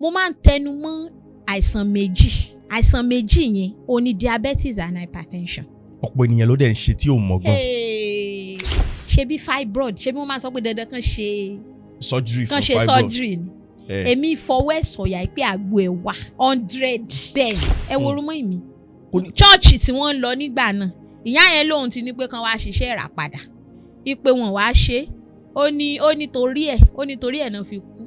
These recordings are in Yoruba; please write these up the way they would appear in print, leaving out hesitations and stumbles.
Mo máa ń tẹnu mọ́ àìsàn méjì. Àìsàn méjì yẹn ó ní diabetes and hypertension. Ọ̀pọ̀ ènìyàn ló dẹ̀ ń ṣe tí ò mọ̀ gan. Hey, ṣebí fibroid, ṣebí wọ́n máa sọ pé dandan kan ṣe surgery kan fún ṣe fibroid. Surgery ni. Èmi fọwọ́ ẹ̀ sọ̀yà pé àgbo ẹ̀ wà 100. Bẹ́ẹ̀ ni, ẹ wo orúmọ mi. Chọ́ọ̀chì tí wọ́n ń lọ nígbà náà, ìyá yẹn lóun ti ní pé kán wá ṣiṣẹ́ ìràpadà, ipe wọn wá ṣe. Ó ní torí ẹ̀, ó ní torí ẹ̀ náà fi kú.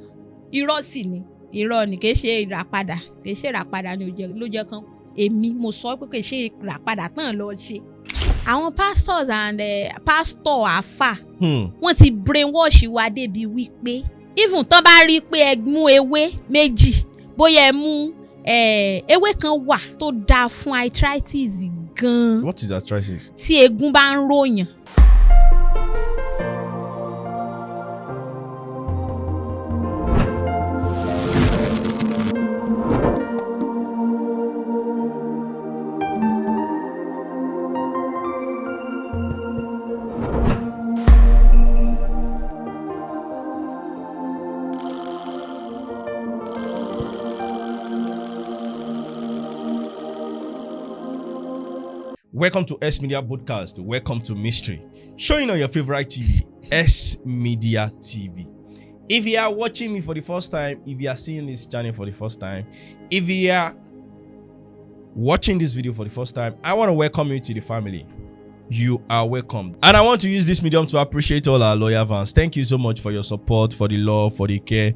Irọ́ sì ni, irọ́ ni. Kì í ṣe ìràpadà, kì í ṣe ìràpadà ni ó jẹ́ ló jẹ́ kán. Èmi mo sọ pé kì í ṣe ìràpadà tán lọ ṣe. Àwọn pastors and pastor, àfà, wọ́n ti brainwash wa débi wípé even tán bá rí i pé ẹ mú ewé méjì, bóyá ẹ mú ewé kan wà tó dáa fún arthritis gan-an. What is arthritis? Tí eegun bá ń ròyàn. Welcome to S Media Podcast. Welcome to Mystery. Showing on your favorite TV, S Media TV. If you are watching me for the first time, if you are seeing this channel for the first time, if you are watching this video for the first time, I want to welcome you to the family. You are welcome. And I want to use this medium to appreciate all our loyal fans. Thank you so much for your support, for the love, for the care,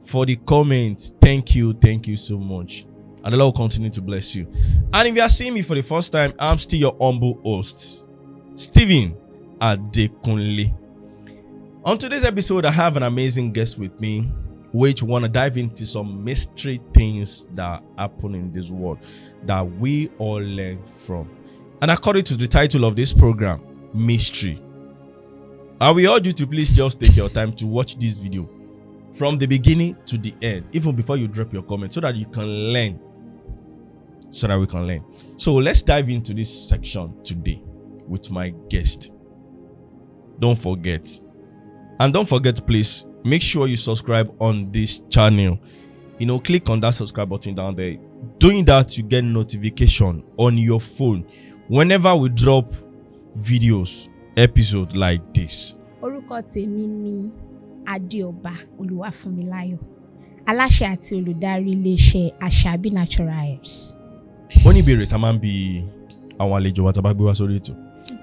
for the comments. Thank you so much. And the Lord will continue to bless you. And if you are seeing me for the first time, I'm still your humble host, Stephen Adekunle. On today's episode, I have an amazing guest with me, which want to dive into some mystery things that happen in this world that we all learn from. And according to the title of this program, Mystery, I will urge you to please just take your time to watch this video from the beginning to the end, even before you drop your comment, so that you can learn. So that we can learn. So let's dive into this section today with my guest. Don't forget. And don't forget, please make sure you subscribe on this channel. Click on that subscribe button down there. Doing that, you get notification on your phone whenever we drop videos, episode like this. Orúkọ tèmi ni Adéọba Olúwafúnmiláyọ̀, aláṣẹ àti olùdarí iléeṣẹ́ Àṣàbí Natural Herbs. Ó ní ìbéèrè tá a máa ń bi àwọn àlejò wa tá a bá gbé wá sórí ètò,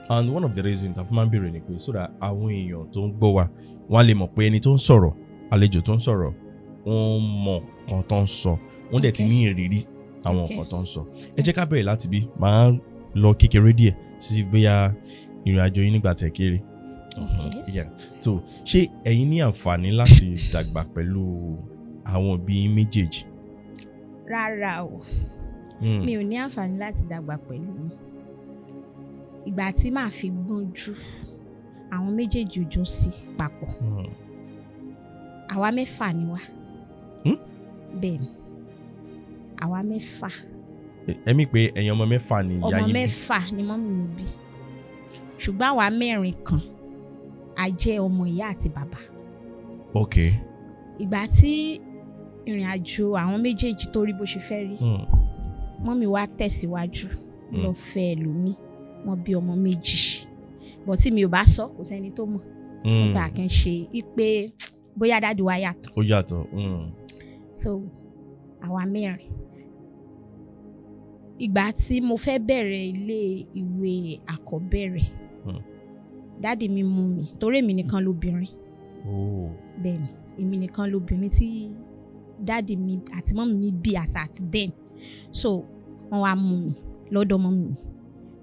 and one of the reasons tá a fi máa ń béèrè ni pé so that àwọn èèyàn tó ń gbọ́ wa, wọ́n á lè mọ̀ pé ẹni tó ń sọ̀rọ̀, àlejò tó ń sọ̀rọ̀, wọ́n mọ̀ nǹkan tó ń sọ, wọ́n dẹ̀ ti ní ìrírí àwọn nǹkan tó ń sọ. Ẹ jẹ́ ká bẹ̀rẹ̀ láti bí máa lọ kékeré díẹ̀ sí, bóyá ìrìn àjò yín nígbà tẹ̀ kéré. Okay. Yeah. So ṣé ẹ̀yin ní àǹfààní láti dàgbà pẹ̀lú àwọn òbí yín méjèèjì? Rárá o. Mi ò ní àǹfààní láti dàgbà pẹ̀lú wọn. Ìgbà tí màá fi gbọ́njú, àwọn méjèèjì ò jọ sí papọ̀. Àwa mẹ́fà ni wá. Bẹ́ẹ̀ ni, àwa mẹ́fà. Ẹ̀mí pé ẹ̀yin ọmọ mẹ́fà ni ìyá Ọmọ yín bí? mẹ́fà ni mummy mi bí, ṣùgbọ́n àwa mẹ́rin kan a jẹ́ ọmọ ìyá àti bàbá. Ìgbà tí ìrìn àjò àwọn méjèèjì tó rí bó ṣe fẹ́ rí, mummy wa tẹ̀síwájú, lọ fẹ́ ẹlòmíì, wọ́n bí ọmọ méjì bọ̀. Tí mi ò bá sọ, kò sẹ́ni tó mọ̀. Nígbà kan ṣe ipe bóyá daddy wa yàtọ̀. Ó yàtọ̀. So àwa mẹ́rin. Ìgbà tí mo fẹ́ bẹ̀rẹ̀ ilé ìwé àkọ́bẹ̀rẹ̀, daddy mi mú mi torí èmi nìkan lóbìnrin. Bẹ́ẹ̀ ni, èmi nìkan lóbìnrin tí daddy mi àti mummy mi bí àti then. So wọ́n wá mú mi lọ́dọ̀ mummy mi,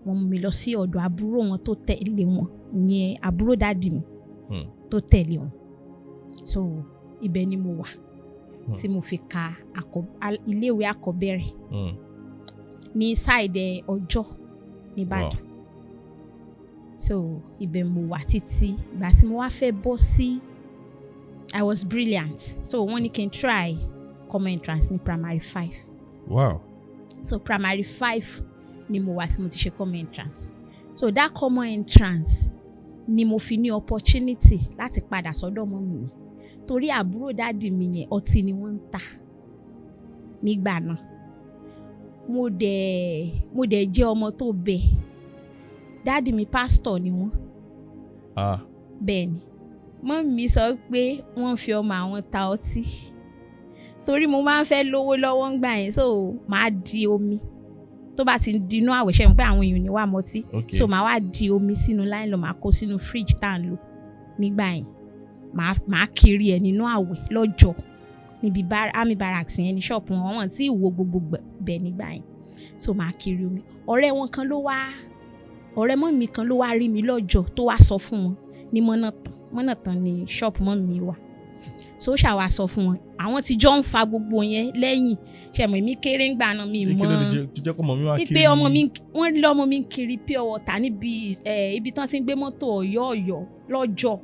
wọ́n mú mi lọ sí ọ̀dọ̀ àbúrò wọn tó tẹ̀lé wọn, ìyẹn àbúrò daddy mi tó tẹ̀lé wọn. So ibẹ̀ ni mo wà tí mo fi ka iléèwé àkọ́bẹ̀rẹ̀ ní side Ọjọ́ nìbàdàn. So ibẹ̀ mo wà títí ìgbà tí mo wá fẹ́ bọ́ sí. I was brilliant, so wọ́n ní kí n try common entrance ní primary five. So primary five ni mo wà tí mo ti ṣe common entrance. So that common entrance ni mo fi ní opportunity láti padà sọ́dọ̀ mummy mi, torí àbúrò daddy mi yẹn, ọtí ni wọ́n ń tà. Nígbà náà mo dẹ̀ jẹ́ ọmọ tó bẹ̀. Daddy mi, pásítọ̀ ni wọ́n. Bẹ́ẹ̀ ni, mummy mi sọ pé wọ́n fi ọmọ àwọn ta ọtí torí mo máa ń fẹ́ lówó lọ́wọ́ ń gbà yẹn. So màá di omi tó bá ti di inú àwẹ̀, ṣe mọ̀ pé àwọn èèyàn ní wà mọtí. So màá wá di omi sínú nylon, màá kó sínú fridge tá à ń lò nígbà yẹn. Màá kiri ẹ̀ nínú àwẹ̀ lọ́jọ́ níbi army barracks yẹn ní ṣọ́ọ̀pù wọn. Wọn tí ì wo gbogbo bẹ̀ nígbà yẹn. So màá kiri omi. Ọ̀rẹ́ wọn kan ló wá, ọ̀rẹ́ mummy mi kan ló wá rí mi lọ́jọ́ tó wá sọ fún wọn ní Mọ́nàtàn. Mọ́nàtàn ní ṣọ́ọ̀pù mummy mi wà. So ó ṣàwà sọ fún wọn, àwọn tí jọ ń fa gbogbo yẹn lẹ́yìn. Ṣẹ̀mọ̀ èmi kéré ń gbà náà, mi Kí mọ̀ ló dé tó jẹ́ kó ọmọ mi wá wípé kiri? Ọmọ mi, wọ́n lé ọmọ mi ń kiri pure water níbi ibi tán ti ń gbé mọ́tò Ọ̀yọ́ Ọ̀yọ́ lọ́jọ́.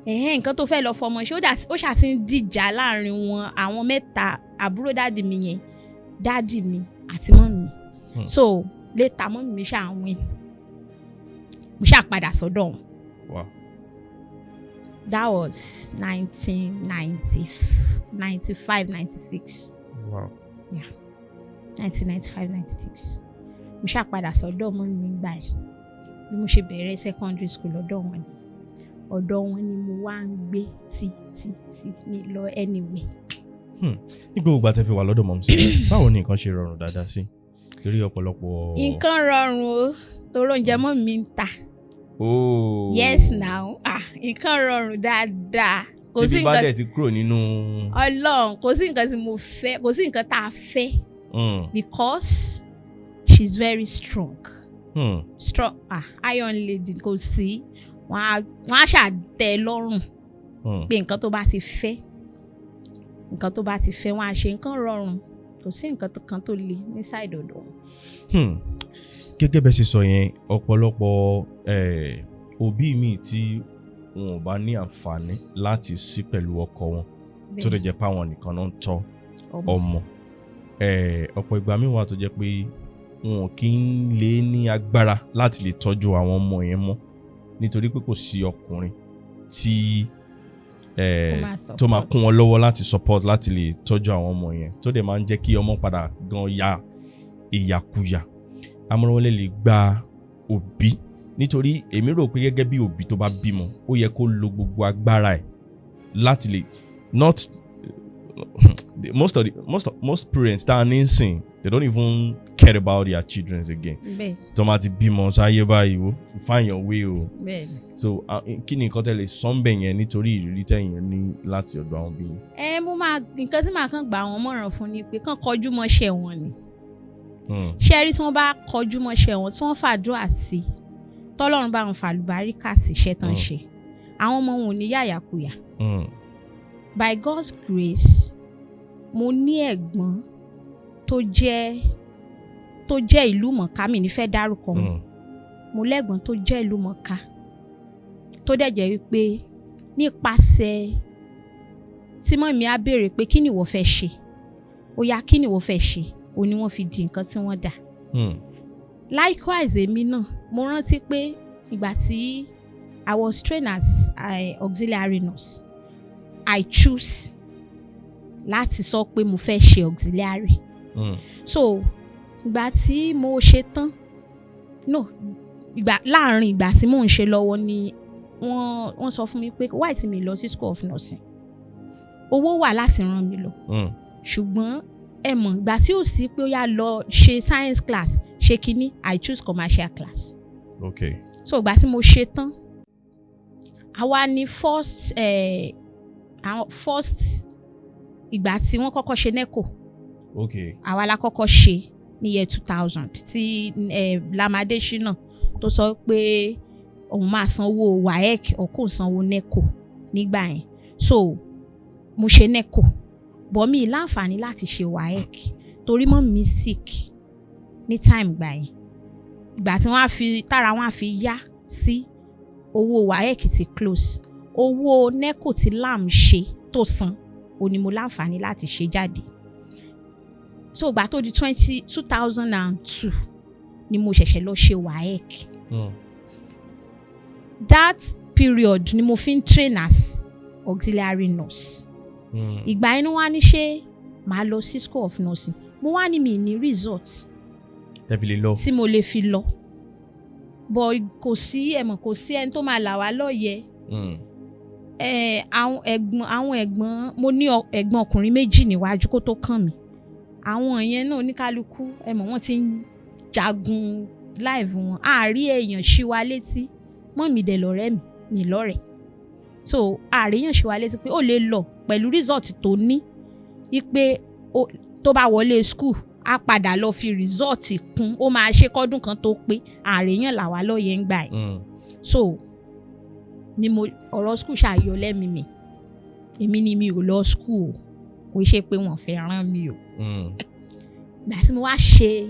Ẹ̀hẹ́n, nǹkan tó fẹ́ lọ fọmọ ṣé ó ṣà ti ń dìjà láàrin wọn, àwọn mẹ́ta, àbúrò daddy mi yẹn, daddy mi àti mummy mi. So later, mummy mi ṣáà win, mo ṣáà padà sọ́dọ̀ wọn. That was 1990, 95, 96. 1995, 96, mo ṣáà padà sọ́dọ̀ mummy mi gbà yẹn. Bí mo ṣe bẹ̀rẹ̀ secondary school lọ́dọ̀ wọn ni. Ọ̀dọ̀ wọn ni mo wá ń gbé tí tí tí mi lọ anywhere. Ní gbogbo ìgbà tẹ́ fi wà lọ́dọ̀ mumsy, báwo ni nǹkan ṣe rọrùn dáadáa sí? Torí ọ̀pọ̀lọpọ̀. Nǹkan rọrùn o, torí oúnjẹ mummy mi ń tà. Yes now, ah, nǹkan rọrùn dáadáa. Kò sí Tíbi bá nǹkan dẹ̀ ti kúrò nínú. Ọlọ́run, kò sí nǹkan tí mo fẹ́, kò sí nǹkan tá a fẹ́ because she's very strong. Strong, ah, iron lady. Kò sí, wọ́n á ṣàtẹ̀ lọ́rùn pé nǹkan tó bá ti fẹ́, nǹkan tó bá ti fẹ́, wọ́n á ṣe. Nǹkan rọrùn, kò sí nǹkan kan tó le ní side ọ̀dọ̀ wọn. Gẹ́gẹ́ bẹ́ẹ̀ ṣe sọ yẹn, ọ̀pọ̀lọpọ̀ òbí mi tí wọn ò bá ní àǹfààní láti sí pẹ̀lú ọkọ wọn, tó lè jẹ́ pé àwọn nìkan náà ń tọ́ ọmọ. Ọmọ, ọ̀pọ̀ ìgbà míì wà tó jẹ́ pé wọn kì í lè ní agbára láti lè tọ́jú àwọn ọmọ yẹn mọ́, nítorí pé kò sí ọkùnrin tí tó máa kún wọn lọ́wọ́ láti support, láti lè tọ́jú àwọn ọmọ yẹn, tó dẹ̀ máa ń jẹ́ kí ọmọ padà gan ya ìyàkuyà. Àmọ̀ràn wọlé lè gba òbí, nítorí èmi rò pé gẹ́gẹ́ bí òbí tó bá bímọ, ó yẹ kó lo gbogbo agbára ẹ̀ láti lè not most of the most of, most parents tá a ní sìn, they don't even care about their children again. Tó máa ti bímọ sáyé báyìí, wo, find your way o. So kí ni nǹkan tẹ́ lè sọ ń bẹ̀ yẹn, nítorí ìrírí tẹ̀yìn ní láti ọ̀dọ̀ àwọn òbí yín? Ẹ mo máa, nǹkan tí màá kàn gbà wọ́n mọ̀ràn fún ni pé kàn kọjú mọ́ṣẹ́ wọn ni. Ṣé rí, tí wọ́n bá kọjú mọ́ṣẹ́ wọn, tí wọ́n fàdúrà sí i, tọ́lọ́run bá wọn fàlùbáríkà sí iṣẹ́ tán ṣe, àwọn ọmọ wọn ò ní yàyàkuyà. By God's grace, mo ní ẹ̀gbọ́n tó jẹ́ ìlú mọ̀ká, mi ní fẹ́ dárúkọ wọn. Mo lẹ́gbọ́n tó jẹ́ ìlú mọ̀ká, tó dẹ̀ jẹ́ wípé nípasẹ̀ tí mummy á béèrè pé kí ni ìwọ fẹ́ ṣe, ó yá, kí ni ìwọ fẹ́ ṣe, ó ní wọ́n fi di nǹkan tí wọ́n dà. Likewise, èmi náà, mo rántí pé ìgbà tí I was trained as auxiliary nurse, I choose láti sọ pé mo fẹ́ ṣe auxiliary. So ìgbà tí mo ṣe tán, no, ìgbà láàrin ìgbà tí mò ń ṣe lọ́wọ́ ni wọ́n sọ fún mi pé why tí mi lọ sí school of nursing. Owó wà láti rán mi lọ, ṣùgbọ́n ẹ mọ̀, ìgbà tí ò sí pé ó yá, lọ ṣe science class, ṣe kínní, I choose commercial class. So ìgbà tí mo ṣe tán, àwa ní first, àwọn first, ìgbà tí wọ́n kọ́kọ́ ṣe NECO, àwa la kọ́kọ́ ṣe ní year 2000, tí Lam Adesina tó sọ pé òun máa sanwó WAEC or kò sanwó NECO nígbà yẹn. So mo ṣe NECO, but mi láǹfààní láti ṣe WAEC torí mummy mi sick ní time gbà yẹn. Ìgbà tí wọ́n á fi tára wọ́n á fi yá sí, owó WAEC ti close. Owó NECO tí Lam ṣe tó san, ó ní mo láǹfààní láti ṣe jáde. So ìgbà tó di 2002 ni mo ṣẹ̀ṣẹ̀ lọ ṣe WAEC. That period ni mo fi ń train as auxiliary nurse. Ìgbà inú wa ní ṣé Màá lọ sí school of nursing. Mo wá ní mi ní result Tẹ́ fi lè lọ. tí mo lè fi lọ, but kò sí, ẹ̀mọ̀, kò sí ẹni tó máa là wá lọ́yẹ̀. Àwọn ẹ̀gbọ́n mo ní, ẹ̀gbọ́n ọkùnrin méjì níwájú kó tó kàn mí. Àwọn yẹn náà, oníkálukú, ẹ mọ̀, wọ́n ti ń jagun life wọn. Àárí èèyàn ṣí wa létí mọ́ mi dẹ̀ lọ́rẹ́ mi mi lọ́rẹ̀, so àárí èèyàn ṣí wa létí pé ó lè lọ pẹ̀lú result tó ní, wípé tó bá wọlé school, á padà lọ fi result kún, ó máa ṣe kọ́dún kan tó pé. Àárí èèyàn là wá lọ́yẹ̀ ń gbà ẹ̀. So ni mo ọ̀rọ̀ school ṣàyọ lẹ́mìí mi. Èmi ni mi ò lọ school o, kò ṣe pé wọ́n fẹ́ rán mi o. Gbà tí mo wá ṣe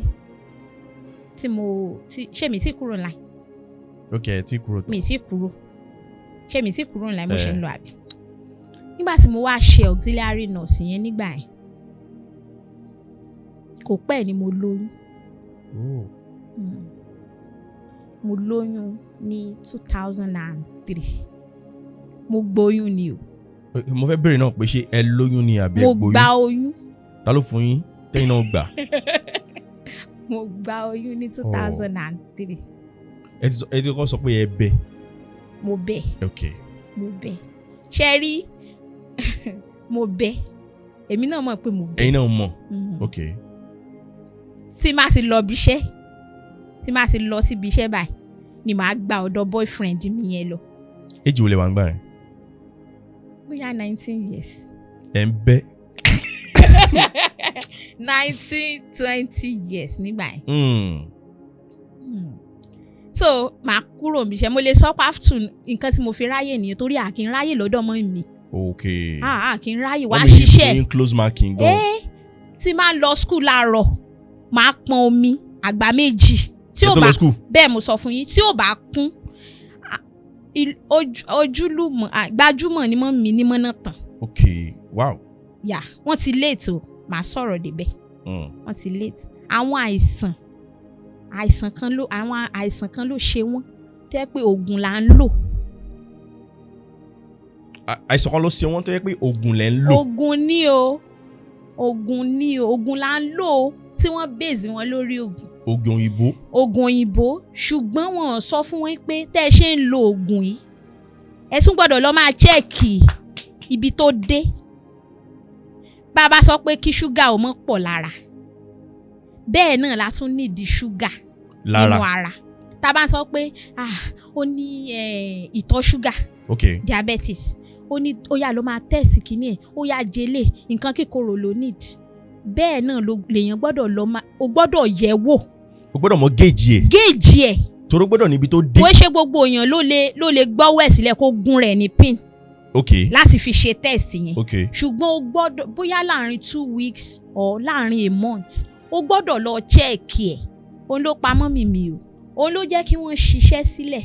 tí mo tí ṣé mi ti kúrò line? Ok, ẹ ti kúrò tán. Mi ti kúrò. Ṣé mi ti kúrò line? Mo ṣe Eh. ń lọ àbí? Nígbà tí mo wá ṣe auxiliary nurse yẹn, nígbà yẹn kò pẹ́ ni mo lóyún. Oh. Mo lóyún ní 2003. Mo gbóyún ni o. Mo fẹ́ béèrè náà pé ṣé ẹ lóyún ni àbí ẹ Mo gbóyún? gba oyún. Ta ló fún yín tẹ́yìn náà gbà? Mo gba oyún ní 2003. Ẹ ti kọ́ sọ pé ẹ bẹ. Mo bẹ̀. Ok. Mo bẹ̀. Ṣe rí, mo bẹ̀, èmi náà mọ̀ pé mo bẹ̀. Ẹ̀yin náà mọ̀. Ok. Tí má ti lọ bí iṣẹ́, tí má ti lọ síbi iṣẹ́ báyìí ni màá gba ọ̀dọ̀ boyfriend mi yẹn lọ. Èjì wo lè wà ń gbà yẹn? Bóyá 19 years. Ẹ ń bẹ. 19, 20 years nígbà yẹn. So màá kúrò níbi iṣẹ́. Mo lè sọ pé after nǹkan tí mo fi ráyè nìyẹn, torí a kì í ráyè lọ́dọ̀ mọ́ mi. A kì í ráyè wá Wọ́n mi ṣiṣẹ́. fún yín close marking gan. Ẹ́ tí máa ń lọ school láàárọ̀, máa pọn omi àgbá méjì tí Ẹ ò tó bá lọ school. Bẹ́ẹ̀ mo sọ fún yín, tí ò bá kún ojúlùmọ̀ gbajúmọ̀ ni mọ́ mi ní mọ́nà tán. Ok, wow. Yà wọ́n ti late o, màá sọ̀rọ̀ débẹ̀. Wọ́n ti late. Àwọn àìsàn kan ló ṣe wọ́n tẹ́ pé oògùn là ń lò. Àìsàn kan ló ṣe wọ́n tó yẹ pé oògùn lẹ̀ ń lò? Oògùn ní o, oògùn ní o, oògùn là ń lò ó, tí wọ́n base wọn lórí oògùn. Oògùn òyìnbó. Oògùn òyìnbó, ṣùgbọ́n wọn ò sọ fún wọn pé tẹ́ ẹ ṣe ń lo oògùn yìí, ẹ tún gbọ́dọ̀ lọ máa check ibi tó dé. Bá a bá sọ pé kí ṣúgà ò mọ́ pọ̀ lára, bẹ́ẹ̀ náà la tún nídìí ṣúgà nínú Lára. ara. Tá a bá sọ pé ah, ó ní ìtọ̀ ṣúgà, diabetes, ó ní ó yá ló máa test kínní ẹ̀, ó yá jẹlé nǹkan kíkorò ló need, bẹ́ẹ̀ náà ló lèèyàn gbọ́dọ̀ lọ máa, ó gbọ́dọ̀ yẹ̀ wò. O gbọ́dọ̀ mọ gauge ẹ̀. Gauge ẹ̀. Torí o gbọ́dọ̀ níbi tó dé. Kò ṣe gbogbo èèyàn ló lè gbọ́wọ́ ẹ̀ sílẹ̀ kó gún rẹ̀ ní pin láti fi ṣe test yẹn. Ṣùgbọ́n o gbọ́dọ̀, bóyá láàrin 2 weeks or láàrin a month, o gbọ́dọ̀ lọ check ẹ̀. Òun ló pa mọ́mì mi o. Òun ló jẹ́ kí wọ́n ṣiṣẹ́ sílẹ̀,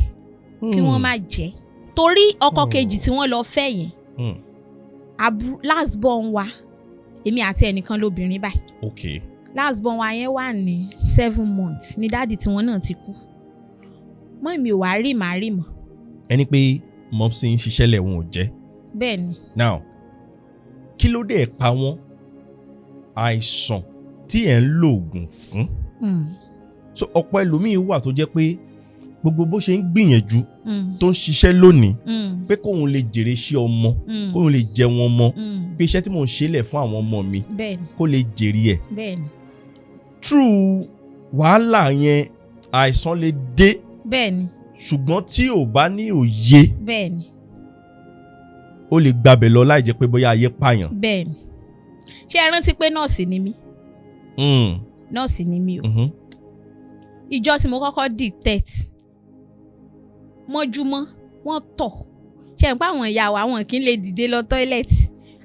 kí wọ́n má jẹ́, torí ọkọ kejì tí wọ́n lọ fẹ́ yẹn, last born wa, èmi àti ẹnìkan lóbìnrin báyìí. Last born wa yẹn wà ní 7 months ní daddy tí wọ́n náà ti kú. Mọ́ mi ò wá rí màá rí mọ́. Ẹni pé mọ́psí ń ṣiṣẹ́ lẹ̀, wọn ò jẹ́? Bẹ́ẹ̀ ni. Now, kí ló dé pa wọ́n? Àìsàn tí ẹ̀ ń lo oògùn fún. So ọ̀pọ̀ ẹlòmíín wà tó jẹ́ pé gbogbo bó ṣe ń gbìyànjú tó ń ṣiṣẹ́ lónìí pé kóun lè jèrè iṣẹ́ ọmọ, kóun lè jẹun ọmọ, pé iṣẹ́ tí mò ń ṣe lẹ̀ fún àwọn ọmọ mi, kó lè jèrè ẹ̀. Bẹ́ẹ̀ ni. True, wàhálà yẹn, àìsàn lè dé, Bẹ́ẹ̀ ni. ṣùgbọ́n tí ò bá ní òye, Bẹ́ẹ̀ ni. ó lè gbabẹ̀ lọ láì jẹ́ pé bóyá ayé pààyàn. Bẹ́ẹ̀ ni. Ṣé ẹ rántí pé nọ́ọ̀sì ni mí? Nọ́ọ̀sì ni mí o. Ìjọ tí mo kọ́kọ́ detect mọ́júmọ́, wọ́n tọ̀, ṣe ń pa àwọn ìyá wa, àwọn kì í lè dìde lọ toilet.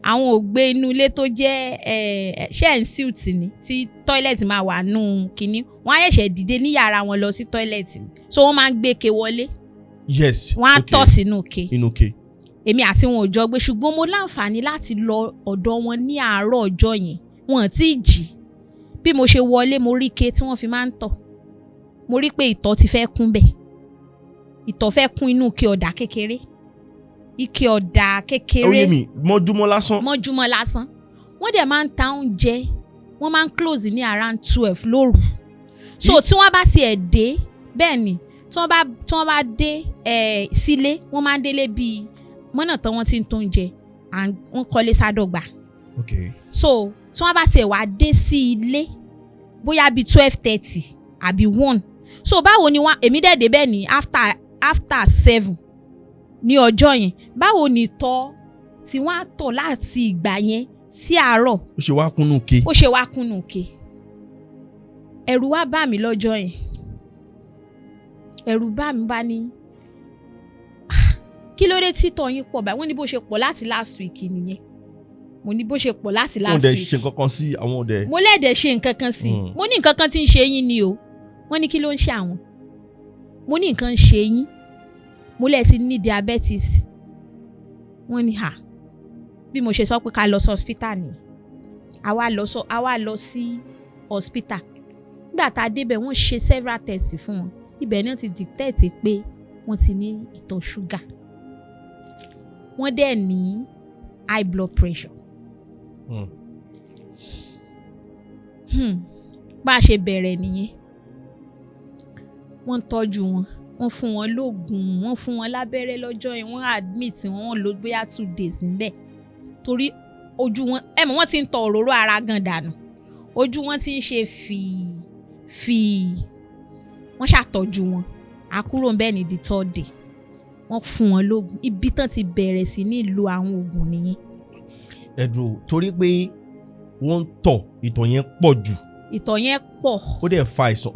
Àwọn ò gbé inú ilé tó jẹ́ ṣe en suite ni, tí toilet máa wà nù kínní, wọ́n á ṣẹ̀ṣẹ̀ dìde ní yàrá wọn lọ sí toilet ni. So wọ́n máa ń gbé ke wọlé. Wọ́n á tọ̀ sínú ke. Inú ke. Èmi àti wọn ò jọ gbé, ṣùgbọ́n mo láǹfààní láti lọ ọ̀dọ̀ wọn ní àárọ̀ ọjọ́ yẹn. Wọn ò tí ì jí. Bí mo ṣe wọlé, mo rí ike tí wọ́n fi máa ń tọ̀. Mo rí pé ìtọ̀ ti fẹ́ kún bẹ̀, ìtọ̀ fẹ́ kún inú ike ọ̀dà kékeré, ike ọ̀dà Ó kékeré. yé mi, mọ́júmọ́ lásán. Mọ́júmọ́ lásán. Wọ́n dẹ̀ máa ń ta oúnjẹ, wọ́n máa ń close ní around 12 lóru. So tí wọ́n bá tiẹ̀ dé, bẹ́ẹ̀ ni, tí wọ́n bá dé sílé, wọ́n máa ń délé bíi mọ́nà tán. Wọ́n ti ń tó oúnjẹ and wọ́n kọ́lé sádọ́gba. So tí wọ́n bá tiẹ̀ wá dé sí ilé bóyá bíi 12:30 àbí 1, so báwo ni wọ́n, èmi dẹ̀ débẹ̀ ní after 7 ní ọjọ́ yẹn, báwo ni tọ́ tí wọ́n á tọ̀ láti ìgbà yẹn sí àárọ̀? Ó ṣe wá kúnnú ke. Ó ṣe wá kúnnù ke. Ẹ̀rù wá bà mí lọ́jọ́ yẹn, ẹ̀rù bà mí. Bá ní, "Ah, kí ló dé títọ̀ yín pọ̀ báyìí?" Wọ́n ní bó ṣe pọ̀ láti last week nìyẹn. Mo ní bó ṣe pọ̀ láti Wọ́n last dẹ̀ week. ṣe nǹkan kan sí àwọn dẹ̀. Mo lẹ́ẹ̀dẹ̀ ṣe nǹkan kan sí. Mo ní nǹkan kan tí ń ṣe yín ni o. Wọ́n ní kí ló ń ṣe àwọn. Mo ní nǹkan ń ṣe yín, mo lẹ́ẹ̀ ti ní diabetes. Wọ́n ní hà. Bí mo ṣe sọ pé ká lọ sí hospital ni, àwa lọ sí hospital. Nígbà tá a débẹ̀, wọ́n ṣe several tests fún wọn. Ibẹ̀ náà ti detect pé wọ́n ti ní ìtọ̀ ṣúgà, wọ́n dẹ̀ ní high blood pressure. Bá a ṣe bẹ̀rẹ̀ nìyẹn. Wọ́n ń tọ́jú wọn, wọ́n fún wọn lóògùn, wọ́n fún wọn lábẹ́rẹ́ lọ́jọ́ yẹn. Wọ́n admit wọn, wọ́n lò bóyá 2 days níbẹ̀ torí ojú wọn, ẹ mọ̀, wọ́n ti ń tọ òróró ara gan dànù, ojú wọn ti ń ṣe fìí fìí. Wọ́n ṣàtọ́jú wọn, àkúrò ń bẹ́ẹ̀ ní the third day. Wọ́n fún wọn lóògùn. Ibi tán ti bẹ̀rẹ̀ sí ní lo àwọn oògùn nìyẹn. Ẹ̀dùn torí pé wọ́n ń tọ̀, ìtọ̀ yẹn pọ̀ jù. Ìtọ̀ yẹn pọ̀. Ó dẹ̀ fa àìsàn,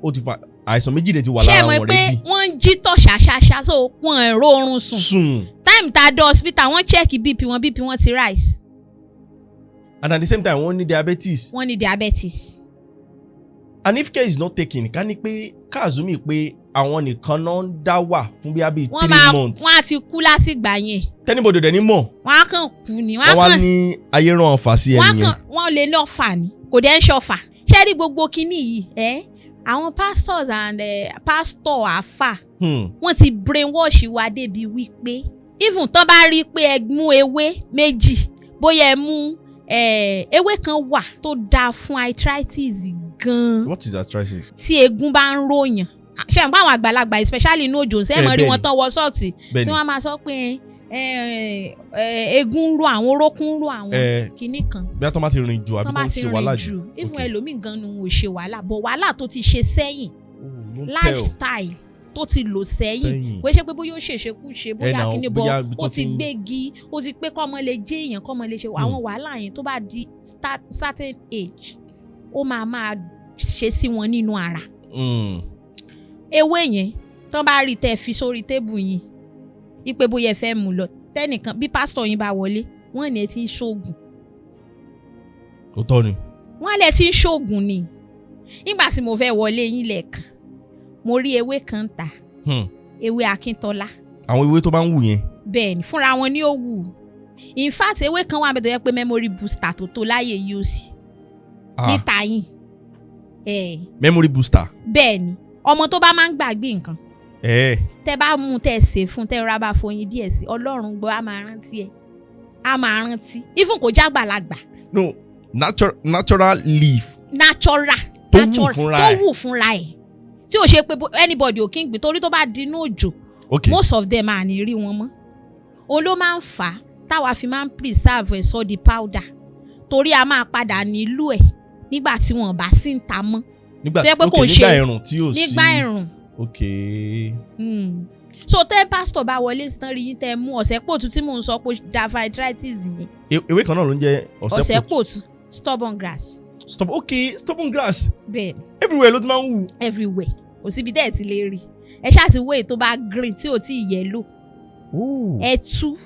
ó ti fa àìsàn méjì dẹ̀ ti wà Ṣé ẹ lára mọ̀ wọn pé already. Wọ́n ń jí tọ̀ ṣàṣàṣà, so wọ́n ẹ̀ róorun sùn. Sùn. Time tá a dé hospital, wọ́n check BP wọn, BP wọn ti rise. And at the same time, wọ́n ní diabetes. Wọ́n ní diabetes. And if care is not taken, ká ní pé ká assume pé àwọn nìkan náà ń dá wà fún bí i Wọ́n three máa months. Wọ́n á ti kú látìgbà yẹn. Tí anybody dẹ̀ ní mọ̀. Wọ́n á kàn kú ni, wọ́n á Wọ́n wá kàn ní ayé rán ọfà sí wọ́n á ẹni yẹn. kàn wọ́n lè ní ọ̀fà ni, kò dẹ̀ ń ṣọ̀fà. Ṣé rí gbogbo kinní yìí ẹ́, àwọn pastors and pastor, àfà, wọ́n ti brainwash wa débi wípé even tán bá rí i pé ẹ mú ewé méjì, bóyá ẹ mú ewé kan wà tó dáa fún arthritis gan-an. What is arthritis? Tí eegun bá ń ròyàn, ṣe n pa àwọn àgbàlagbà, especially inú òjò ṣe é mọ̀ rí wọn tán wọ sọ́ọ̀tì tí wọ́n máa sọ pé eegun ń ro àwọn, orókún ń ro àwọn, kinní kan. Bí a tó bá ti rìn jù àbí Tán tó bá ń ti ṣe wàhálà rìn jù. jù, even ẹlòmíì gan ni ò ṣe wàhálà bọ̀, wàhálà tó ti ṣe sẹ́yìn, Oh, ló ń tẹ̀ ọ́. lifestyle tó ti lò sẹ́yìn. Sẹ́yìn. Kò ṣe pé bóyá ó ṣèṣekúṣe, bóyá Náà, kíní bọ̀, bóyá ibi ó tó ti ti ń- gbégi, ó ti pé kọ́mọ lè jẹ́ èèyàn, kọ́mọ lè ṣe àwọn wàhálà yẹn, tó bá di certain age, ó máa máa ṣe sí wọn nínú ara. Ewé yẹn, tán bá rí tẹ́ fi sórí table yìí ipe bóyá ẹ fẹ́ mú lọ, tẹ́nìkan bí pásítọ̀ yín bá wọlé, wọ́n ní ẹ ti ń ṣoògùn. Òótọ́ ni. Wọ́n á lẹ ti ń ṣoògùn ni. Nígbà tí mo fẹ́ wọlé yín lẹ́ẹ̀kan, mo rí ewé kan tà, ewé Akíntọ́lá. Àwọn ewé tó bá ń wù yẹn. Bẹ́ẹ̀ ni, fúnra wọn ní ó wù. In fact, ewé kan wà bẹ́ẹ̀ tó yẹ pé memory booster tó tó láyé yìí ó sì Ah, níta yín ẹ̀. Memory booster. Bẹ́ẹ̀ ni, ọmọ tó bá máa ń gbàgbé nǹkan, tẹ bá mú, tẹ ṣe fún, tẹ rọra bá foyin díẹ̀ sí, Ọlọ́run gbọ́, á máa rántí ẹ̀, á máa rántí, even kò jágbàlagbà. No, natural leaf. Natural. Tó wù Natural, fúnra tó ẹ̀. wù fúnra ẹ̀, tí ò ṣe pé anybody ò kí ń gbìn, torí tó bá dinú òjò, most of them à ní rí wọn mọ́. Òun ló máa ń fà á táwa fi máa ń preserve ẹ̀ sọ di powder, torí a máa padà nílò ẹ̀ nígbà tí wọn bá sí ń ta mọ́. Nígbà Tó yẹ tí pé kò ok ń nígbà ṣe- ẹ̀rùn tí ò sí. Nígbà ẹ̀rùn. So tẹ́ pásítọ̀ bá wọlé tán, rí yín tẹ́ mú ọ̀sẹ̀ pòtù tí mò ń sọ pé da arthritis yẹn. Ewé kan náà ló ń jẹ́ ọ̀sẹ̀ ọ̀sẹ̀ pòtù. Pòtù, stubborn grass. Stop, ok, stubborn grass. Bẹ́ẹ̀ ni. Everywhere ló ti máa ń wù. Everywhere, kò síbi tẹ́ ẹ̀ ti lè rí. Ẹ ṣáà ti wé èyí tó bá green tí ò tí ì yellow. Ẹ tú,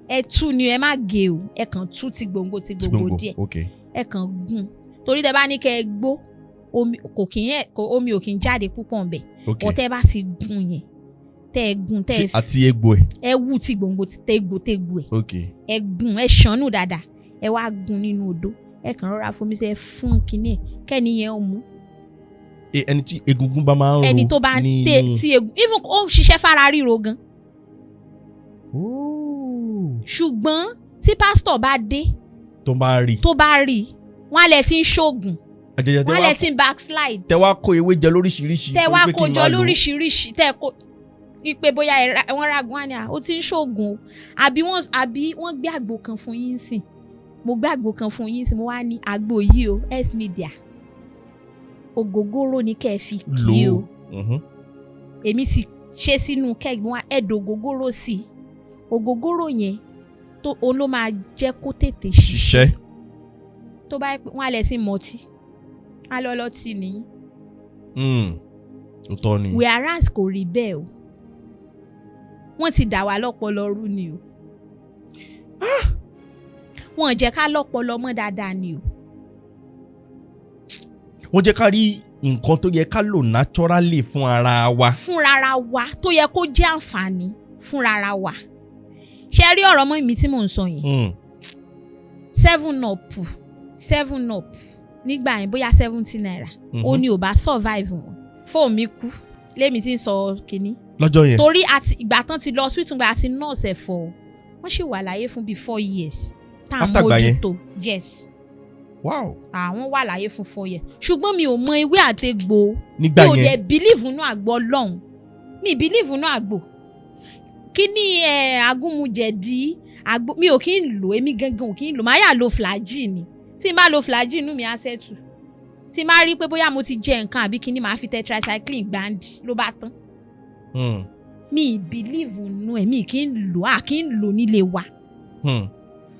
ẹ tú ni, ẹ má gé o, ẹ kàn tú ti gbòǹgbò ti gbòǹgbò díẹ̀. Ẹ kàn gún, torí tẹ́ bá ní kẹ́ ẹ gbó, omi kò kí ń omi ò kí ń jáde púpọ̀ ńbẹ̀. Ọ̀ tẹ́ bá ti gún yẹn, tẹ́ ẹ gún, tẹ́ ẹ Ṣé àti egbò ẹ̀? Ẹ wú ti gbòǹgbò ti tégbò tégbò ẹ̀. Ẹ gún, ẹ ṣànú dáadáa, ẹ wá gún nínú odó, ẹ kàn rọra fomi sí, ẹ fún kinní ẹ, kẹ́ni yẹn ó mú. Ẹni tí egungun bá máa ń ro Ẹni tó bá nínú. tẹ tí egun, even ó ṣiṣẹ́ fara ríro gan. Oh. Ṣùgbọ́n tí pásítọ̀ bá dé Tó bá rí. Tó bá rí, wọ́n á lẹ ti ń ṣoògùn. Àjẹjẹ Wọ́n á lẹ ti ń backslide. Tẹ wá kó ewé jẹ lóríṣiríṣi. Tẹ wá torí pé kí kó n jọ máa lò ó. lóríṣiríṣi, tẹ kó ipe bóyá wọ́n ragun á ní à ó ti ń ṣoògùn o, àbí wọ́n gbé àgbo kan fún yín sìn. Mo gbé àgbo kan fún yín sìn, mo wá ní àgbo yìí o, S Media, ògógóró ni kẹ́ ẹ fi kí Lò o. ó. Èmi sì ṣe sínú keg wọn, ẹ̀dọ̀ ògógóró sí i. Ògógóró yẹn tó òun ló máa jẹ́ kó tètè ṣiṣẹ́. Ṣiṣẹ́. Tó bá yẹ pé wọ́n á lẹ̀ sí mọtí, á lọ lọ́tì nìyí. Òótọ́ ni. Whereas kò rí bẹ́ẹ̀ o, wọ́n ti dà wá lọ́pọlọ rú ni o. Wọ́n jẹ́ ká lọ́pọlọ mọ́ dáadáa ni o. Wọ́n jẹ́ ká rí nǹkan tó yẹ ká lò naturally fún ara wa. Fúnrara wa, tó yẹ kó jẹ́ àǹfààní fúnrara wa. Ṣe rí ọ̀rọ̀ mọ́ mi tí mò ń sọ yẹn? 7 Up, 7 Up nígbà yẹn, bóyá ₦70, ó ní ò bá survive wọn. Fóònù mi kú lémi tí ń sọ kínní. Lọ́jọ́ yẹn. Torí àti ìgbà tán ti lọ hospital, gba àti nurse ẹ̀fọ́, wọ́n sì wà láyé fún bíi 4 years tá à ń After ìgbà yẹn? mójútó. Yes. Àwọn wà láyé fún 4 years, ṣùgbọ́n mi ò mọ ewé àtegbò. Nígbà Mi ò yẹn. dẹ̀ believe nínú àgbo ọlọ́run, mi believe nínú àgbo kíní ẹ, agúnmujẹ̀dí àgbo, mi ò kí ń lò. Èmi gangan ò kí ń lò. Máa yà lo Flagyl ni. Tí n bá lo Flagyl, inú mi á settle. Tí n bá rí pé bóyá mo ti jẹ nǹkan àbí kíní, màá fi tetracycline gbáǹdì, ló bá tán. Mi ì believe nínú ẹ̀, mi kì í lò, à kì í lò nílé wa.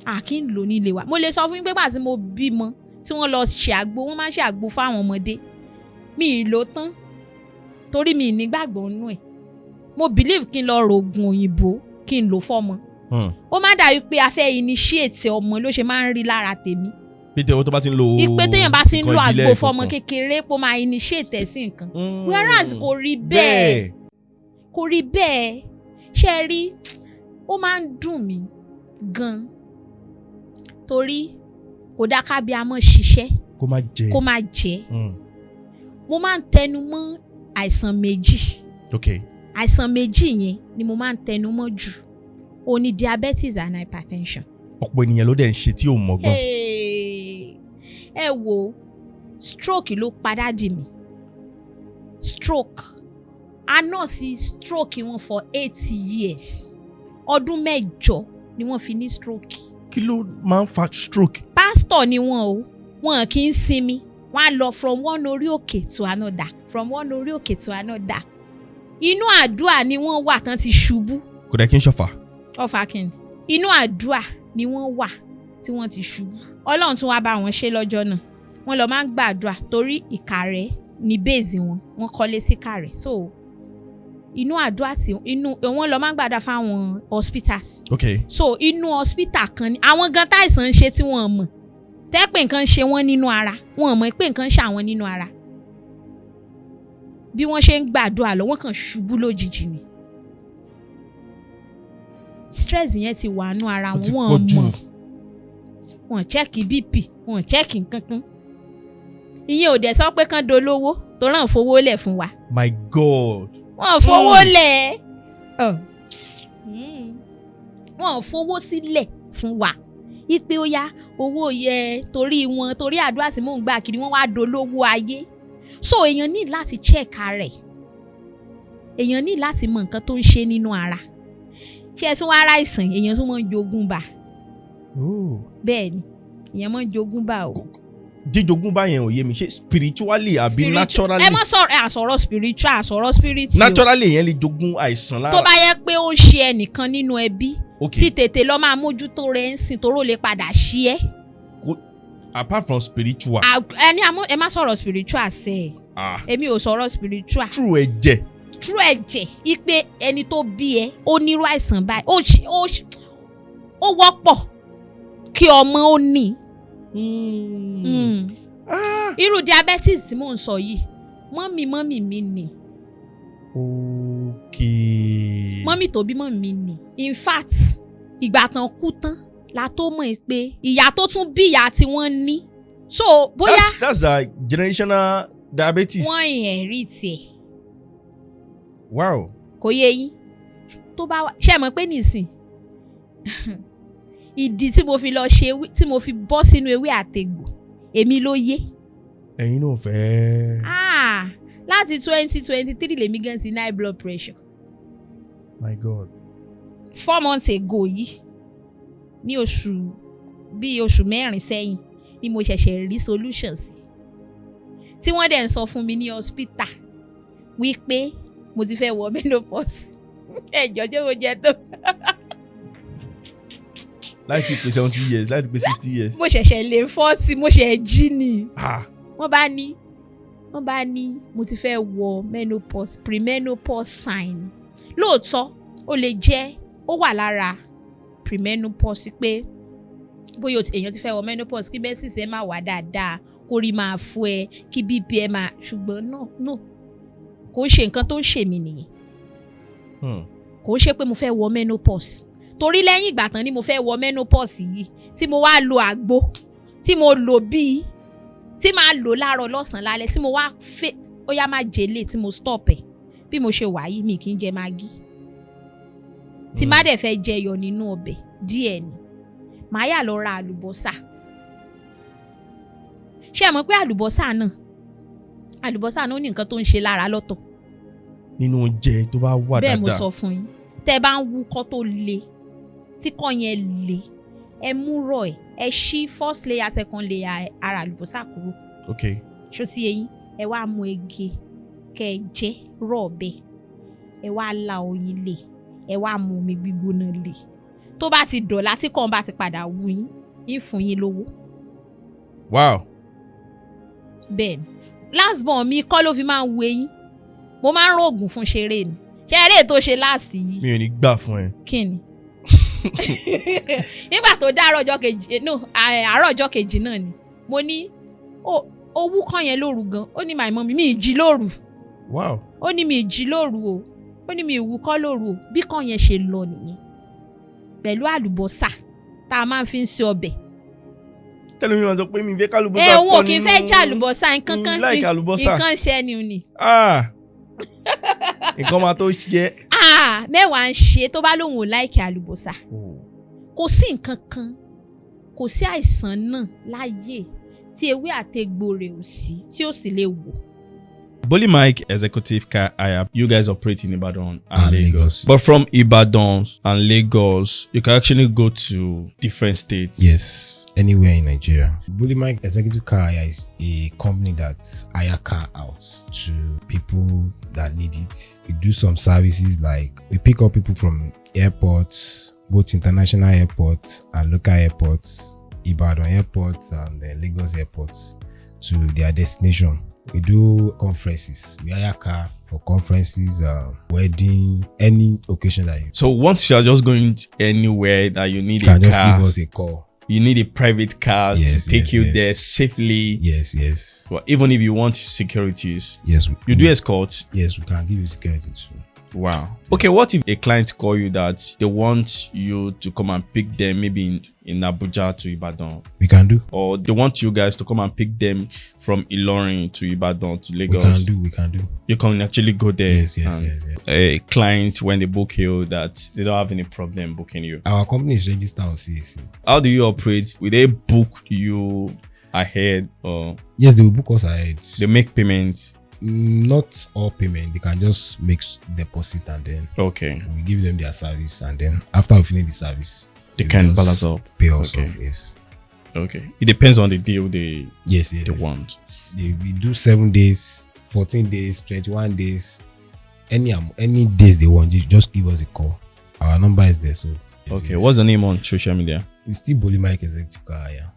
À kì í lò nílé wa. Mo lè sọ fún yín pé gbà tí mo bímọ, tí wọ́n lọ ṣe àgbo, wọ́n máa ń ṣe àgbo fáwọn ọmọdé, mi ì lò tán torí mi ì nígbàgbọ́ nínú ẹ̀. Mo believe kí n lọ rògùn òyìnbó kí n lò fọ́mọ. Ó má dàbí pé a fẹ́ initiate ọmọ ló ṣe máa ń rí lára tèmi. Pété owó tó bá ti ń lo Ìpè téèyàn bá ti ń lo nǹkan ìbílẹ̀ àgbo fọ́mọ kankan. kékeré, pé ó máa initiate ẹ̀ sí nǹkan, whereas kò rí bẹ́ẹ̀. Kò rí bẹ́ẹ̀. Ṣe é rí, ó máa ń dùn mí gan torí kò dá kábíamọ ṣiṣẹ́ kó má jẹ. Kó má jẹ́. Mo máa ń tẹnu mọ́ àìsàn méjì. Àìsàn méjì yẹn ni mo máa ń tẹnu mọ́ jù, ó ní diabetes and hypertension. Ọ̀pọ̀ ènìyàn ló dẹ̀ ń ṣe tí ò mọ̀ gan. Hey, ẹ wo, stroke ló pa daddy mi. Stroke, a nurse stroke wọn for 8 years. Ọdún 8 ni wọ́n fi ní stroke. Kí ló máa ń fa stroke? Pásítọ̀ ni wọ́n o, wọn kì í sinmi. Wọ́n á lọ from one orí òkè to another, from one orí òkè to another. Inú àdúrà ni wọ́n wà tán ti ṣubú. Kò dẹ̀ kí n ṣọ̀fà. Ọfà kìnnì. Inú àdúrà ni wọ́n wà tí wọ́n ti ṣubú. Ọlọ́run tún wá bá wọn ṣe lọ́jọ́ náà. Wọ́n lọ máa ń gbàdúrà torí Ìkàrẹ́ ní base wọn, wọ́n kọ́lé sí Ìkàrẹ́. So inú àdúrà tí inú wọ́n lọ máa ń gbàdúrà fáwọn hospitals. So inú hospital kan ni àwọn gan táìsàn ń ṣe tí wọ́n mọ̀ tẹ́ pé nǹkan ń ṣe wọ́n nínú ara. Wọ́n mọ̀ pé nǹkan ń ṣe àwọn nínú ara. Bí wọ́n ṣe ń gbàdúrà lọ, wọ́n kàn ṣubú lójijì ni. Stress yẹn ti wà nú ara Ó ti wọn. pọ̀ Wọ́n jù. mọ̀, wọ́n check BP, wọ́n check nǹkan kan. Ìyẹn ò dẹ̀ sọ pé kán dolówó tó ràn fowó lẹ̀ fún wa. My God. Wọ́n fowó lẹ̀. Wọ́n fowó sílẹ̀ fún wa ipe ó yá owó yẹ torí wọn, torí àdúrà tí mò ń gbà kiri, wọ́n wá dolówó ayé. So èèyàn ní láti check ara ẹ̀, èèyàn ní láti mọ nǹkan tó ń ṣe nínú ara. Ṣé ẹ tún wá ara ìsàn, èèyàn tún máa ń jogún bá. Oh. Bẹ́ẹ̀ ni, èèyàn máa ń jogún bá o. Jíjogún báyẹn ò yé mi. Ṣé spiritually àbí naturally? Ẹ má sọ̀rọ̀, ẹ àsọ̀rọ̀ spiritual, àsọ̀rọ̀ spirit o. Naturally, èèyàn lè jogún àìsàn lára. Tó bá yẹ pé ó ń ṣe ẹnìkan nínú ẹbí, tí tètè lọ máa mójútó rẹ̀ ń sìn, toró lè padà ṣí ẹ́. Apart from spiritual. Ẹni àmọ́ ẹ má sọ̀rọ̀ spiritual sẹ́ ẹ̀. Èmi ò sọ̀rọ̀ spiritual. True ẹ̀jẹ̀. True ẹ̀jẹ̀, ipe ẹni tó bí ẹ ó nírú àìsàn báyìí, ó wọ́pọ̀ kí ọmọ ó ní. Irú diabetes tí mò ń sọ yìí, mummy mi ni. Mummy tó bí mummy mi ni. In fact, ìgbà tán kú tán la tó mọ̀ ẹ́ pé ìyá tó tún bí ìyá tí wọ́n ní, so bóyá That's a generational diabetes. Wọ́n inherit ẹ̀. Kò yé yín? Tó bá wà, ṣe mọ̀ pé nísìn Ìdí tí mo fi lọ ṣe tí mo fi bọ́ sínú ewé àtegbò, èmi ló yé. Ẹ̀yin náà fẹ́. Ah, láti 2023 lèmi gan ti ní high blood pressure. My God. 4 months ago yìí, ní oṣù bíi oṣù 4 sẹ́yìn ni mo ṣẹ̀ṣẹ̀ rí solution sí, tí wọ́n dẹ̀ ń sọ fún mi ní hospital wípé mo ti fẹ́ wọ menopause. Ẹ̀jọ̀, ṣé mo jẹ tó? Láì tí pé 70 years, láì tí pé 60 years. Mo ṣẹ̀ṣẹ̀ lé 40, mo ṣẹ̀ jí ni. Ah. Wọ́n bá ní mo ti fẹ́ wọ menopause, premenopause sign. Lóòótọ́, ó lè jẹ́ ó wà lára premenopause pé bóyá èèyàn ti fẹ́ wọ menopause, kí menses ẹ máa wà dáadáa, kó rí máa fún ẹ, kí BP ẹ máa, ṣùgbọ́n no, no, kò ń ṣe nǹkan tó ń ṣe mí nìyẹn. Kò ń ṣe pé mo fẹ́ wọ menopause, torí lẹ́yìn ìgbà tán ni mo fẹ́ wọ menopause yìí tí mo wá lo àgbo tí mo lò bíi tí màá lò láàárọ̀, lọ́sàn-án, lálẹ́, tí mo wá fẹ́ ó yá má jẹ́lé, tí mo stop ẹ̀. Bí mo ṣe wà yìí, mi kì í jẹ Maggi. Tí má dẹ̀ fẹ́ jẹyọ̀ nínú ọbẹ̀ díẹ̀ ni màá yà lọ ra àlùbọ́sà. Ṣé ẹ mọ̀ pé àlùbọ́sà náà ó ní nǹkan tó ń ṣe lára lọ́tọ̀? Nínú oúnjẹ tó bá wà Bẹ́ẹ̀ mo dáadáa. sọ fún yín, tẹ́ ẹ bá ń wúkọ́ tó le, tí kọ́ yẹn le, ẹ mú rọ̀ ẹ̀, ẹ ṣí first layer, second layer ara àlùbọ́sà kúrò. Ṣó ti eyín? Ẹ wá mú ege kẹ́ ẹ jẹ rọ̀ bẹ́ẹ̀, ẹ wá la oyin lé, ẹ wá mú omi gbígbóná lé. Tó bá ti dọ̀la, tí kàn bá ti padà wú yín, yín fún yín lówó. Bẹ́ẹ̀ ni. Last born mi kọ́ ló fi máa ń wu eyín. Mo máa ń rògùn fún ṣeré ni. Ṣe eré tó ṣe last yìí? Mi ò ní gbà fún ẹ. Kí ni nígbà tó dá àárọ̀ ọjọ́ kejì, no, àárọ̀ ọjọ́ kejì náà ni mo ní owó kan yẹn lóru gan. Ó ní, "My mummy, mi ì jí lóru." Ó ní, "Mi ì jí lóru o." Ó ní, "Mi ì wúkọ́ lóru o." Bí kan yẹn ṣe lọ nìyẹn, pẹ̀lú àlùbọ́sà tá a máa ń fi ń ṣe ọbẹ̀. Tẹ́lẹ̀ mi máa sọ pé mi fẹ́ kálùbọ́sà Ẹ òun ò pọ̀ kì í fẹ́ jẹ àlùbọ́sà nǹkan kan. Mi like àlùbọ́sà. Nǹkan ṣe ni ni. Ah, nǹkan máa tó ṣe. Ah, mẹ́wàá ń ṣe tó bá lóun ò like àlùbọ́sà. Kò sí nǹkan kan, kò sí àìsàn náà láyé tí ewé àtegbò rẹ̀ ò sí tí ó sì lè wò. Bully Mike Executive Car Hire. You guys operate in Ibadan and And Lagos. Lagos. But from Ibadan and Lagos, you can actually go to different states. Yes, anywhere in Nigeria. Bully Mike Executive Car Hire is a company that hire car out to people that need it. We do some services like we pick up people from airports, both international airports and local airports, Ibadan airports and Lagos airports to their destination. We do conferences. We hire car for conferences, wedding, any occasion that you So once you are just going anywhere that you need a can just car, give us a call. You need a private car to take Yes, you yes. there safely. Yes. Well, even if you want securities, Yes. you do escorts. Yes, we can give you security too. Wow. Okay, what if a client call you that they want you to come and pick them maybe in Abuja to Ibadan? We can do. Or they want you guys to come and pick them from Ilorin to Ibadan to We Lagos. can do. We can do. You can actually go there. Yes, and yes. A client, when they book you, that they don't have any problem booking you. Our company is registered on CAC. How do you operate? Will they book you ahead or Yes, they will book us ahead. They make payments? Not all payment. They can just make deposit and then we give them their service, and then after we finish the service, They will can just balance up. pay us Okay. up. Yes. Okay. It depends on the deal they Yes. they want. We do 7 days, 14 days, 21 days, any days they want. Just give us a call. Our number is there. So yes, Okay. yes. What's the name on social media? It's still Bully Mike Executive Car. Yeah.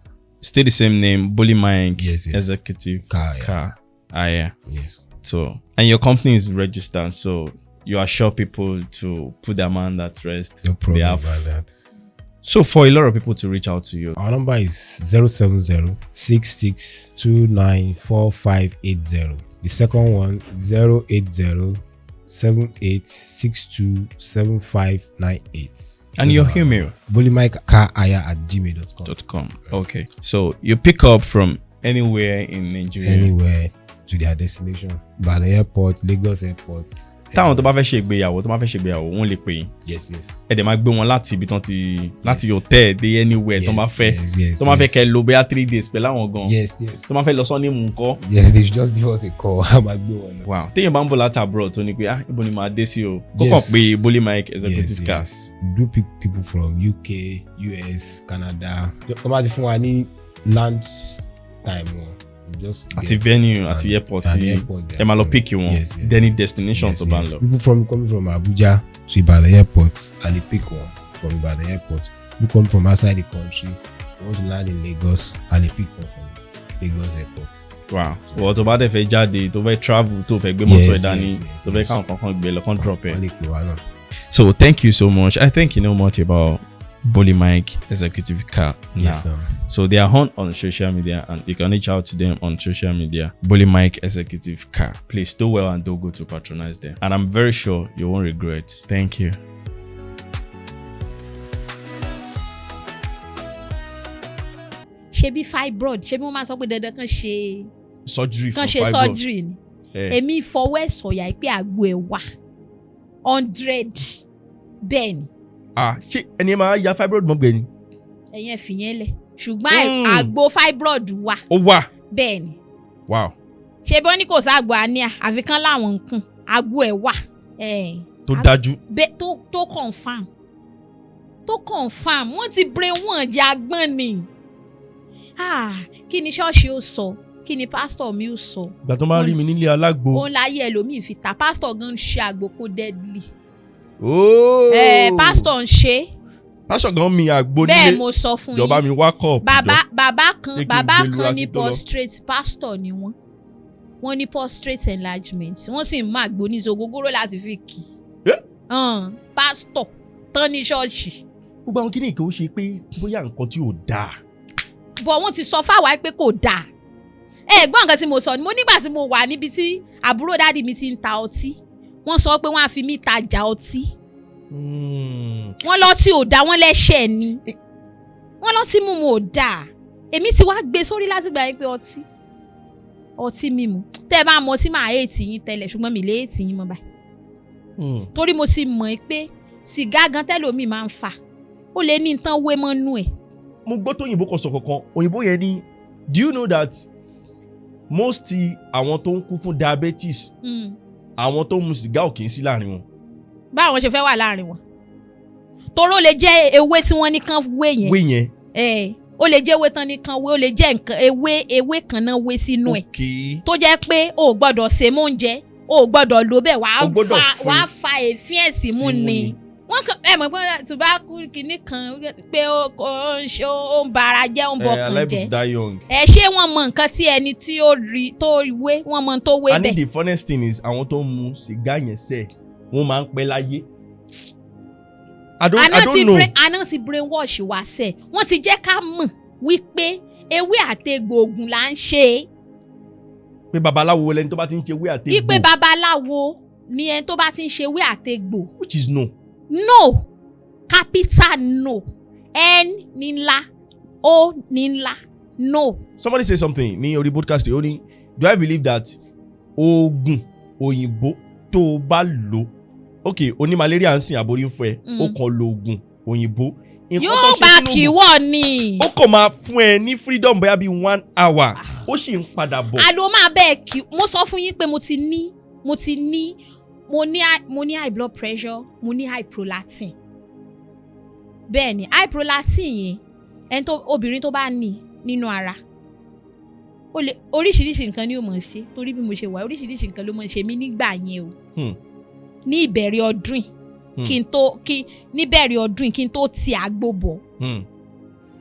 Still the same name, Bully Mike Yes. Executive Car. Yeah. Car Hire. Yes. So, and your company is registered, so you assure people to put their mind at rest. No problem They have- about that. So for a lot of people to reach out to you, Our number is 070 66294580. The second one 080 78627598. And your email? bullymikecarhire@gmail.com. Dot com. Okay. So you pick up from anywhere in Nigeria. Anywhere to their destination. By the airport, Lagos airport, Táwọn tó bá fẹ́ ṣe ìgbéyàwó, tó bá fẹ́ ṣe ìgbéyàwó, wọ́n lè pè yín. Yes. Ẹ dẹ̀ máa gbé wọn láti ibi tán ti láti Yes. hotel dé anywhere tó bá fẹ́. Yes. Tó bá fẹ́ yes. kẹ́ lò bóyá 3 days pẹ̀lú àwọn gan. Yes. Tó bá fẹ́ lọ sọ́ní mú nǹkan. Yes, they should just give us a call. A máa gbé wọn lọ. Wow, téèyàn bá ń bọ̀ láti abroad tó ní pé, ah, ibo ni màá dé sí o, kó Yes. kàn pé Bully Mike Executive Car. Yes. We do pick people from UK, US, Canada. Wọ́n bá ti fún wa ní land time wọn. We just Àti get- venue àti airport and tí airport. Ẹ máa lọ pick wọn Yes. any destination Yes, tó bá ń yes. lọ. People from coming from Abuja to Ibadan airport, and they pick one from Ibadan airport. People come from outside the country, they want to land in Lagos, and they pick one from Lagos airport. Wow, wọ́n tó bá dẹ̀ fẹ́ jáde, tó fẹ́ travel, tó fẹ́ gbé mọ́tò ẹ̀ Yes, dání, yes, tó fẹ́ yes. káwọn kankan gbé lọ, kán drop ẹ̀. Wọ́n lè pè wá náà. So thank you so much. I think you know much about Bully Mike Executive Car now. Yes, sir. So they are on social media and you can reach out to them on social media. Bully Mike Executive Car. Please do well and do go to patronize them. And I'm very sure you won't regret. Thank you. Ṣebí fibroid, ṣebí wọ́n máa sọ pé dandan kan ṣe Surgery. Kan ṣe surgery ni. Èmi fọwọ́ ẹ̀ sọ̀yà pé àgbo ẹ̀ wà 100, bẹ́ẹ̀ ni. Ah, ṣé ẹni máa ya fibroid mọ́gbẹ́ ni? Ẹ̀yin ẹ̀ fìyẹn lẹ̀, ṣùgbọ́n àgbo fibroid wà. Ó wà. Bẹ́ẹ̀ ni. Wow. Ṣé bí wọ́n ní kò ságbo àníà, àfi kán láwọn ń kùn, àgbo ẹ̀ wà. Tó dájú. Tó confam, tó confam. Wọ́n ti brain wọn jẹ́ agbọ́n ni. Ah, kí ni ṣọ́ọ̀ṣì ó sọ? Kí ni pásítọ̀ mi ó sọ? Ìgbà tó máa ń rí mi nílé alágbo. Òun láyé ẹlòmíì fi ta. Pásítọ̀ gan ń ṣe àgbo kó deadly. Ooo. Pásítọ̀ ń ṣe. Pásítọ̀ gan mi àgbo Bẹ́ẹ̀ nílé. mo sọ fún Ìjọba yín. Mi wá kọ̀. Bàbá kan Jẹ́ kí n bàbá gbé lura kan ní kí n tó lọ. prostate, pastor ni wọ́n. Wọ́n ní prostate enlargement, wọ́n sì ń mú àgbo ní ìṣògógóró láti fi kì í. Pastor tán ní ṣọ́ọ̀ṣì. Gbogbo àwọn kíní kò ṣe pé bóyá nǹkan tí ò dáa. Bọ̀ wọ́n ti sọ fáwa pé kò dáa. Ẹ gbọ́ nǹkan tí mo sọ ni, mo nígbà tí mo wà níbi tí àbúrò daddy mi ti ń ta ọtí, wọ́n sọ pé wọ́n á fi mí tajà ọtí. Wọ́n lọ́tí ò dáa, wọ́n lẹ́ṣẹ̀ ni, wọ́n lọ́tí mímu ò dáa. Èmi sì wá gbé sórí látìgbà yẹn pé ọtí mímu, tẹ́ ẹ bá mọ ọtí, máa hate yín tẹ́lẹ̀, ṣùgbọ́n mi lè hate yín mọ́ báyìí, torí mo ti mọ̀ ẹ́ pé sìgá gan tẹ́lòmíì máa ń fà, ó lè ní nǹkan wé mọ́nú ẹ̀. Mo gbọ́ tó òyìnbó kan sọ kankan, òyìnbó yẹn ní, do you know that most àwọn tó ń kú fún diabetes, àwọn tó ń mu sìgá ò kì í sí láàrin wọn? Báwọn ṣe fẹ́ wà láàrin wọn? Toró lè jẹ́ ewé tí wọ́n ní kán wé yẹn. Wé yẹn. Ó lè jẹ́ ewé tán ní kán wé, ó lè jẹ́ nǹkan ewé kan náà wé sínú ẹ̀, tó jẹ́ pé o ò gbọ́dọ̀ sè mọ́ oúnjẹ, o ò gbọ́dọ̀ lò bẹ́ẹ̀, wàá O gbọ́dọ̀ fa fún- wàá fa èéfín ẹ̀ símú símú ni. ni. Wọ́n kàn ẹ mọ̀ pé tobacco kìíní kan pé ó ń ṣe, ó ń ba ara jẹ́, ó ń bọkàn Alive jẹ́. to die young. Ẹ ṣé wọ́n mọ nǹkan tí ẹni tí ó rí tó wé, wọ́n mọ tó wé And bẹ́ẹ̀. the funniest thing is, àwọn tó ń mu sìgá yẹn sẹ́, wọ́n máa ń pẹ́ láyé. I Àná don't ti know. brain àná ti brainwash wá sẹ̀, wọ́n ti jẹ́ ká mọ̀ wípé ewé àtegbò ògùn là ń ṣe. Pé babaláwo lẹni tó bá ti ń ṣe ewé àtegbò. Wípé babaláwo ni ẹni tó bá ti ń ṣe ewé àtegbò. Which is no. No, capital no, N ní ńlá, O ní ńlá, no. Somebody say something ní orí podcast yìí, ó ní, do I believe that oògùn òyìnbó tó o bá lò, ok, oní malaria ń sìn, àborí ń fọ ẹ, ó kàn lo oògùn òyìnbó, nǹkan tó Yóò ṣe bá sínú oògùn, kíwọ́ ni. ó kàn máa fún ẹ ní freedom bóyá bíi one hour, ó sì ń padà bọ̀. Àlọ́ máa bẹ́ẹ̀ kí. Mo sọ fún yín pé mo ti ní mo ní high blood pressure, mo ní high prolactin. Bẹ́ẹ̀ ni, high prolactin yẹn, ẹni tó obìnrin tó bá ní nínú ara, ó lè oríṣiríṣi nǹkan ni ó mọ̀ ṣe, torí bí mo ṣe wà, oríṣiríṣi nǹkan ló mọ̀ ṣe mí nígbà yẹn o. Ní ìbẹ̀rẹ̀ ọdún yìí, kí n tó kí níbẹ̀rẹ̀ ọdún yìí, kí n tó ti àgbo bọ̀,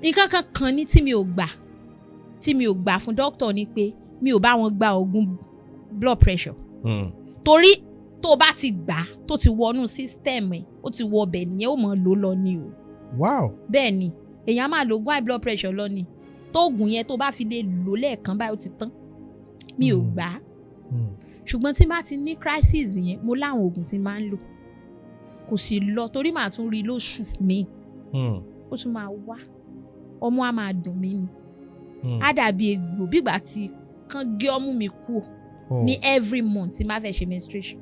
nǹkan kan kan ní tí mi ò gbà fún dókítà ni pé mi ò bá wọn gba oògùn blood pressure, torí tó o bá ti gbà á, tó ti wọnú system ẹ̀, ó ti wọ ọbẹ̀ nìyẹn, ó mọ̀ ló lọ ni o. Wow. Bẹ́ẹ̀ ni, èèyàn máa lo oògùn high blood pressure lọ ni, tóògùn yẹn tó bá fi lè lò lẹ́ẹ̀kan báyìí, ó ti tán. Mi ò gbà á. Ṣùgbọ́n tí n bá ti ní crisis yẹn, mo láwọn oògùn tí n máa ń lò, kò sì lọ, torí màá tún rí lóṣù míì, ó tún máa wá, ọmú á máa dùn mí ni, á dàbí egbò, bígbà tí kán gé ọmú mi kú ní every month tí n bá fẹ́ ṣe menstruation.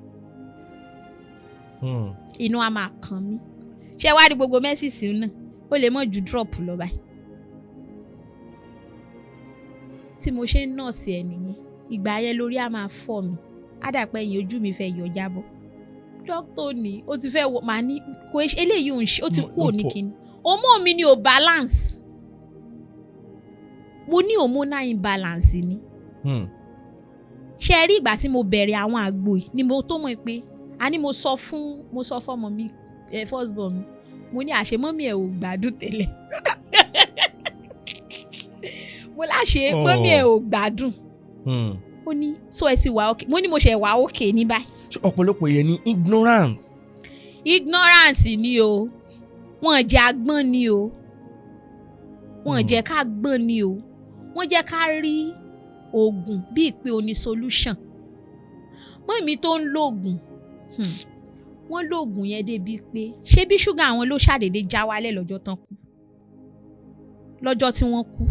Inú á máa kan mí. Ṣé wàá rí gbogbo menses náà, ó lè mọ̀ ju drop lọ báyìí. Tí mo ṣe ń nurse ẹ̀ nìyẹn. Ìgbà yẹn lórí á máa fọ́ mi, á dà pé ẹ̀yìn ojú mi fẹ́ yọ jábọ́. Dókítà ní ó ti fẹ́ wọ màá ní kò ṣe eléyìí ò ń ṣe, ó ti kú òní kíni, hormone mi ni ò balance. Mo ní hormonal imbalance ni. Ṣe rí ìgbà tí mo bẹ̀rẹ̀ àwọn àgbo yìí ni mo tó mọ̀ pé a ní mo sọ fọ́mọ mi ẹ, first born mi, mo ní àṣẹ mummy ẹ̀ ò gbádùn tẹ́lẹ̀. Mo láṣẹ mummy ẹ̀ ò gbádùn. Ó ní so ẹ ti wà okay? Mo ní mo ṣe wà okay ní báyìí. Ṣé ọ̀pọ̀lọpọ̀ yẹn ní ignorant? Ignorance ni o. Wọ́n jẹ́ agbọ́n ni o. Wọ́n jẹ́ ká gbọ́n ni o. Wọ́n jẹ́ ká rí oògùn bíi pé o ní solution. Mummy tó ń lo oògùn, wọ́n lo oògùn yẹn débi pé ṣé bí ṣúgà àwọn ló ṣàdédé já wálẹ̀ lọ́jọ́ tán kú, lọ́jọ́ tí wọ́n kú.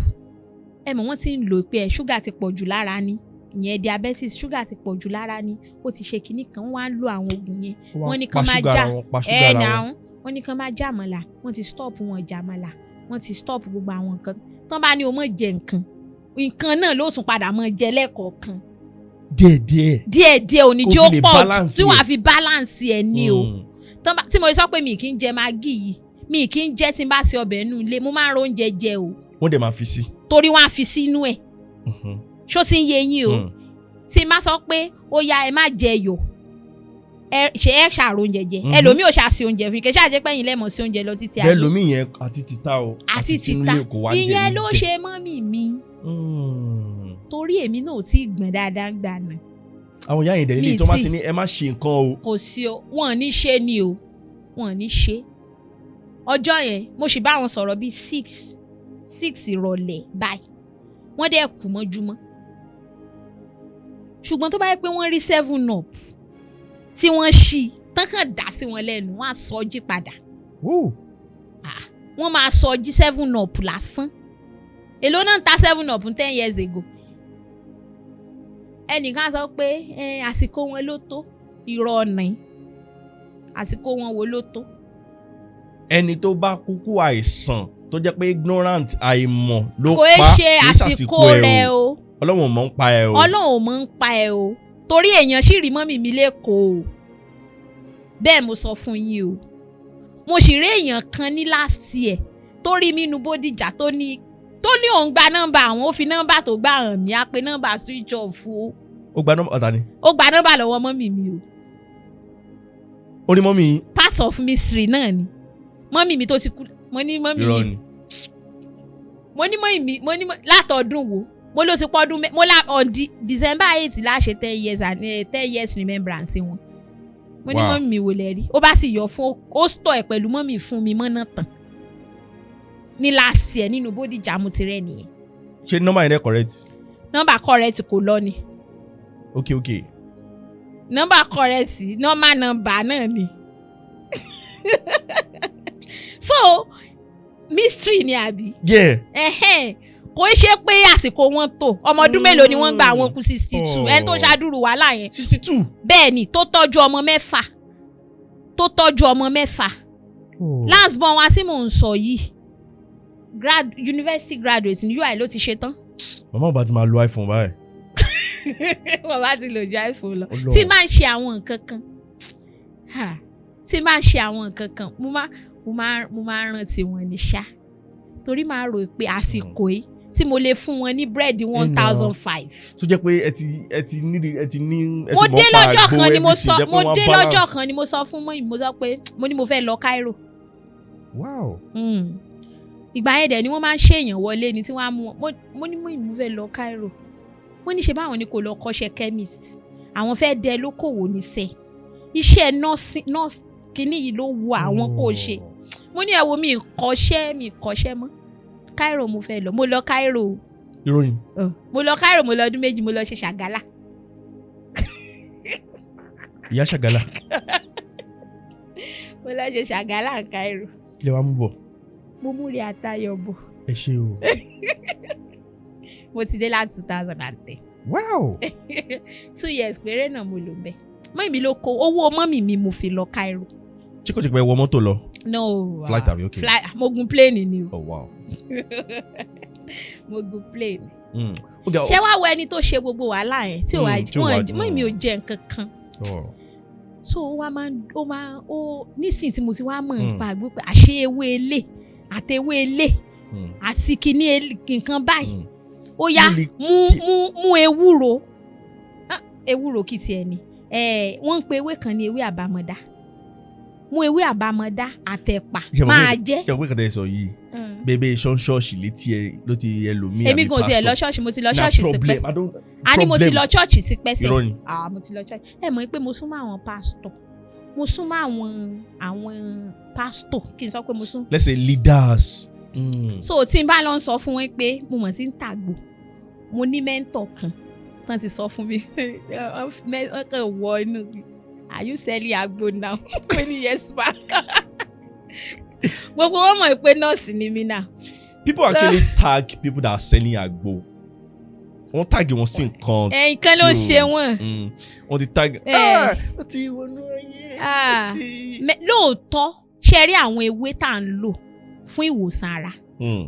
Ẹ mọ̀ wọ́n ti ń lò pé ẹ ṣúgà ti pọ̀ jù lára ni, ìyẹn diabetes, ṣúgà ti pọ̀ jù lára ni, ó ti ṣe kinní kan. Wọ́n wá ń lo àwọn oògùn yẹn. Wọ́n ní kán máa já ẹ náà, wọ́n ní kán máa jàmàlà, wọ́n ti stop wọn jàmàlà, wọ́n ti stop gbogbo àwọn nǹkan tán bá ní o mọ̀ jẹ. Nǹkan nǹkan náà ló tún padà mọ̀ jẹ lẹ́ẹ̀kọ̀ọ̀kan. Díẹ̀ díẹ̀. Díẹ̀ díẹ̀, òní jẹ́ ó Kó fi lè pọ̀ balance tí wàá ẹ̀. fi balance ẹ̀ ní o. Tán bá tí mo sọ pé mi kì í jẹ Maggi yìí, mi kì í jẹ tí n bá ṣe ọbẹ̀ nínú ilé, mo máa ń ro oúnjẹ jẹ o. Wọ́n dẹ̀ máa fi sí. Torí wọ́n á fi sínú ẹ̀. Ṣó ti ń yé yín o? Tí n bá sọ pé ó yá, ẹ má jẹ iyọ̀, ẹ ṣe ẹ ṣàrò oúnjẹ jẹ. Ẹlòmíì ò ṣàṣe oúnjẹ fún yín, kẹ ṣáà jẹ́ pẹ́yìn lẹ́mọ̀ sí oúnjẹ lọ títí Bẹ́ẹ̀ ayé. lómi yẹn àti títà o. Àti tinú títà. ilé kò wá jẹ Ìyẹn ní ló jẹ. ṣe mummy mi. Torí èmi náà ò tí ì gbọ̀n dáadáa ń gbà náà. Àwọn ìyá yẹn dẹ̀ Mi nílé tí wọ́n bá tí. ti ní ẹ má ṣe nǹkan o. Kò sí o, wọn ò ní ṣe ni o, wọn ò ní ṣe. Ọjọ́ yẹn mo sì bá wọn sọ̀rọ̀ bíi 6 ìrọ̀lẹ́ báyìí, wọ́n dẹ̀ kú mọ́júmọ́. Ṣùgbọ́n tó bá yẹ pé wọ́n rí 7 Up tí wọ́n ṣí tán kàn dá sí wọn lẹ́nu, wọ́n á sọ jí padà. Woo. Ah, wọ́n máa sọ jí. 7 Up lásán, èló náà ń ta 7 Up 10 years ago? Ẹnìkan sọ pé ẹ, àsìkò wọn ló tó. Irọ́ ọ̀nà àsìkò wọn wo ló tó? Ẹni tó bá kúkú àìsàn tó jẹ́ pé ignorant, àìmọ̀ ló Kò pa, é ṣe kì í àsìkò ẹ rẹ o. Ọlọ́run ò mọ̀ ń pa ẹ o. Ọlọ́run ò mọ̀ ń pa ẹ o, torí èèyàn sì rí mummy mi lẹ́kọ̀ọ́ o. Bẹ́ẹ̀ mo sọ fún yín o, mo sì rí èèyàn kan ní last year tó rí mi nu Bódìjà, tó ní òun gba nọ́mbà àwọn, ó fi nọ́mbà tó gbà hàn mí, á pe nọ́mbà switch off o. Ó gba nọ́mbà ọ̀tá ni? Ó gba nọ́mbà lọ́wọ́ mummy mi o. Ó ní mummy yín. Part of mystery náà ni mummy mi tó ti kú. Mo ní mummy Irọ́ yìí ni. Mo ní mummy mi, mo ní látọdún wo mo ló ti pọ́dún mo la on December 8 láṣẹ 10 years and 10 years remembrance wọn. Mo ní mummy mi wò lẹ rí, ó bá sì yọ fún ó stọ̀ ẹ̀ pẹ̀lú mummy fún mi mọ́nà tán ní last year nínú Bódìjà, mo ti rẹ̀ nìyẹn. Ṣé nọ́mbà yẹn dẹ̀ correct? Nọ́mbà correct, kò lọ ni. Ok. Nọ́mbà correct, normal number náà ni. So mystery ni àbí? Yeah. Ẹhẹ́n, kò í ṣe pé àsìkò wọn tó. Ọmọ ọdún mélòó ni wọ́n gbà wọn kú? 62. Ẹni tó ṣàdúrù wàhálà yẹn. 62. Bẹ́ẹ̀ ni, tó tọ́jú ọmọ mẹ́fà, tó tọ́jú ọmọ mẹ́fà. Last born wa tí mò ń sọ yìí, university graduate ní UI ló ti ṣe tán. Màmá ò bá ti máa lo iPhone báyìí. Bàbá ti lò ju iPhone lọ. Ọlọ́run. Tí máa ń ṣe àwọn nǹkan kan, ha, tí máa ń ṣe àwọn nǹkan kan, mo máa ń rántí wọn ní ṣá, torí máa rò pé àsìkò yìí tí mo lè fún wọn ní búrẹ́dì 1,500. Tó jẹ́ pé ẹ ti ní ẹ Mo ti mọ̀ dé pa lọ́jọ́ àgbo kan ni mo everything, sọ jẹ́ pé mo wọ́n á dé lọ́jọ́ balance. kan ni mo sọ fún mummy, mo sọ pé mo ní mo fẹ́ lọ Cairo. Ìgbà yẹn dẹ̀ ni wọ́n máa ń ṣèyàn wọlé ni tí wọ́n á mú wọn. Mo ní mummy, mo fẹ́ lọ Cairo. Wọ́n ní ṣe báwọn ni kò lọ kọ́ṣẹ́ chemist, àwọn fẹ́ dẹ lókòwò níṣẹ́, iṣẹ́ nọ́ọ̀sì, nọ́ọ̀sì kínní yìí ló wu àwọn kò ṣe. Mo ní ẹ wo, mi kọ́ṣẹ́ mọ́, Cairo mo fẹ́ lọ. Mo lọ Cairo. Ìròyìn. Mo lọ Cairo, mo lọ ọdún 2, mo lọ ṣe ṣàgálà. Ìyá ṣàgálà. Mo lọ ṣe ṣàgálà ní Cairo. Kí lè wá mú bọ̀? Mo mú rí àtayọ̀ bọ̀. Ẹ ṣé o. Mo ti dé láti 2010. 2 years péré náà mo lò bẹ́ẹ̀. Mummy mi ló kó owó mummy mi mo fi lọ Cairo. Ṣé kò jẹ́ pé ẹ wọ mọ́tò lọ? No. Flight àbí? Okay. Flight, mo gun plane ni o. Oh wow. Mo gun plane. Okay. Ṣé wàá wo ẹni tó ṣe gbogbo wàhálà yẹn tí ò wá Tí ò wá wọn mummy mi ò jẹ nǹkan kan. Oh. So ó wá máa ń ó máa ó nísìnyí tí mo ti wá mọ̀ nípa àgbo pé àṣé ewé elé àti ewé elé àti kinní nǹkan báyìí ó yá. Mo lè Mú mú ewúro. Ah, ewúro kì í tiẹ̀ ni. Wọ́n ń pe ewé kan ní ewé àbámọ̀dá. Mú ewé àbámọ̀dá àtẹ̀pà Ṣé mo máa jẹ́. Ṣé o pé kàtà ẹ sọ yìí, bébé ṣọ́ọ̀ṣì létí ẹ ló ti ẹlòmíì? Èmi kò tiẹ̀ lọ ṣọ́ọ̀ṣì, mo ti lọ ṣọ́ọ̀ṣì tipẹ́. Problem. I don't A ní mo ti problem. lọ ṣọ́ọ̀ṣì tipẹ́ sẹ́. Irọ́ ni. Ah, mo ti lọ ṣọ́ọ̀ṣì. Ẹ mọ̀ pé mo súnmọ́ àwọn pásítọ̀, mo súnmọ́ àwọn pásítọ̀, kí n sọ pé mo sún. Let's say leaders. So tí n bá lọ sọ fún wọn pé mo mọ̀ sí ń tàgbò, mo ní mentor kan tán ti sọ fún mi, wọ́n kàn wọ inú mi, "Are you selling agbo now?" Mo ní, "Yes ma." Gbogbo wọn mọ̀ pé nọ́ọ̀sì ni mí náà. People actually tag people that are selling agbo. Wọ́n tag wọn sí nǹkan. Ẹ̀yìn kan ló ń ṣe wọ́n. Wọ́n ti tag. Eh. Ah, ó ti wọnú ayé. Ah. Ó ti. Lóòótọ́, ṣe rí àwọn ewé tá à ń lò fún ìwòsàn ara,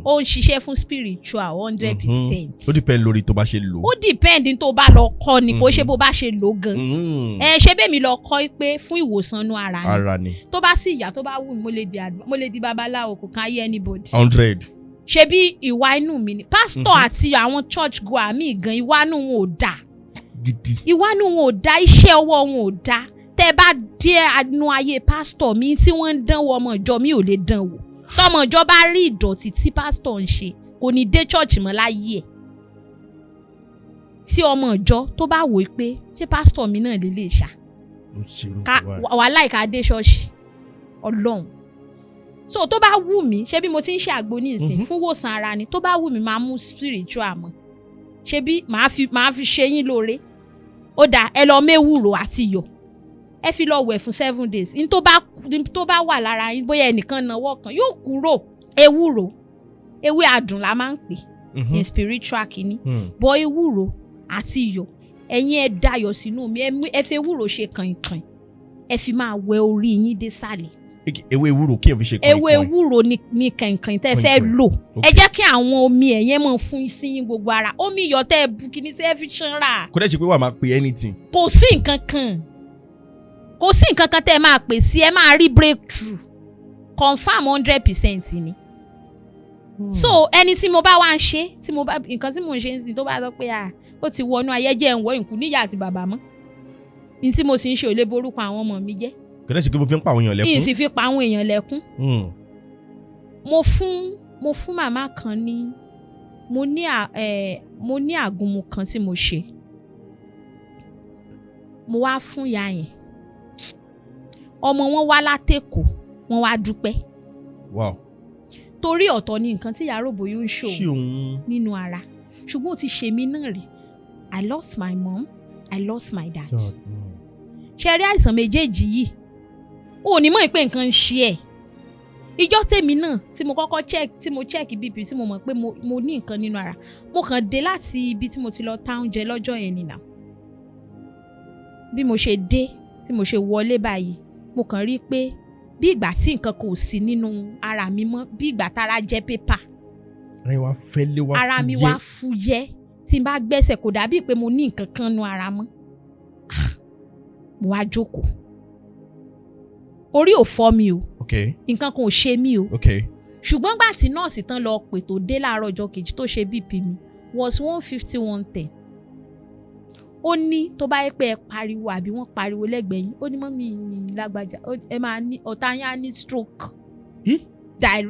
ó ń ṣiṣẹ́ fún spiritual 100%. Ó depend lórí tó bá ṣe lò. Ó depend ní tó bá lọ kọ́ ni, kò ṣe bó bá ṣe lò gan. Ẹ ṣe bẹ́ẹ̀ mi lọ kọ́ pé fún ìwòsàn inú ara ni. Ara ni. Tó bá sì yá, tó bá wù mí, mo lè di babaláwo, kò kàn ayé anybody. 100. Ṣe bí ìwà inú mi ni pásítọ̀ àti àwọn church goer mi gan, ìwà inú wọn ò dáa. Gidi. Ìwà inú wọn ò dáa, iṣẹ́ ọwọ́ wọn ò dáa. Tẹ́ bá dé inú ayé pásítọ̀ mi tí wọ́n ń dánwò, ọmọ ìjọ mi ò lè dánwò. Tọmọ ìjọ bá rí ìdọ̀tí tí pásítọ̀ ń ṣe, kò ní dé church mọ́ láyé ẹ̀. Tí ọmọ ìjọ tó bá wò ó pé ṣé pásítọ̀ mi náà lè lè ṣá Ó ṣe irú ká nǹkan báyìí. Wàhálà ìka dé ṣọ́ọ̀ṣì ọlọ́run. So tó bá wù mí, ṣé bí mo ti ń ṣe àgbo ní ìsìn fún wòsàn ara ni, tó bá wù mí, máa mú spiritual mọ́. Ṣé bí màá fi ṣe yín lóore, ó dáa, ẹ lọ méwúrò àti iyọ̀, ẹ fi lọ wẹ̀ fún 7 days. Ní tó bá wà lára yín, bóyá ẹnìkan náwó kan, yóò kúrò. Ewúro, ewé adùn la máa ń pè ní spiritual kìíní. Bọ ewúro àti iyọ̀, ẹ̀yin ẹ dayọ̀ sínú omi, ẹ fi ewúro ṣe kànkàn, ẹ fi máa wẹ orí yín dé sàlẹ̀. Ewé ewúro kí ẹ fi ṣe Ewé kọ̀ìnkọ̀ìn. ewúro ni kànkàn tẹ́ fẹ́ Kọ̀ìnkọ̀ìn. lò. Ẹ jẹ́ kí àwọn omi ẹ̀ yẹn máa fún sí yín gbogbo ara. Omi iyọ̀ tẹ́ ẹ bu kìíní sí, ẹ fi ṣanra. Kò dẹ́ ṣe pé wà máa pe anything. Kò sí nǹkan kan, kò sí nǹkan kan tẹ́ ẹ máa pè sí. Ẹ máa rí breakthrough, confirm, 100% ni. So ẹni tí mo bá wá ń ṣe, tí mo bá nǹkan tí mò ń ṣe ń sìn, tó bá sọ pé à ó ti wọnú ayé jẹ́ ń wọ ìkú níyà àti bàbá mọ́ ní tí mo sì ń ṣe, ò lè borúkọ àwọn ọmọ mi jẹ́. Kò dẹ́ ṣe pé mo fi ń pa àwọn èèyàn Yìí lẹ́kún. sì fi pa àwọn èèyàn lẹ́kún. Mo fún màmá kan ní mo ní à ẹ mo ní àgúnmu kan tí mo ṣe, mo wá fún ìyá yẹn. Ọmọ wọn wá látẹ̀kọ̀, wọn wá dúpẹ́. Torí ọ̀tọ̀ ni nǹkan tí ìyá rògbò yóò ń ṣòwò Ṣé òun. nínú ara, ṣùgbọ́n ó ti ṣe mí náà rí. I lost my mom, I lost my dad. Ṣe rí àìsàn méjèèjì yìí, ò ní mọ̀ pé nǹkan ń ṣe ẹ̀. Ìjọ́ tèmi náà tí mo kọ́kọ́ check, tí mo check BP, tí mo mọ̀ pé mo ní nǹkan nínú ara, mo kàn dé láti ibi tí mo ti lọ ta oúnjẹ lọ́jọ́ yẹn nìyà. Bí mo ṣe dé, tí mo ṣe wọlé báyìí, mo kàn rí i pé bí ìgbà tí nǹkan kò sí nínú ara mi mọ́, bí ìgbà tára jẹ́ pépà. Ara yín wá fẹ́lẹ́, wá Ara mi fúyẹ́. wá fúyẹ́. Tí n bá gbẹ́sẹ̀, kò dàbí pé mo ní nǹkan kan nú ara mọ́. Ah, mo wá jókòó, orí ò fọ́ mi o, nǹkan kan ò ṣe mí o. Ṣùgbọ́n gbà tí nọ́ọ̀sì tán lọ pè tó dé láàárọ̀ ọjọ́ kejì tó ṣe BP mi was 150, 110. Ó ní tó bá yẹ pé ẹ pariwo àbí wọ́n pariwo lẹ́gbẹ̀ẹ́ yín, ó ní mummy lágbájá, ẹ máa ní ọ̀tá yín á ní stroke.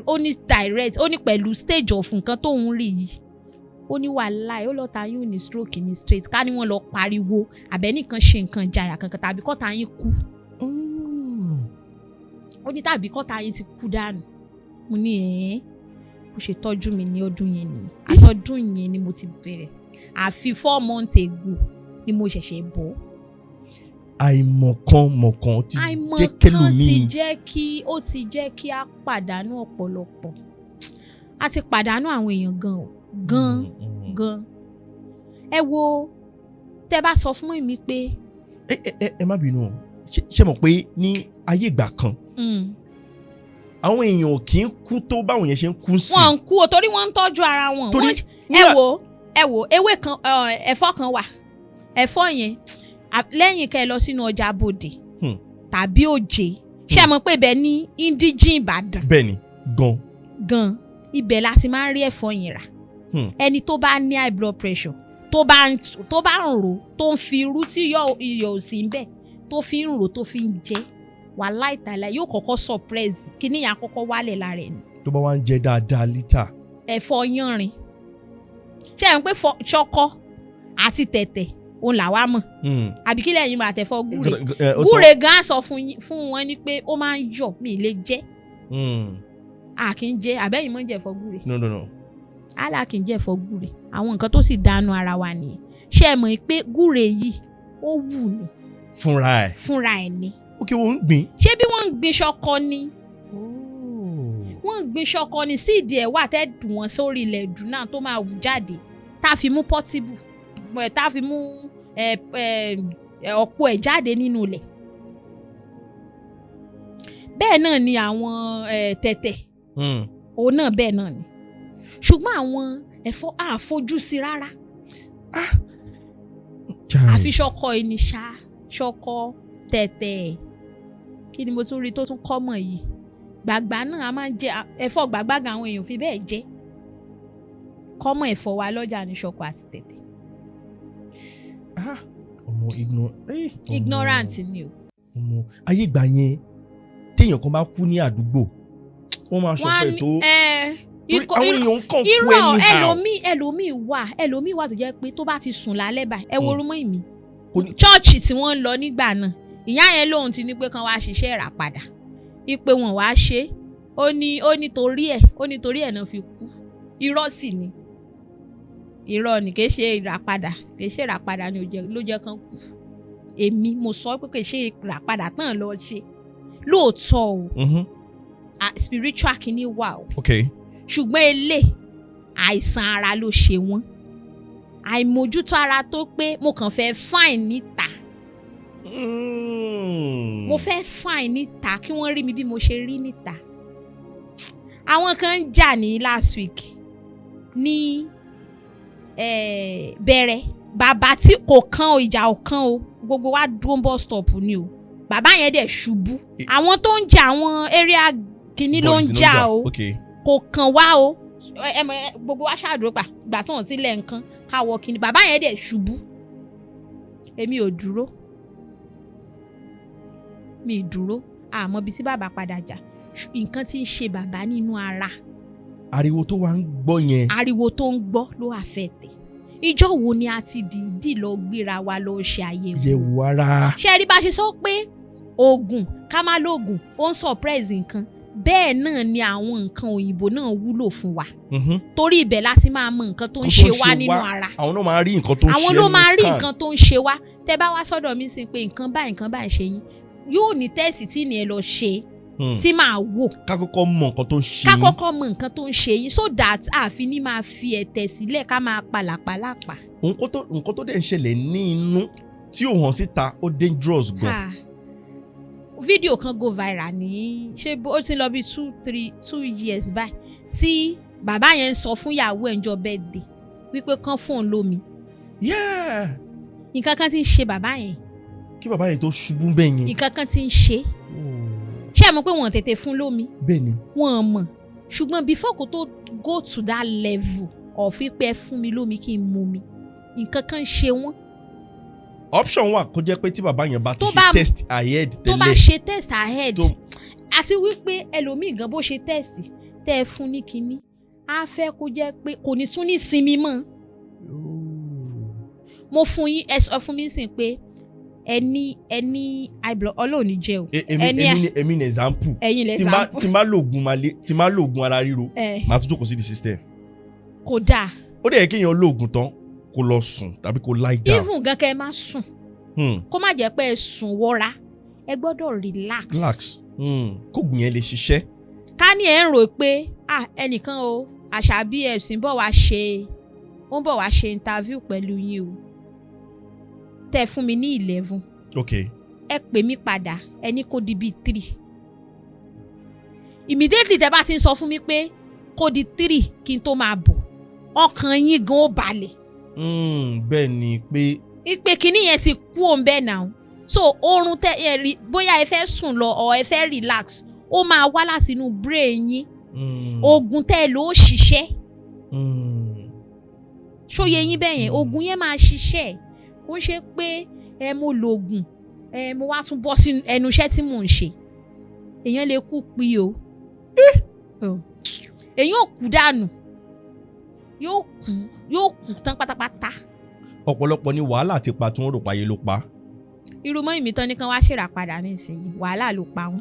Ó ní direct, ó ní pẹ̀lú stage of nǹkan tóun rí yìí, ó ní wàhálà, ó lọ́ta yín ò ní stroke ní straight, ká ní wọ́n lọ pariwo àbẹ́nìkan ṣe nǹkan jàyà kankan tàbí kọ́ta yín kú. Ó ní tàbí kọ́ta yín ti kú dànù. Mo ní ẹ̀ẹ́n, bó ṣe tọ́jú mi ní ọdún yẹn nìyẹn. Àtọ́dún yẹn ni mo ti bẹ̀rẹ̀, àfi 4 months ago ni mo ṣẹ̀ṣẹ̀ bọ́. Àìmọ̀kan mọ̀kan ti jẹ́ Àìmọ̀kan ti kẹlòmíì. jẹ́ kí ó ti jẹ́ kí a pàdánù ọ̀pọ̀lọpọ̀. A ti pàdánù àwọn èèyàn gan o, gan gan. Ẹ wo, tẹ́ bá sọ fún mi pé Ẹ má bínú o, ṣé mọ̀ pé ní ayé ìgbà kan, àwọn èèyàn ò kì í kú tó báwọn yẹn ṣe ń kú sí. Wọ́n ń kú o, torí wọ́n ń tọ́jú ara wọn. Torí Ẹ wo, ẹ wo, ewé kan, ẹ̀fọ́ kan wà. Ẹ̀fọ́ yẹn, lẹ́yìn kẹ́ ẹ lọ sínú ọjà Bòdè tàbí Òjé, ṣé ẹ mọ̀ pé ibẹ̀ ní indigene Ìbàdàn? Bẹ́ẹ̀ ni gan. Gan, ibẹ̀ la ti máa ń rí ẹ̀fọ́ yẹn rà. Ẹni tó bá ní high blood pressure, tó bá ń rò, tó ń fi irú tí iyọ̀ ò sí ń bẹ̀, tó fi ń rò, tó fi ń jẹ, wàláì tàlà, yóò kọ́kọ́ suppress kíní yẹn, àkọ́kọ́ wálẹ̀ lára ẹ̀ ni. Tó bá wá ń jẹ dáadáa lítà. Ẹ̀fọ́ yánrin, ṣé ẹ̀ ń pé ṣọkọ àti tẹ̀tẹ̀ òun làwa mọ̀, àbí kílẹ̀ yín máa tẹ̀fọ́ gúre? Ó tán. Gúre gan á sọ fún wọn ní pé ó máa ń yọ̀, mí lè jẹ́. A kì í jẹ, àbẹ́yìn mọ́ ń jẹ ẹ̀fọ́ gúre? No, no, no. Àlà kì í jẹ ẹ̀fọ́ gúre. Àwọn nǹkan tó sì dànù ara wa nìyẹn. Ṣé ẹ mọ̀ pé gúre yìí, ó wù ní Fúnra ẹ̀? Fúnra ẹ̀ ni. Ó kí wọ́n ń gbìn. Ṣé bí wọ́n ń gbin ṣọkọ ni? Wọ́n ń gbin ṣọkọ ni. Seed ẹ̀ wà, tẹ́ dùn wọ́n sórí ilẹ̀ dùn náà, tó máa wù jáde, tá a fi mú portable ẹ̀, tá a fi mú ẹ̀ ẹ̀ ẹ̀ ọ̀pọ̀ ẹ̀ jáde nínú ilẹ̀. Bẹ́ẹ̀ náà ni àwọn tẹ̀tẹ̀, òun náà bẹ́ẹ̀ náà ni. Ṣùgbọ́n àwọn ẹ̀fọ́ àfojúsí rárá. Chai. Àfi ṣọkọ ẹni ṣá, ṣọkọ, tẹ̀tẹ̀. Kí ni mo tún rí tó tún kọ́ mọ̀ yìí? Gbàgbá náà, a máa ń jẹ ẹ̀fọ́ gbàgbá gan, àwọn èèyàn fi bẹ́ẹ̀ jẹ kọ́mọ̀. Ẹ̀fọ́ wa lọ́jà ní ṣọkọ àti tẹ̀tẹ̀. Ah, ọmọ ọmọ- Ignorant ni o. Ọmọ ayé ìgbà yẹn, téèyàn kan bá kú ní àdúgbò, wọ́n máa Wọ́n á ṣọ̀fọ̀ ní tó ẹ torí ikọ̀ àwọn èèyàn ń kàn kú irọ́. anyhow. Ẹlòmíì wà tó jẹ́ pé tó bá ti sùn lálẹ́ báyìí, ẹ wo orúmọ́ ìmí. Kò ní- Chọ́ọ̀chì tí wọ́n ń lọ nígbà náà, ìyá yẹn lóun ti ní pé kán wá ṣiṣẹ́ ìràpadà, ipe wọn wá ṣe, ó ní torí ẹ̀ náà fi kú. Irọ́ sì ni, irọ́ ni. Kì í ṣe ìràpadà, kì í ṣe ìràpadà ni ló jẹ́ kán kú. Èmi mo sọ pé kì í ṣe ìràpadà tán lọ ṣe lóòótọ́ o. Spiritual kìíní wà o. Ṣùgbọ́n ilé àìsàn ara ló ṣe wọ́n, àìmójútó ara tó pé mo kàn fẹ́ fine níta. Mo fẹ́ fine níta, kí wọ́n rí mi bí mo ṣe rí níta. Àwọn kan ń jà ní last week ní bẹ̀rẹ̀ bàbá tí kò kán o, ìjà ò kán o, gbogbo wa dúró bus stop ni o, bàbá yẹn dẹ̀ ṣubú. Àwọn tó ń jà, àwọn area kìíní ló ń Boys jà o. Kò kàn wá o. Ẹ mọ̀, gbogbo wa ṣàdúró pa gbà tó hàn sílẹ̀ nǹkan káwọ kìíní, bàbá yẹn dẹ̀ ṣubú. Èmi ò dúró, mi ì dúró, àmọ́ bí sí bàbá padà jà. Nǹkan tí ń ṣe bàbá nínú ara. Ariwo tó wà ń gbọ́ yẹn. Ariwo tó ń gbọ́ ló àfẹ́tẹ̀. Ìjọ wo ni a ti dìídì lọ gbéra wa lọ ṣe àyẹ̀wò? Yẹ̀wò ara. Ṣé ẹ rí bá a ṣe sọ pé oògùn, ká má lóògùn, ó ń suppress nǹkan, bẹ́ẹ̀ náà ni àwọn nǹkan òyìnbó náà wúlò fún wa, torí ibẹ̀ la ti máa mọ nǹkan tó ń Nǹkan tó ṣe ń wá ṣe nínú wá. ara. Àwọn náà máa rí nǹkan tó ń ṣe Àwọn ló nínú máa rí scan. nǹkan tó ń ṣe wá. Tẹ́ bá wá sọ́dọ̀ mi sí pé nǹkan báyìí, nǹkan báyìí ṣe yín, yóò ní test tí ní ẹ lọ ṣe tí màá wò. Ká kọ́kọ́ mọ nǹkan tó ń ṣe Ká yín. kọ́kọ́ mọ nǹkan tó ń ṣe yín, so that àfi ní máa fi ẹ̀tẹ̀ sílẹ̀, ká máa palàpalàpà. Nǹkan tó dẹ̀ ń ṣẹlẹ̀ ní inú tí ò hàn síta, ó dangerous gan. Ah. Fídíò kan go viral ní, ṣé ó ti ń lọ bí 2, 3, 2 years báyìí, tí bàbá yẹn ń sọ fún ìyàwó ẹ̀ ń jọ birthday wípé kán fóun lómi. Nǹkan kan ti ń ṣe bàbá yẹn. Kí bàbá yẹn tó ṣubú bẹ́ẹ̀ yẹn. Nǹkan kan ti ń ṣe. Ṣé ẹ mọ̀ pé wọ́n tètè fún lómi? Bẹ́ẹ̀ ni. Wọ́n mọ̀, ṣùgbọ́n before kó tó go to that level of pé ẹ fún mi lómi kí n mu mi, nǹkan kan ń ṣe wọ́n. Option wà kó jẹ́ pé tí bàbá yẹn bá ti Tó ṣe test ahead tó bá tẹ́lẹ̀. ṣe test ahead. Àti wípé ẹlòmíì gan, bó ṣe test tẹ́ ẹ fún ní kinní, á fẹ́ kó jẹ́ pé kò ní tún ní sinmi mọ́. Mo fún yín, ẹ sọ fún mi sìn pé ẹ ní high blood, Ọlọ́run ní jẹ́ o. Èmi èmi ní example. Ẹ̀yin lẹ Tí n bá example. Tí n bá lògùn tí n bá lògùn ara ríro, màá tún jókòó sí the system. Kò dáa. Ó dẹ̀ yẹ kéèyàn lògùn tán, kó lọ sùn tàbí kó lie down. Even gan, kẹ́ ẹ má sùn, kó má jẹ́ pé ẹ sùn wọra, ẹ gbọ́dọ̀ relax. Relax. Kóògùn yẹn lè ṣiṣẹ́. Ká ní ẹ̀ ń rò pé, ah, ẹnìkan o, Àṣàbí FC ń bọ̀ wá ṣe, ó ń bọ̀ wá ṣe interview pẹ̀lú yín o, tẹ́ ẹ fún mi ní 11. Ẹ pè mí padà, ẹ ní kó di bíi 3. Immediately tẹ bá ti ń sọ fún mi pé kó di 3 kí n tó máa bọ̀, ọkàn yín gan ó balẹ̀. Bẹ́ẹ̀ ni pé ìpè kínní yẹn ti kú òun bẹ́ẹ̀ náà. So oorun tẹ ẹ rí, bóyá ẹ fẹ́ sùn lọ or ẹ fẹ́ relax, ó máa wá láti inú brain yín. Oògùn tẹ́ ẹ lò ó ṣiṣẹ́. Ṣóye yín bẹ́ẹ̀ yẹn? Oògùn yẹn máa ṣiṣẹ́. Kò ń ṣe pé ẹ mo lo oògùn, ẹ mo wá tún bọ́ sí ẹnu iṣẹ́ tí mò ń ṣe. Èèyàn lè kú pi o. Oh. Èèyàn ò kú dànù, yóò kú, yóò kú tán pátápátá. Ọ̀pọ̀lọpọ̀ ni wàhálà ti pa tí wọ́n rò páyé ló pa. Irú mọ́ ìmí tán ní kán wá ṣèràpadà nísìnyí, wàhálà ló pa wọ́n.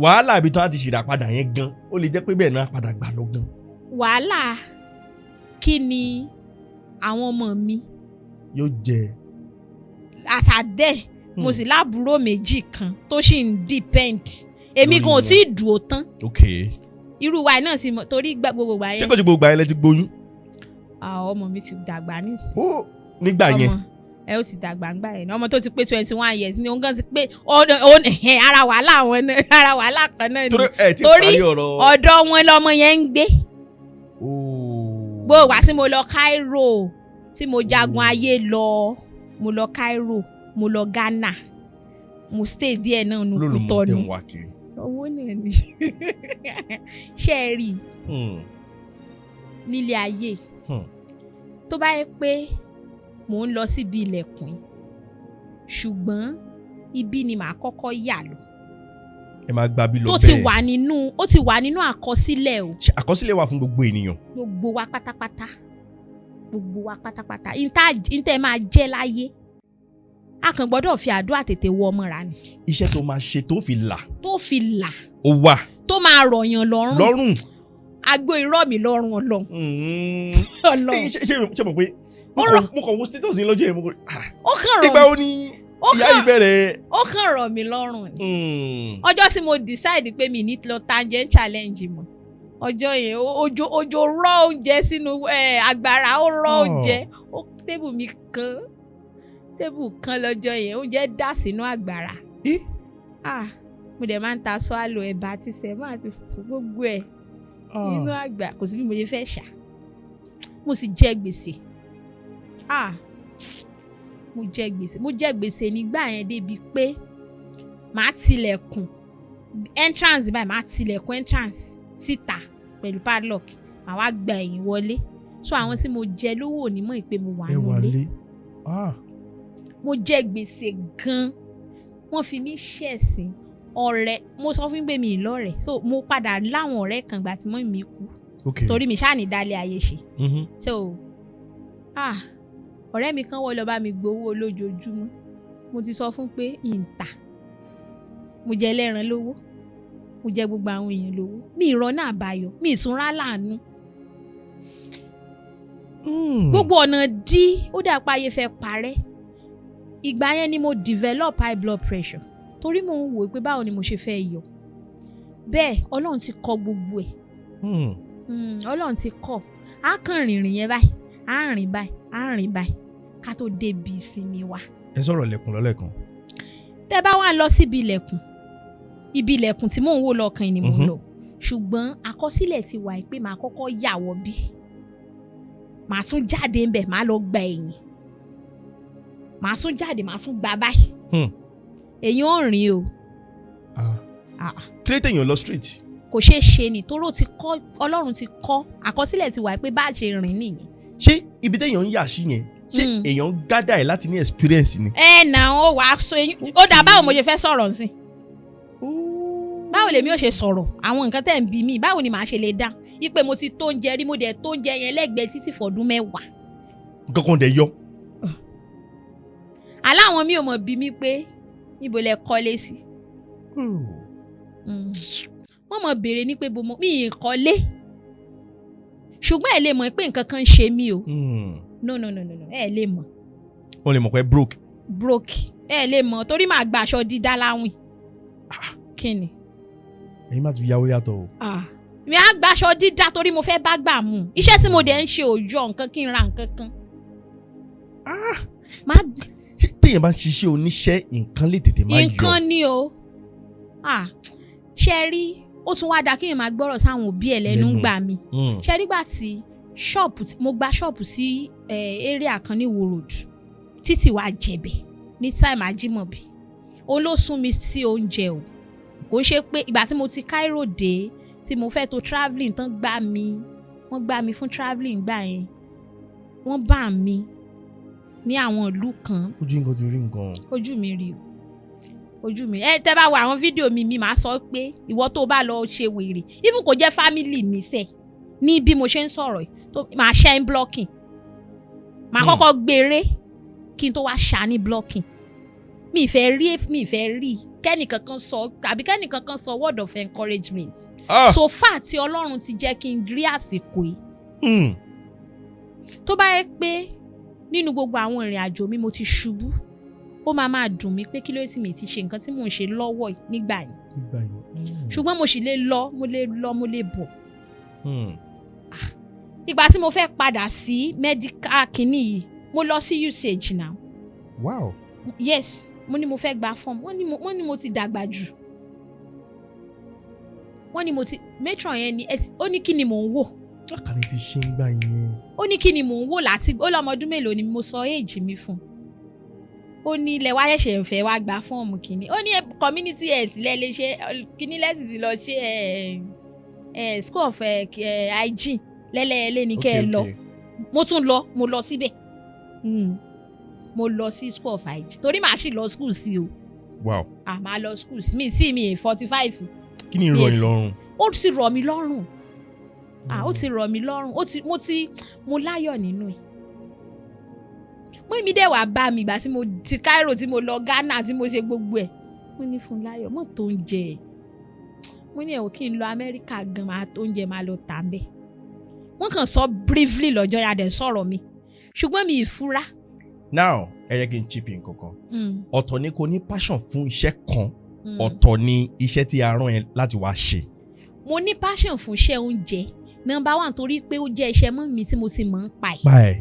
Wàhálà ibi tí wọ́n ti ṣèràpadà yẹn gan, ó lè jẹ́ pé bẹ́ẹ̀ náà padà gbà lọ gan. Wàhálà kí ni àwọn ọmọ mi Yóò jẹ. Àtàdẹ́ mo sì lábúrò méjì kan tó sì ń depend èmi Lórí gan ò wọn. tí ì dùn ó tán. Irú wa náà sì mọ̀ torí gbogbo ìgbà Ṣé yẹn kò tí gbogbo àyẹn lẹ ti gbóyún? Àwọn ọmọ mi ti dàgbà nísìnyí. Ó nígbà yẹn. Ọmọ ẹ ó ti dàgbà ńgbà yẹn, ọmọ tó ti pé 21 years ni òun gan ti pé ẹ̀hẹ́n, ara wàhálà wọn náà, ara wàhálà kan náà ni. Torí ẹ ti Torí parí ọ̀rọ̀. ọ̀dọ̀ wọn lọmọ yẹn ń gbé. Ó. Gbogbo wá tí mo lọ Cairo, tí mo jagun ayé lọ, mo lọ Cairo, mo lọ Ghana, mo stay díẹ̀ náà nù Lóòlù mọ̀ Kútọ́nù. tẹ̀ ń wá kiri. Owó náà ni. Ṣé ẹ rí i nílé ayé, tó bá yẹ pé mò ń lọ síbi ilẹ̀kùn yìí, ṣùgbọ́n ibi ni màá kọ́kọ́ yà lọ. Ẹ máa gba bí lọ Tó bẹ́ẹ̀. ti wà nínú, ó ti wà nínú àkọsílẹ̀ o. Ṣé àkọsílẹ̀ wà fún gbogbo ènìyàn? Gbogbo wa pátápátá, gbogbo wa pátápátá, ìta ẹ máa jẹ́ láyé, a kàn gbọ́dọ̀ fi àdúrà tètè wọ ọmọ rà ni. Iṣẹ́ tó máa ṣe tó fi là. Tó fi là. Ó wà. Tó máa rọ̀yàn lọ́rùn. Lọ́rùn. Agbo irọ́ mi lọ́rùn, Ọlọ́run. Ọlọ́run. Ṣé mo pé Ó rọ̀- mo kàn wo status yín lọ́jọ́ yẹn, mo kàn ah, Ó kàn rọ̀ ìgbà wo ni ó ìyá yìí kàn bẹ̀rẹ̀? Ó kàn rọ̀ mí lọ́rùn ni. Ọjọ́ tí mo decide pé mi ní lọ tangent challenge mọ́, ọjọ́ yẹn òjò rọ̀ oúnjẹ sínú agbára, ó rọ̀ oúnjẹ, ó table mi kan, table kan lọ́jọ́ yẹn, oúnjẹ dà sínú àgbàrá. Ah, mo dẹ̀ máa ń ta swallow, ẹ̀bà àti sẹ̀mó àti fùfú, gbogbo ẹ̀ nínú àgbà. Kò sí bí mo ṣe fẹ́ ṣà. Mo sì jẹ gbèsè. Ah, mo jẹ gbèsè, mo jẹ gbèsè nígbà yẹn débi pé màá tilẹ̀kùn entrance báyìí, màá tilẹ̀kùn entrance síta pẹ̀lú padlock, màá wá gba ẹ̀yìn wọlé. So àwọn tí mo jẹ lówó ò ní mọ̀ pé mo wà Ẹ wà nílé. lé. Ah. Mo jẹ gbèsè gan, wọ́n fi mí ṣẹ̀sín. Ọ̀rẹ́, mo sọ fún pé mi ì lọ́rẹ̀ẹ́, so mo padà láwọn ọ̀rẹ́ kan gbà tí mọ́ mi kú, torí mi ṣáà ní dálé ayé ṣe. So ah, ọ̀rẹ́ mi kan wọ́n lọ bá mi gbowó lójoojúmọ́. Mo ti sọ fún pé ìǹtà mo jẹ ẹlẹ́ran lówó, mo jẹ gbogbo àwọn èèyàn lówó, mi ìrọ̀nà àbáyọ, mi ìsúnra láàánú. Gbogbo ọ̀nà dí, ó dà pé ayé fẹ́ parẹ́. Ìgbà yẹn ni mo develop high blood pressure, torí mo ń wò pé báwo ni mo ṣe fẹ́ yọ bẹ́ẹ̀. Ọlọ́run ti kọ gbogbo ẹ̀. Ọlọ́run ti kọ. Á kàn rìnrìn yẹn báyìí, á rìn báyìí, á rìn báyìí ká tó débi ìsinmi wa. Ẹ sọ̀rọ̀ lẹ̀kùn lọ́lẹ́kan. Tẹ́ bá wà lọ síbi ilẹ̀kùn, ibi ilẹ̀kùn tí mò ń wò lọ́kàn ni mò ń lọ, ṣùgbọ́n àkọsílẹ̀ ti wà pé màá kọ́kọ́ yà wọ bí, màá tún jáde ńbẹ̀, màá lọ gba ẹ̀yìn, màá tún jáde, màá tún gba báyìí. Èyí ò rìn o. Ah. Ah, ah. Kí ló téèyàn lọ straight? Kò ṣeé ṣe ni, toró ti kọ́, Ọlọ́run ti kọ́, àkọsílẹ̀ ti wà pé bá a ṣe rìn nìyẹn. Ṣé ibi téèyàn ń yà sí yẹn, ṣé èèyàn gádà ẹ̀ láti ní experience ni? Ẹ nà ó wàá sọ eyín ó dà. Báwo mo ṣe fẹ́ sọ̀rọ̀ nsìn? Báwo lèmi ò ṣe sọ̀rọ̀ àwọn nǹkan tẹ̀ ń bi mí? Báwo ni màá ṣe lè dá ipe mo ti tó oúnjẹ rí, mo dẹ̀ tó oúnjẹ yẹn lẹ́gbẹ̀ẹ́ títí fọ̀dún 10? Nǹkan kan dẹ̀ yọ. Aláwọn mi ò mọ̀ bí mi pé níbo lẹ kọ́lé sí. Wọ́n mọ̀ béèrè ní pé bo mo mi ì kọ́lé, ṣùgbọ́n ẹ lè mọ̀ pé nǹkan kan ń ṣe mí o. No, no, no, no, no, ẹ lè mọ̀. Wọ́n lè mọ̀ pé broke. Broke, ẹ lè mọ̀, torí màá gba aṣọ dídá láwìn. Kí ni? Ẹ̀yin má tún yáwó yàtọ̀ o. Mi á gbaṣọ dídá torí mo fẹ́ bá gbà mú. Iṣẹ́ tí mo dẹ̀ ń ṣe òòjọ́ nǹkan kí n ra nǹkan kan. Má Ṣé Téèyàn bá ń ṣiṣẹ́ oníṣẹ́, nǹkan lè tètè máa yọ. Nǹkan ni o. Ah, ṣe rí, ó tún wá dáa kéèyàn máa gbọ́rọ̀ sáwọn òbí ẹ̀ lẹ́nu. Lẹ́nu. Gbà mí. Ṣe rí, gbà tí ṣọ́ọ̀bù mo gba ṣọ́ọ̀bù sí area kan ní Ìwó Road, títì wá jẹ̀bẹ̀ ní time Ajímọ̀bí, òun ló sún mi sí oúnjẹ o. Kò ń ṣe pé ìgbà tí mo ti Cairo dé, tí mo fẹ́ to travelling tán, gbà mí, wọ́n gbà mí fún travelling gbà yẹn, wọ́n bá mi ní àwọn ìlú kan. Ojú nǹkan ti rí nǹkan. Ojú mi rí o, ojú mi. Ẹ tẹ́ bá wo àwọn fídíò mi, mi máa sọ pé ìwọ tó bá lọ ṣe wèrè, even kò jẹ́ family mi sẹ̀, ní bí mo ṣe ń sọ̀rọ̀ yìí, tó máa ṣe ń blocking, máa kọ́kọ́ gbére kí n tó wá ṣá ní blocking. Mi ì fẹ́ rí, mi ì fẹ́ rí kẹ́nìkankan sọ àbí kẹ́nìkankan sọ word of encouragement. So far tí Ọlọ́run ti jẹ́ kí n rí àsìkò yìí, tó bá yẹ pé nínú gbogbo àwọn ìrìn àjò mi mo ti ṣubú, ó máa máa dùn mí pé kí ló tí mi ti ṣe nǹkan tí mò ń ṣe lọ́wọ́ yìí nígbà yẹn. Nígbà yẹn. Ṣùgbọ́n mo sì lè lọ, mo lè lọ, mo lè bọ̀. Ìgbà tí mo fẹ́ padà sí medical kínní yìí, mo lọ sí UCH now. Yes, mo ní mo fẹ́ gba form, wọ́n ní mo ti dàgbà jù. Wọ́n ní mo ti, matron yẹn ni ó ní kí ni mò ń wò. Lákàní ti ṣe ń gbà yẹn. Ó ní kí ni mò ń wò láti ó lọ́mọ ọdún mélòó ni. Mo sọ age mi fún un. Ó ní ilẹ̀ wa ṣẹ̀ṣẹ̀ ń fẹ́ wá gba fọ́ọ̀mù kínní. Ó ní community health lẹ́ lè ṣe kínní, lẹ́sìn ti lọ ṣe ẹ ẹ school of hygiene lẹ́lẹ́ẹ̀lẹ́ ní kẹ́ ẹ lọ. Mo tún lọ, mo lọ síbẹ̀. Mo lọ sí school of hygiene torí màá sì lọ school sí o. Ah, màá lọ school sí mi sí mi 45. Kí ni ìrọ̀ yín lọ́rùn? Ó ti rọ̀ mí lọ́rùn. Ah, ó ti rọ̀ mí lọ́rùn. Ó ti mo ti mo láyọ̀ nínú ẹ̀. Mọ́ mi dẹ̀ wá bá mi ìgbà tí mo ti Cairo, tí mo lọ Ghana, tí mo ṣe gbogbo ẹ̀. Mo ní fún láyọ̀ mọ́ tó ń jẹ ẹ̀. Mo ní ẹ̀wọ̀ kí n lọ Amẹ́ríkà gan, máa tó ń jẹ, máa lọ tà ń bẹ̀. Wọ́n kàn sọ briefly lọ́jọ́ yà dẹ̀ sọ̀rọ̀ mi, ṣùgbọ́n mi ì fura. Now, ẹ yẹ kí n chip in kankan. Ọ̀tọ̀ ni kò ní passion fún iṣẹ́ kan, ọ̀tọ̀ ni iṣẹ́ tí a rán ẹ láti wá ṣe. Mo ní passion fún iṣẹ́ oúnjẹ, number one, torí pé ó jẹ́ iṣẹ́ mọ́ mi tí mo ti mọ̀ ń pa ẹ̀. Pa ẹ̀.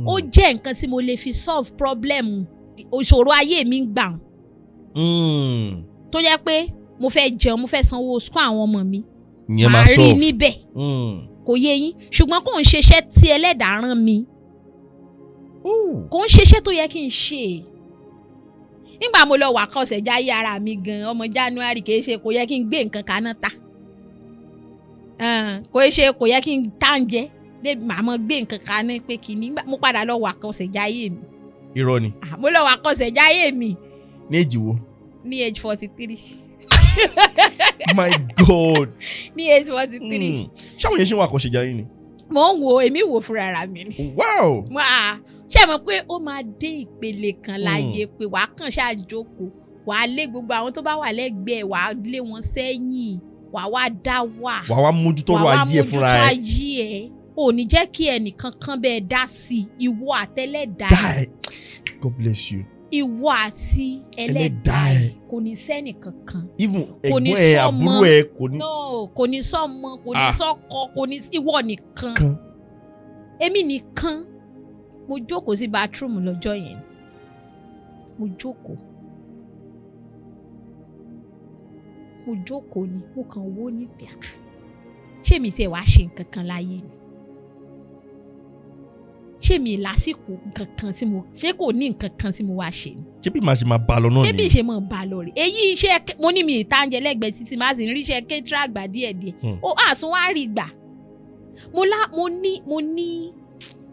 Ó jẹ́ nǹkan tí mo lè fi solve problem, ìṣòro ayé mi ń gbà tó jẹ́ pé mo fẹ́ jẹun, mo fẹ́ sanwó school àwọn ọmọ mi, ìyẹn màá máa rí solve. níbẹ̀. Kò yé yín? Ṣùgbọ́n kò ń ṣiṣẹ́ tí ẹlẹ́dàá rán mi. Ooh. Kò ń ṣiṣẹ́ tó yẹ kí n ṣe. Nígbà mo lọ wà kọsẹ̀ jáyé ara mi gan, ọmọ January, kì í ṣe kò yẹ kí n gbé nǹkan kaná ta. Kò í ṣe kò yẹ kí n tàǹjẹ́ débi màá mọ gbé nǹkan kaná pé kìíní. Nígbà mo padà lọ wà kọsẹ̀ jáyé mi. Irọ́ ni. Ah, mo lọ wà kọsẹ̀ jáyé mi. Ní èjì wo? Ní age 43. My God. Ní age 43. Ṣáwọn yẹn ṣe ń wà kọ́ṣe jayé ni? Mo ń wo, èmi wò fúnra ra mi ni. Wá ṣé mọ̀ pé ó máa dé ìpele kan láyé pé wàá kàn ṣáà jókòó, wàá lé gbogbo àwọn tó bá wà lẹ́gbẹ̀ẹ́, wàá lé wọn sẹ́yìn, wàá wá dá wà. Wàá wá mójútó ọ̀rọ̀ Wàá wá ayé ẹ fúnra mójútó ẹ. ayé ẹ. Ò ní jẹ́ kí ẹnìkan kan bẹ́ẹ̀ dá sí i, ìwọ àtẹlẹ́dàá ẹ. Die. God bless you. Ìwọ àti ẹlẹ́dàá Ẹlẹ́dàá ẹ ẹ. Kò ní sẹ́nìkankan. Even Kò ní ẹ̀gbọ́n ẹ, sọ́mọ. àbúrò ẹ kò ní. No, kò ní sọ́mọ, kò ní Ah. sọ́kọ, kò ní, ìwọ nìkan. Kan. Èmi nìkan. Mo jókòó sí bathroom lọ́jọ́ yẹn, mo jókòó, mo jókòó ni, mo kàn wó ní pé, ah, ṣé mi tiẹ̀ wá ṣe nǹkan kan láyé ni? Ṣé mi lásìkò nǹkan kan tí mo ṣé kò ní nǹkan kan tí mo wá ṣe ni? Ṣé bí màá ṣe máa bá a lọ náà Ṣé bí ni? ṣe mọ̀ bá a lọ rè èyí? Iṣẹ́ mo ní mi ìtànjẹ lẹ́gbẹ̀ẹ́ títí, má sì ń ríṣẹ́ kétra àgbà díẹ̀díẹ̀. Ó àtún wá rí gbà. Mo lá mo ní mo ní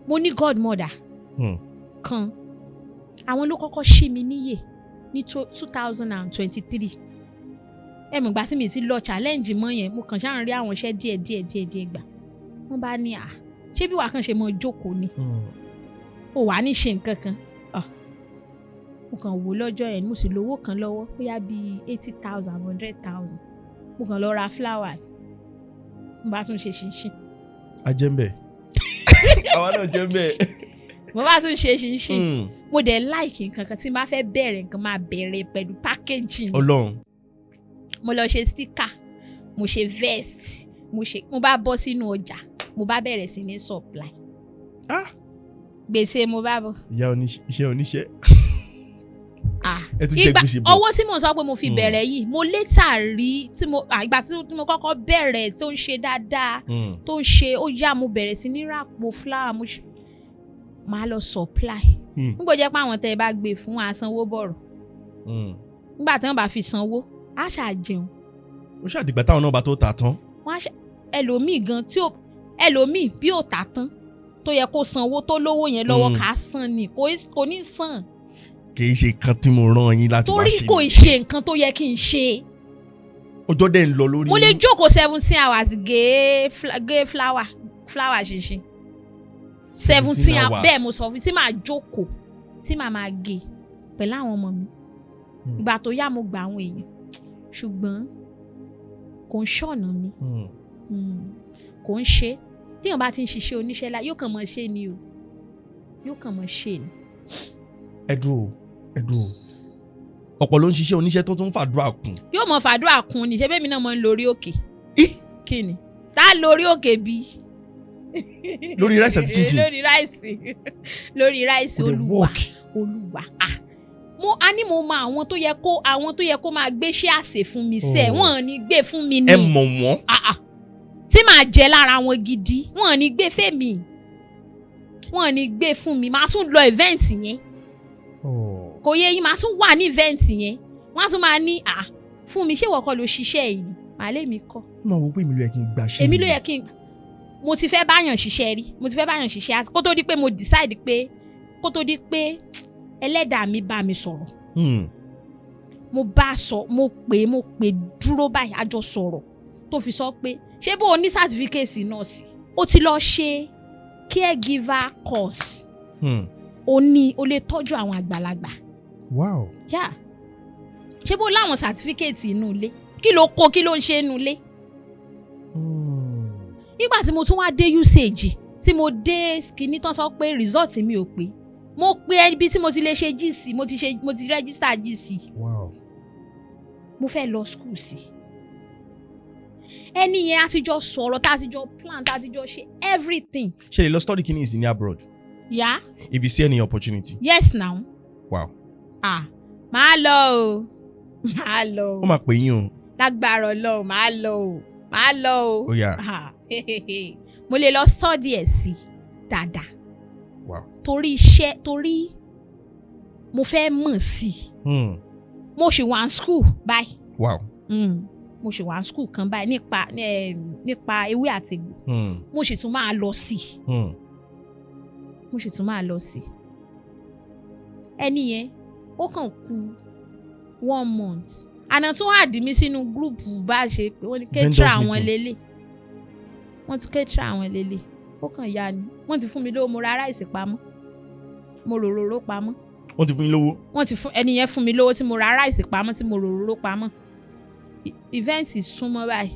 mo ní godmother kan. Àwọn ló kọ́kọ́ ṣí mi níyè ní 2023. Ẹ mọ̀ ìgbà tí mi ti lọ challenge mọ́ yẹn, mo kàn ṣáà ń rí àwọn iṣẹ́ díẹ̀ díẹ̀ díẹ̀ díẹ̀ gbà. Wọ́n bá ní, à ṣé bí wàá kàn ṣe mọ́ jókòó ni, ó wàá ní ṣe nǹkan kan. Ah, mo kàn wò lọ́jọ́ yẹn, mo sì lówó kan lọ́wọ́, bóyá bíi 80,000, 100,000. Mo kàn lọ ra flower, mo bá tún ṣe ṣinṣin. A jẹ́ ń bẹ̀. Àwa náà jẹ́ ń bẹ̀. Mo bá tún ṣe ṣinṣin. Mo dẹ̀ like nǹkan kan. Tí n bá fẹ́ bẹ̀rẹ̀ nǹkan, máa bẹ̀rẹ̀ pẹ̀lú packaging. Ọlọ́run. Mo lọ ṣe sticker, mo ṣe vest, mo ṣe, mo bá bọ́ sínú ọjà, mo bá bẹ̀rẹ̀ sí ní supply. Ah. Gbèsè mo bá bọ̀. Ìyá oníṣẹ́, iṣẹ́ oníṣẹ́. Ah, Ẹ tún jẹ ìgbà gbèsè bọ̀. owó tí mo sọ pé mo fi bẹ̀rẹ̀ yìí, mo later rí tí mo ìgbà tí mo kọ́kọ́ bẹ̀rẹ̀ tó ń ṣe dáadáa, tó ń ṣe ó yá, mo bẹ̀rẹ̀ sí ní ràpò flour, mo ṣe máa lọ supply. Nígbà jẹ́ pé àwọn tẹ́ ẹ bá gbé fún asanwó bọ̀rọ̀, nígbà tí wọ́n bá fi sanwó, á ṣáà jẹun. Ó ṣàdìgbà táwọn náà bá tó tà tán. Wọ́n á ṣe ẹlòmíì gan tí ó ẹlòmíì bí ò tà tán tó yẹ kó sanwó, tó lówó yẹn lọ́wọ́, kà á san ni, kò ní san. Kì í ṣe nǹkan tí mo rán yín láti wá Torí ṣe kò ni. ì ṣe nǹkan tó yẹ kí n ṣe. Ọjọ́ dẹ̀ ń lọ lórí. Mo lè jókòó 17 hours gé flour ṣinṣin 17 17 hours. Bẹ́ẹ̀ mo sọ fún, tí màá jókòó tí màá máa gé pẹ̀lú àwọn ọmọ mi. Ìgbà tó yá, mo gba àwọn èèyàn, ṣùgbọ́n kò ń ṣọ̀nà mi. Kò ń ṣe téèyàn bá ti ń ṣiṣẹ́ oníṣẹ́ lá, yóò kàn mọ́ ṣe ni o, yóò kàn mọ́ ṣe ni. Ẹ dúró, ẹ dúró, ọ̀pọ̀ ló ń ṣiṣẹ́ oníṣẹ́ tó tún fàdúrà kún. Yóò mọ fàdúrà kún ni. Ṣé bẹ́ẹ̀ mi náà mọ̀ ń lórí òkè? Í! Kí ni tá a lórí òkè bí? Lórí rice àti chinchin. Lórí rice, lórí rice. Kò dé Olúwa work. Olúwa, ah, mo a ní mo mọ àwọn tó yẹ kó máa gbéṣẹ́ àsè fún mi sẹ́. Oh. Wọ́n ò ní gbé fún mi ní. Ẹ mọ̀ wọ́n. Ah, ah. Tí màá jẹ lára wọn gidi, wọ́n ò ní gbé fèmí, wọ́n ò ní gbé fún mi. Màá tún lọ event yẹn, kò yẹ yín? Màá tún wà ní event yẹn, wọ́n á tún máa ní, à fún mi, ṣé ìwọ kọ́ ló ṣiṣẹ́ yìí? Màá lé mi kọ́. Ó máa wò pé èmi ló yẹ kí n gbà ṣe. Èmi ló yẹ kí n, mo ti fẹ́ báyàn ṣiṣẹ́ rí, mo ti fẹ́ báyàn ṣiṣẹ́ àti kó tó di pé mo decide pé, kó tó di pé ẹlẹ́dàá mi bá mi sọ̀rọ̀. Mo bá a sọ, mo pè é dúró báyìí, a jọ sọ̀rọ̀, tó fi sọ pé ṣé bó o ní certificate nọ́ọ̀sì, o ti lọ ṣe caregiver course, o ní o lè tọ́jú àwọn àgbàlagbà. Yá, ṣé bó láwọn certificate inú ilé, kí ló kó, kí ló ń ṣe inú ilé? Nígbà tí mo tún wá dé usage, tí mo dé kinní tán, sọ pé result mi ò pé. Mo pe ibi tí mo ti lè ṣe GC, mo ti ṣe, mo ti register GC. Mo fẹ́ lọ school sí ẹni yẹn, a ti jọ sọ̀rọ̀, tá a ti jọ plan, tá a ti jọ ṣe everything. Ṣe lè lọ study kini is in abroad? Yeah. If you see any opportunity. Yes now. Ah, màá lọ o, màá lọ Ó o. máa pè yín o. Lágbára Ọlọ́run, màá lọ o, màá lọ o. Ó yá. Ah, mo lè lọ study ẹ̀ sí dáadáa. Torí iṣẹ́, torí mo fẹ́ mọ̀ sí i. Mo ṣì wà ní school báyìí. Mo ṣì wà ní school kan báyìí nípa ewé àti egbò. Mo sì tún máa lọ sí i. Mo sì tún máa lọ sí i. Ẹni yẹn, ó kàn kú one month àná, tún add mí sínú group bá a ṣe pé wọ́n ní Vendors caterer àwọn meeting. lélẹ̀, wọ́n tún caterer àwọn lélẹ̀. Ó kàn ya ni wọ́n ti fún mi lówó, mo ra rice pamọ́, mo rò ròró pamọ́. Wọ́n ti fún yín lówó. Wọ́n ti fún, ẹni yẹn fún mi lówó tí mo ra rice pamọ́, tí mo rò ròró pamọ́. Event súnmọ́ báyìí,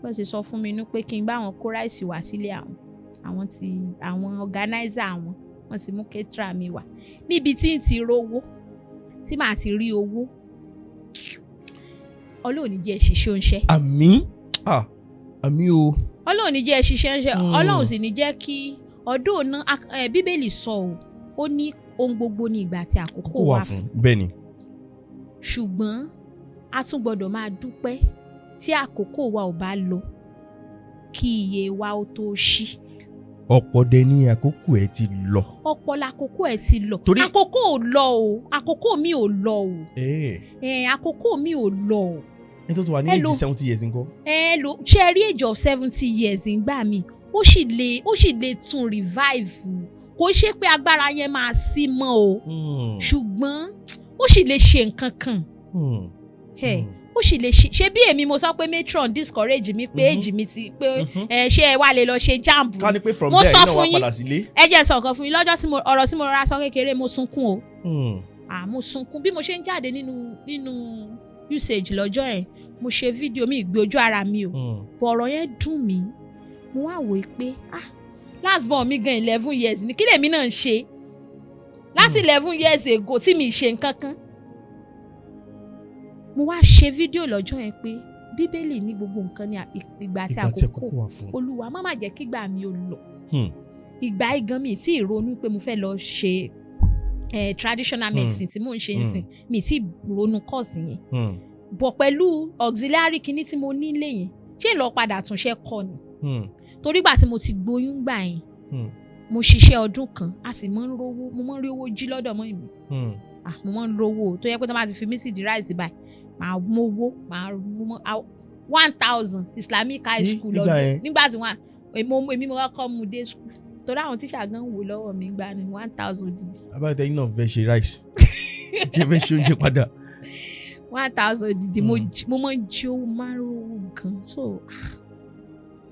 bọ́n ṣe sọ fún mi inú pé kí n bá wọn kó rice wá sílé àwọn, àwọn ti àwọn organizer, àwọn wọ́n ti mú caterer mi wá níbi tí n ti rówó, tí màá ti rí owó. Ọlọ́run ní jẹ́ ṣiṣẹ́ oúnṣẹ́. Àmín, ah, àmín o. Ọlọ́run ní jẹ́ ṣiṣẹ́ oúnṣẹ́. Ọlọ́run sì ní jẹ́ kí ọdún náà, Bíbélì sọ o, ó ní ohun gbogbo ní ìgbà àti àkókò Kókó wà fún. Bẹ́ẹ̀ ni. Ṣùgbọ́n a tún gbọ́dọ̀ máa dúpẹ́ tí àkókò wa ò bá lọ kí iye wa ó tó ṣí. Ọ̀pọ̀ dẹ ní àkókò ẹ̀ ti lọ. Ọ̀pọ̀ làkókò ẹ̀ ti lọ. Àkókò ò lọ o, àkókò mi ò lọ o. Àkókò mi ò lọ o. Ẹni tó ti wà ní Hello. age 70 years ńkọ́? Ẹ lo ṣe rí age of 70 years ńgbà mi, ó sì lè tún revive. Kò ṣe pé agbára yẹn máa sí mọ́ o, ṣùgbọ́n ó sì lè ṣe nǹkan kan. Ó sì lè ṣe. Ṣe bí èmi mo sọ pé matron discourage mi pé age mi ti pé. Ẹ ṣé ẹ wá lè lọ ṣe JAMB? Ká ní pé from Mo there sọ iná wa fún yín. padà sílé. Ẹ jẹ́ sọ nǹkan fún yín. Lọ́jọ́ tí mo ọ̀rọ̀ tí mo rọra sọ kékeré, mo sunkún o. Ah, mo sunkún bí mo ṣe ń jáde nínú usage lọ́jọ́ yẹn. Mo ṣe fídíò mi, ìgbé ojú ara mi o. Bọ̀ ọ̀rọ̀ yẹn dùn mí. Mo wá wòó pé, ah, last born mi gan 11 years ni, kí lèmi náà ń ṣe láti 11 years ago tí mi ṣe nǹkan kan? Mo wá ṣe fídíò lọ́jọ́ yẹn pé Bíbélì ní gbogbo nǹkan ní ìgbà àti Ìgbà tí àkókò. àkókò wà fún. Olúwa, má má jẹ́ kígbà mi ò lọ. Ìgbà igan mi tí ì ronú pé mo fẹ́ lọ ṣe Traditional medicine tí mò ń ṣe ń sìn, mi ti ronú course yẹn. Bọ̀ pẹ̀lú auxiliary kinní tí mo ní lé yẹn, ṣé lọ padà túnṣe kọ́ ni? Torí gbà tí mo ti gboyún gbà yẹn, mo ṣiṣẹ́ ọdún kan, a sì máa ń rówó, mo máa ń rí owó jí lọ́dọ̀ mọ́ mi. Ah, mo máa ń rówó tó yẹ pé tó bá ti fi mí sí di rice báyìí, màá mówó, màá mú 1,000 Islamic high school Nígbà lọ́dún yẹn? Nígbà tí wọ́n èmi mo kọ́kọ́ mú dé school, torí àwọn tíṣà gan wò lọ́wọ́ mi gbà ní 1,000 odidi. Abáyọ̀tẹ̀ yín náà fẹ́ ṣe rice, kí ẹ fẹ́ ṣe oúnjẹ padà. 1,000 odidi. Mo máa ń jí owó, máa ń rówó gan, so ah,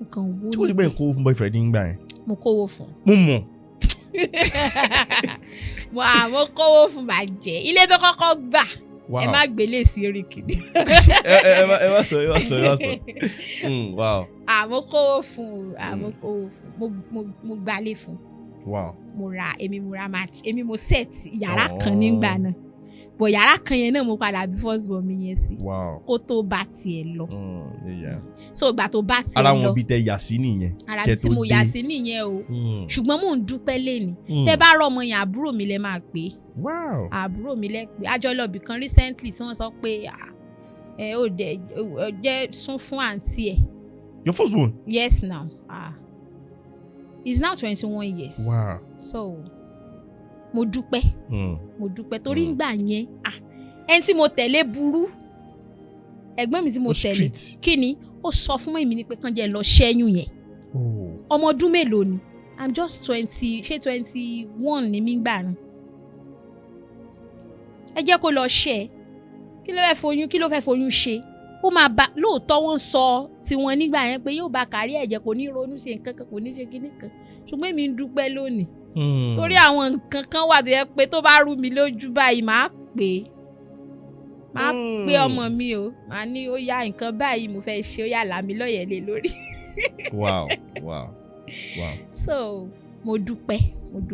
mo kàn wó. Tí kò ní bẹ́ẹ̀ kó fún boyfriend nígbà yẹn? Mo kówó fún. Mo mọ̀. Mo kówó fún bàjẹ́. Ilé tó kọ́kọ́ gbà, ẹ má gbélé sí erékì ni. Ẹ má sọ, ẹ má sọ, ẹ má sọ. Wow. Mo kówó fún o, mo kówó fún, mo gbalé fún. Mo ra, èmi mo ra mat, èmi mo set yàrá kan nígbà náà, bọ̀ yàrá kan yẹn náà mo padà bí first born mi yẹn sí kó tó bá tiẹ̀ lọ. So ìgbà tó bá tiẹ̀ Ara lọ, wọn bíi tẹ yà sí nìyẹn. Ara kẹ́ bí tí tó mo yà dé. sí nìyẹn o. Ṣùgbọ́n mò ń dúpẹ́ lẹ́ni. Tẹ́ bá rọ ọmọ yẹn, àbúrò mi lẹ máa pè é. Àbúrò mi lẹ pé àjọlọbì kan recently tí wọ́n sọ pé, ah, ẹ ò dẹ ẹ jẹ́ sún fún àǹtí ẹ̀. Your first born? Yes now, ah, he's now 21 years. So mo dúpẹ́. Mo dúpẹ́ torí ngbà yẹn, ah, ẹni tí mo tẹ̀lé burú, ẹ̀gbọ́n mi tí mo Ó tẹ̀lé. street. Kí ni ó sọ fún mi ni pé kàn jẹ́ lọ ṣẹ́yún yẹn. Ọmọ ọdún mélòó ni? I'm just 20, ṣé 21 ni mí gbà náà. Ẹ jẹ́ kó lọ ṣe ẹ, kí ló fẹ́ foyún, kí ló fẹ́ foyún ṣe? Ó máa ba lóòótọ́, wọ́n sọ tiwọn nígbà yẹn pé yóò ba kárí ẹ̀jẹ̀, kò ní ronú ṣe nǹkan kan, kò ní ṣe kinní kan, ṣùgbọ́n èmi ń dúpẹ́ lónìí torí àwọn nǹkan kan wà tó yẹ pé tó bá rú mi lójú báyìí, màá pè é, màá pé ọmọ mi o, màá ní ó yá, nǹkan báyìí mo fẹ́ ṣe, ó yá, là mí lọ́yẹ̀ lé lórí. So mo dúpẹ́,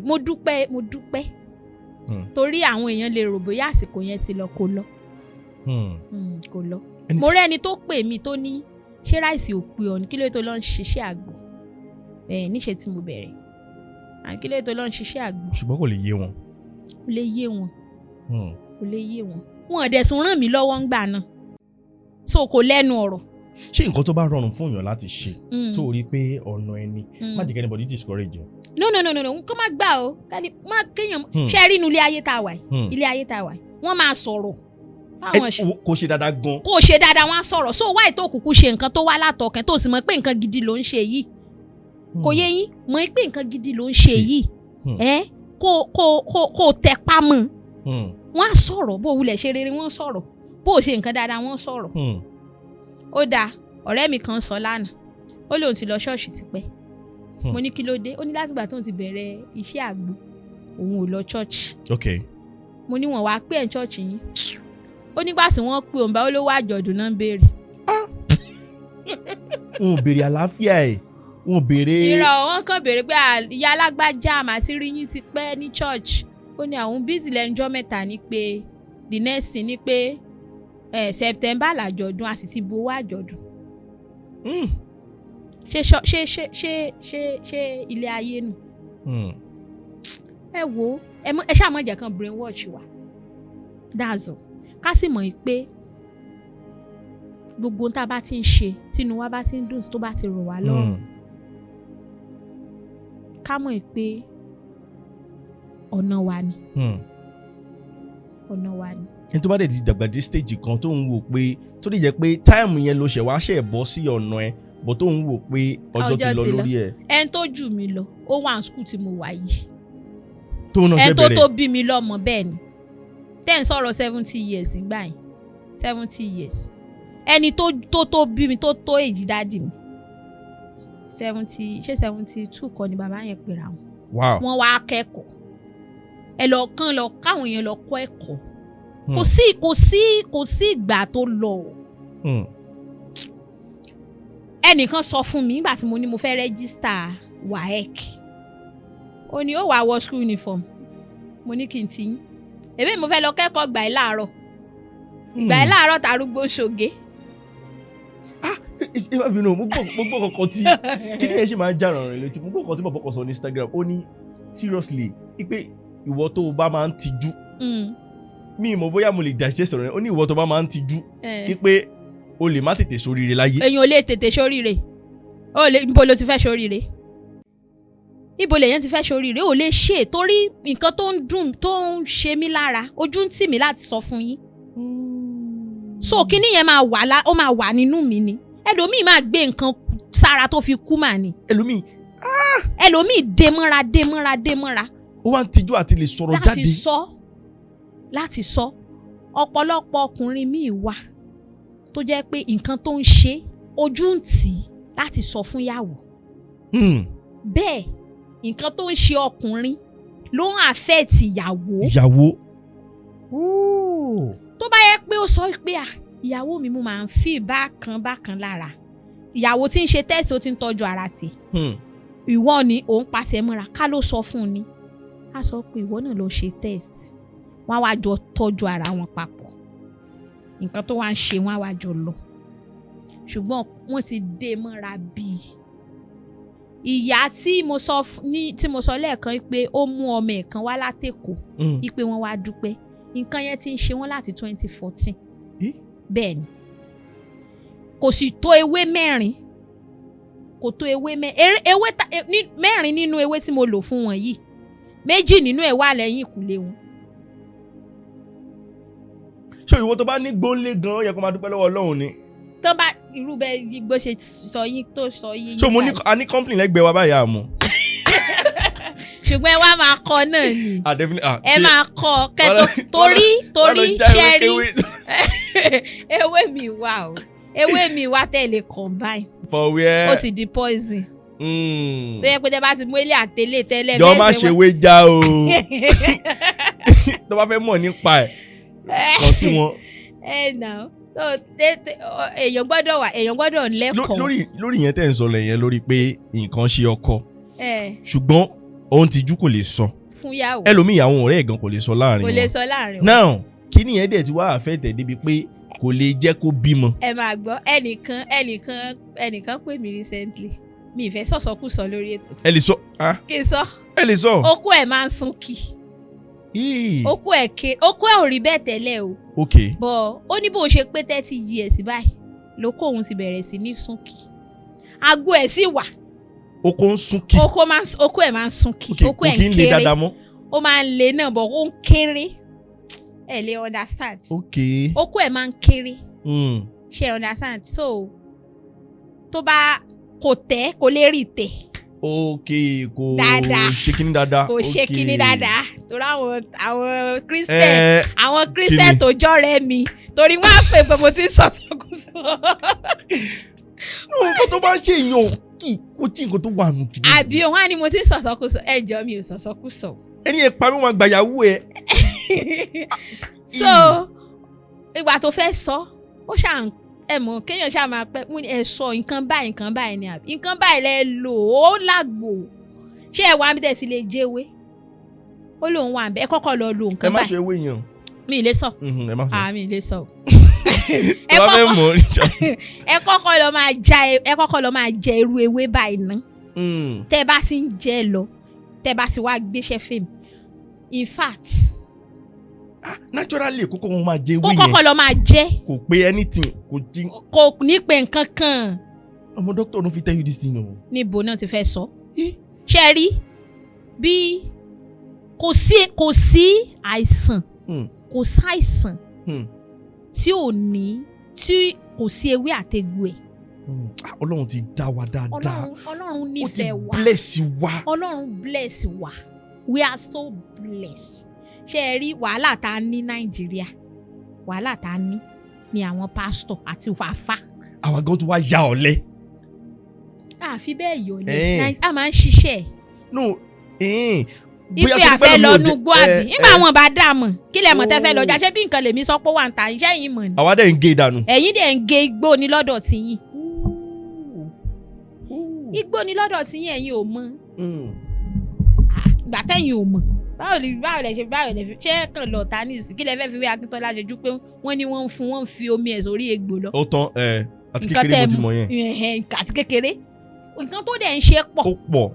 mo dúpẹ́, mo dúpẹ́ torí àwọn èèyàn lè rò bóyá àsìkò yẹn ti lọ, kó lọ. Kò lọ. Mo rẹ́ni tó pè mí tó ní ṣé rice ò pé ọ ní, kí ló tó lọ ń ṣiṣẹ́ àgbo ẹ̀ níṣẹ́ tí mo bẹ̀rẹ̀, à kí ló tó lọ ń ṣiṣẹ́ àgbo. Ṣùgbọ́n kò lè yé wọn. Kò lè yé wọn. Kò lè yé wọn, wọn ò dẹ̀ tún ràn mí lọ́wọ́ ńgbà náà, so kò lẹ́nu ọ̀rọ̀. Ṣé nǹkan tó bá rọrùn fún èèyàn láti ṣe, tó rí pé ọ̀nà ẹni, má jẹ́ kí anybody discourage you. No, no, no, no, no, nǹkan má gbà o. Kálí má kéèyàn ṣe rí inú ilé ayé tá a wà yìí, ilé ayé tá a wà yìí, wọ́n máa sọ̀rọ̀ báwọn ṣe Kò ṣe dáadáa gan. Kó o ṣe dáadáa, wọ́n á sọ̀rọ̀. So wáyé tó kúkú ṣe nǹkan tó wá látọkàn, tó sì mọ̀ pé nǹkan gidi ló ń ṣe yìí, kò yé yín, mọ̀ pé nǹkan gidi ló ń ṣe yìí, ẹ kó tẹpá mọ́. Wọ́n á sọ̀rọ̀. Bó o wulẹ̀ ṣe rere, wọ́n sọ̀rọ̀. Bó o ṣe nǹkan dáadáa, wọ́n sọ̀rọ̀. Ó dáa, ọ̀rẹ́ mi kan sọ lánàá, ó lóun ti lọ ṣọ́ọ̀ṣì tipẹ́. Mo ní kí ló dé? Ó ní látìgbà tóun ti bẹ̀rẹ̀ iṣẹ́ àgbo, òun ò lọ ṣọ́ọ̀ṣì. Mo ní wọ́n wá pé ẹ̀ ń ṣọ́ọ̀ṣì yín? Ó nígbà tí wọ́n pè òun bá, ó lówó àjọ̀dún náà ń béèrè. Wọn ò béèrè àlàáfíà ẹ̀, wọn ò béèrè. Irọ́, wọn kàn béèrè pé, "Ah, ìyá alágbájá, àmà tí rí yín ti pẹ́ ní church." Ó ní àwọn busy lẹ́nujọ́ mẹ́ta, ní pé the next thing ni pé September làjọ̀dún, a sì ti bu owó àjọ̀dún. Ṣé ṣọ- ṣé ṣé ṣé ṣé ṣé ilé ayé nù? Ẹ wo, ẹ ṣáà mọ̀ jẹ́ kan brainwash wa, that's all. Ká sì mọ̀ pé gbogbo ohun tá a bá ti ń ṣe, tínú wa bá ti ń dùn, tó bá ti rọ̀ wá lọ́rùn, ká mọ̀ pé ọ̀nà wa ni. Ọ̀nà wa ni. Ẹni tó bá dẹ̀ ti dàgbà dé stage kan, tó ń wò pé, tó lè jẹ́ pé time yẹn ló ṣẹ̀ wá ṣẹ̀ bọ́ sí ọ̀nà ẹ̀ bọ̀, tó ń wò pé ọjọ́ ti Ọjọ́ lọ ti lọ. lórí ẹ̀. Ẹni tó jù mí lọ, ó wà ní school tí mo wà yìí. Tó náà ṣe Ẹni tó bẹ̀rẹ̀. tó bí mi lọ́mọ, bẹ́ẹ̀ ni, tẹ́ ń sọ̀rọ̀ 70 years nígbà yẹn, 70 years, ẹni tó bí mi, tó tó èjì daddy mi, 70, ṣé 72 kọ́ ni bàbá yẹn pèrè àwọn. Wọ́n wá kẹ́kọ̀ọ́, ẹ lọ kán lọ káwọn èèyàn lọ kọ́ ẹ̀kọ́. Kò sí ìgbà tó lọ o. Ẹnìkan sọ fún mi nígbà tí mo ní mo fẹ́ register WAEC, ó ní ó wàá wọ school uniform. Mo ní kí n ti yín, èmi mo fẹ́ lọ kẹ́kọ̀ọ́ gbà ẹ́ láàárọ̀, ìgbà ẹ́ láàárọ̀ tàrúgbó ṣoge. Ah, ẹ má bínú, mo gbọ́ kankan tí kí ni ẹ ṣe máa ń jà ràn rìn létí. Mo gbọ́ kankan tí bàbá kan sọ ní Instagram, ó ní seriously, ipe Ìwọ tó o bá máa ń tijú, mi ì mọ̀ bóyá mo lè digest ọ̀rọ̀ yẹn. Ó ní ìwọ tó bá máa ń tijú, wípé o lè má tètè ṣoríire láyé. Èèyàn ò lè tètè ṣoríire. Ó lè, níbo ló ti fẹ́ ṣoríire? Ibo lèèyàn ti fẹ́ ṣoríire? Ò lè ṣe, torí nǹkan tó ń dùn, tó ń ṣe mí lára, ojú ń tì mí láti sọ fún yín. So kíní yẹn máa wà lá, ó máa wà nínú mi ni. Ẹlòmíì máa gbé nǹkan sára tó fi kú mà ni. Ẹlòmíì. Ẹlòmíì dé mọ́ra, dé mọ́ra, dé mọ́ra. Ó wá ń tijú àti lè sọ̀rọ̀ láti jáde. Sọ, láti sọ. Ọ̀pọ̀lọpọ̀ ọkùnrin míì wà tó jẹ́ pé nǹkan tó ń ṣe, ojú ń tì í láti sọ fún ìyàwó. Bẹ́ẹ̀ nǹkan tó ń ṣe ọkùnrin ló ń affect ìyàwó. Ìyàwó. Tó bá yẹ pé ó sọ pé, à, ìyàwó mi, mo máa ń fi bákan bákan lára, ìyàwó tí ń ṣe test, ó ti ń tọ́jú ara tiẹ̀. Ìwọ ni òun pàṣẹ mọ́ra, ká ló sọ fún un ni, á sọ pé ìwọ náà lọ ṣe test, wọ́n á wá jọ tọ́jú ara wọn papọ̀. Nǹkan tó wá ń ṣe, wọ́n á wá jọ lọ. Ṣùgbọ́n wọ́n ti dé mọ́ra. Bíi ìyá tí mo sọ ní tí mo sọ lẹ́ẹ̀kan pé ó mú ọmọ ẹ̀ kan wá látÈkó, wípé wọ́n wá dúpẹ́, nǹkan yẹn ti ń ṣe wọ́n láti 2014. Eh? Bẹ́ẹ̀ ni, kò sì tó ewé mẹ́rin, kò tó ewé ewé mẹ́rin nínú ewé tí mo lò fún wọn yìí, méjì nínú ẹ̀ wà lẹ́yìn ìkùlé wọn. Ṣé ìwọ tó bá ní gbónlé gan, ó yẹ kó máa dúpẹ́ lọ́wọ́ Ọlọ́run ni. Tán bá irú bẹ́ẹ̀ bó ṣe sọ yín tó sọ yín. So mo ní báyìí. A ní company lẹ́gbẹ̀ẹ́ wa báyìí, àmọ́. Ṣùgbọ́n ẹ wá máa kọ náà ni. Ah, definitely, ah, Ẹ máa kọ kẹtọ, torí torí ṣe rí ewé mi wà o, ewé mi wà tẹ̀lé combine. For where? Ó ti di poison. Tó yẹ pé tẹ bá ti mú ilé àtẹlé tẹ́lẹ̀ Jọ má bẹ́ẹ̀ ṣe wé já o. Tó bá fẹ́ mọ̀ nípa ẹ̀, kàn sí wọn. Ẹ nà ó so èèyàn gbọ́dọ̀ wà, èèyàn gbọ́dọ̀ lẹ́kọ̀ọ́. Lórí ìyẹn tẹ̀ ń sọ lẹ́yìn lórí pé nǹkan ṣe ọkọ, Ẹ ṣùgbọ́n òun tijú, kò lè sọ. Fún yàwó. Ẹlòmíì, àwọn ọ̀rẹ́ ẹ̀ gan kò lè sọ láàrin Kò lè wọn. sọ láàrin wọn. Now, kíní yẹn dẹ̀ ti wá àfẹ́tẹ̀ débi pé kò lè jẹ́ kó bímọ. Ẹ máa gbọ́, ẹnìkan pè mí recently. Mi ì fẹ́ sọ̀sọ́kùsọ lórí ètò. Ẹ lè sọ, ah. Kí n sọ? Ẹ lè sọ. Okó ẹ̀ máa ń sún kì. Yìí. Okó ẹ̀ ké, okó ẹ̀ ò rí bẹ́ẹ̀ tẹ́lẹ̀ o. Bọ̀ ó ní bóun ṣe pé 30 years báyìí lóko òun ti bẹ̀rẹ̀ sí ní sún kì. Àgbo ẹ̀ sì wà. Oko ń sún kì. Okó ẹ̀ máa ń sún kì. Okó Kò ẹ̀ kí ń ń le kéré. dáadáa mọ́. Ó máa ń le náà, bọ̀ ó ń kéré. Ẹ lè understand. Okó ẹ̀ máa ń kéré. Ṣe understand? So tó bá kò tẹ́, kò lè rí tẹ̀. Ok, kò Dáadáa. ṣe kíní dáadáa. Kò ṣe kíní dáadáa, torí àwọn Christian, àwọn Christian Kíni? tó jọ́rẹ́ mi, torí wọ́n á pè pé mo ti ń sọ̀sọ̀kúsọ. No, nǹkan tó bá ń ṣe èèyàn kì kó tí nǹkan tó wà nù kìíní. Àbí òun á ní mo ti ń sọ̀sọ̀kúsọ. Ẹ jọ, mi ò sọ̀sọ̀kúsọ. Ẹni yẹn pa mí, wọn gbàyàwó ẹ. So ìgbà tó fẹ́ sọ, ó ṣà ń ẹ mọ̀ kéèyàn ṣáà máa pẹ́ mú ní ẹ sọ nǹkan báyìí, nǹkan báyìí ni, àbí nǹkan báyìí lẹ lò ó lágbo. Ṣé ẹ wà á bí tẹ̀ sí lè jẹ́wé? Ó lóun wà bẹ́ẹ̀. Ẹ kọ́kọ́ lọ lo Ẹ nǹkan má báyìí. ṣe ewé yẹn o. Mi ì lè sọ. Ẹ má sọ. Ah, mi ì lè sọ o. Ẹ bá fẹ́ mọ̀ ọ́. Ẹ kọ́kọ́ lọ máa jẹ irú ewé báyìí ná. Tẹ́ bá sì ń jẹ lọ, tẹ́ bá sì wá gbéṣẹ́ fèmí, in fact. Naturally, kókó wọn máa jẹ Kó ewé kọ́kọ́ yẹn. lọ máa jẹ. Kò pé anything, kò jí. Kò ní pé nǹkan kan. Ọmọ, doctor no fit tell you this thing o. Níbo náà ti fẹ́ sọ? Eh? Ṣe rí bí kò sí àìsàn, kò sáìsàn tí ò ní, tí kò sí ewé àtegbò ẹ̀. Ah, Ọlọ́run ti dá wa dáadáa. Ọlọ́run Ó ti nífẹ̀ẹ́ wa. bless wa. Ọlọ́run bless wa. We are so blessed. Ṣé ẹ rí wàhálà tá a ní Nàìjíríà? Wàhálà tá a ní ni àwọn pásítọ̀ àti wàfà. Àwa gan tún wá ya ọ̀lẹ. Àfi bẹ́ẹ̀ yọ̀ Eh. lẹ́, a máa ń ṣiṣẹ́. No, Ipe bóyá torí pé àfẹ́ mi lọ ò nú dé- gbó àbí nígbà wọn bá dà mọ̀, kí lẹ mọ̀ tẹ́ fẹ́ lọ Oh. jà? Ṣé bí nǹkan lèmi sọ pé wà ń ta iṣẹ́ yìí mọ̀ ni? Àwa dẹ̀ ń gé dànù. Ẹ̀yin dẹ̀ ń gé igbó ní lọ́dọ̀ tiyín. Igbó ní lọ́dọ̀ tiyín, ẹ̀yin ò mọ̀. Ìgbà tẹ́yin ò mọ̀, báwo lẹ ṣe, báwo lẹ fi ṣé kàn lọ ta ní ìsìn? Kí lẹ fẹ́ fi wé Akíntọ́lá ṣe ju pé wọ́n ní wọ́n ń fún, wọ́n ń fi omi ẹ̀ sórí egbò lọ? Ó tán ẹ, àti Nǹkan kékeré tẹ́ mo ti mọ̀ yẹn. Ẹ̀hẹ̀n, àti kékeré, nǹkan tó dẹ̀ ń ṣe pọ̀. Ó pọ̀.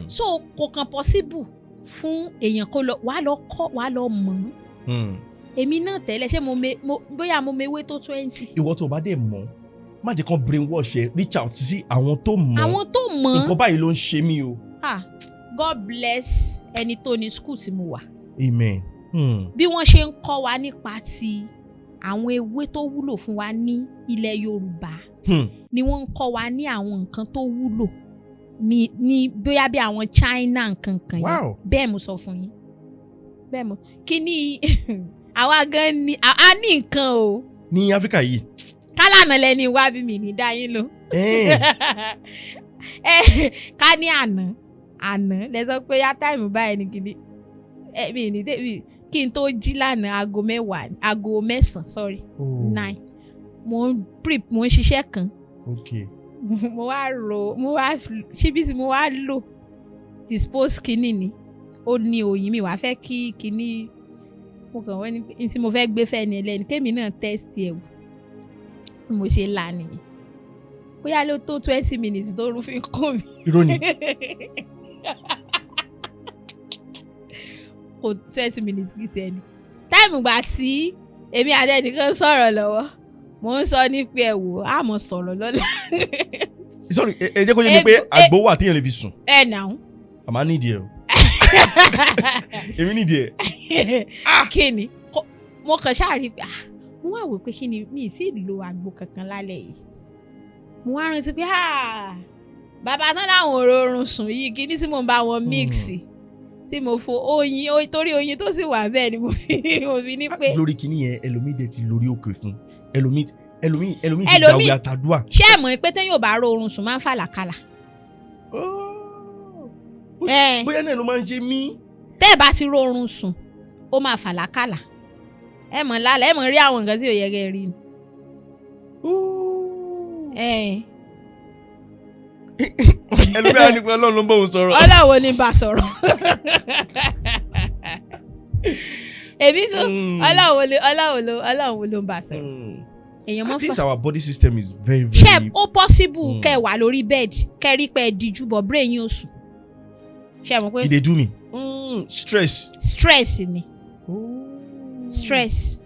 So kò kàn possible. Fún èèyàn kó lọ wàá lọ kọ́, wàá lọ mọ̀ ọ́n. Èmi náà tẹ́lẹ̀, ṣé mo me mo bóyá mo mewé tó 20. Ìwọ tó o bá dẹ̀ mọ̀, má jẹ́ kán brainwash ẹ, reach out sí àwọn tó mọ̀. Àwọn tó mọ̀ Nǹkan báyìí ló ń ṣe mí o. Ah, God bless ẹni tó ní school tí mo wà. Amen. Bí wọ́n ṣe ń kọ́ wa nípa ti àwọn ewé tó wúlò fún wa ní ilẹ̀ Yorùbá ni wọ́n ń kọ́ wa ní àwọn nǹkan tó wúlò ní bóyá bí àwọn China nǹkan kan yẹn. Bẹ́ẹ̀ mo sọ fún yín, bẹ́ẹ̀ mo kí ni àwa gan ni a ní nǹkan o. Ní Áfíríkà yìí. Kálànà lẹni wá bí mi ní dá yín lò. Ẹ ká ní àná àná lẹ sọ pé yá time báyìí ní kìíní ẹ mi ní débi kí n tó jí lánàá, aago 10, aago 9, sorry, 9, mo ń prep, mo ń ṣiṣẹ́ kan. Mo wá ro, mo wá ṣíbí tí mo wá lò dispose kínní ni ó ní oyin, mi wá fẹ́ kí kínní mo kàn wọ́n ní pé n tí mo fẹ́ gbé fẹ́ ni ẹlẹ́ni kémi náà test ẹ̀ wò. Bí mo ṣe là nìyẹn, bóyá ló tó 20 minutes tó rú fi kún mi. Irọ́ ni. Kò 20 minutes kì í tiẹ̀ ní time gbà tí èmi àti ẹnìkan sọ̀rọ̀ lọ́wọ́, mò ń sọ ní pé ẹ wò á mọ̀ sọ̀rọ̀ lọ́la. Sorry, ẹ jẹ́ kó yé mi pé àgbo wà téèyàn lè fi sùn. Ẹ nà ó. Àmọ́ nídìí ẹ o, èmi nídìí ẹ. Kí ni mo kàn ṣáà rí i pé, ah, mo wá wò pé kí ni mi ì tí ì lo àgbo kankan lálẹ́ yìí. Mo wá rántí pé, ah, bàbá tán láwọn ò rọrùn sùn yìí, kí ni tí mo ń bá wọn mix tí mo fo oyin torí oyin tó sì wà bẹ́ẹ̀ ni mo fi ní pé Lórí kinní yẹn, ẹlòmíì dẹ̀ ti lórí òkè fún ẹlòmíì, ẹlòmíì ti dàwé àtàdúà. Ṣé ẹ mọ̀ pé téèyàn ò bá rọrùn sùn máa ń fàlàkàlà? Ẹ Bóyá náà ló máa ń ṣe mí. Tẹ́ ẹ bá ti rọrùn sùn, ó máa fàlàkàlà, ẹ mọ̀ lálẹ́, ẹ mọ̀ rí àwọn nǹkan tí ò yẹ kẹ́ ẹ rí ni. Ẹ Ẹlòmíì á ní pé Ọlọ́run ló ń bọ̀ òun sọ̀rọ̀. Ọlọ́wọ́ ní bá sọ̀rọ̀ èmi tún. Ọlọ́wọ́ ló ń bá sọ̀rọ̀. Èèyàn mọ́ fà. This our body system is very Ṣé very. ó possible kẹ́ ẹ wà lórí bed, kẹ́ ẹ rí pé ẹ díjú bọ̀, brain yín ò sùn? Ṣé ẹ mọ̀ pé E dey do me. Stress. Stress ni, stress.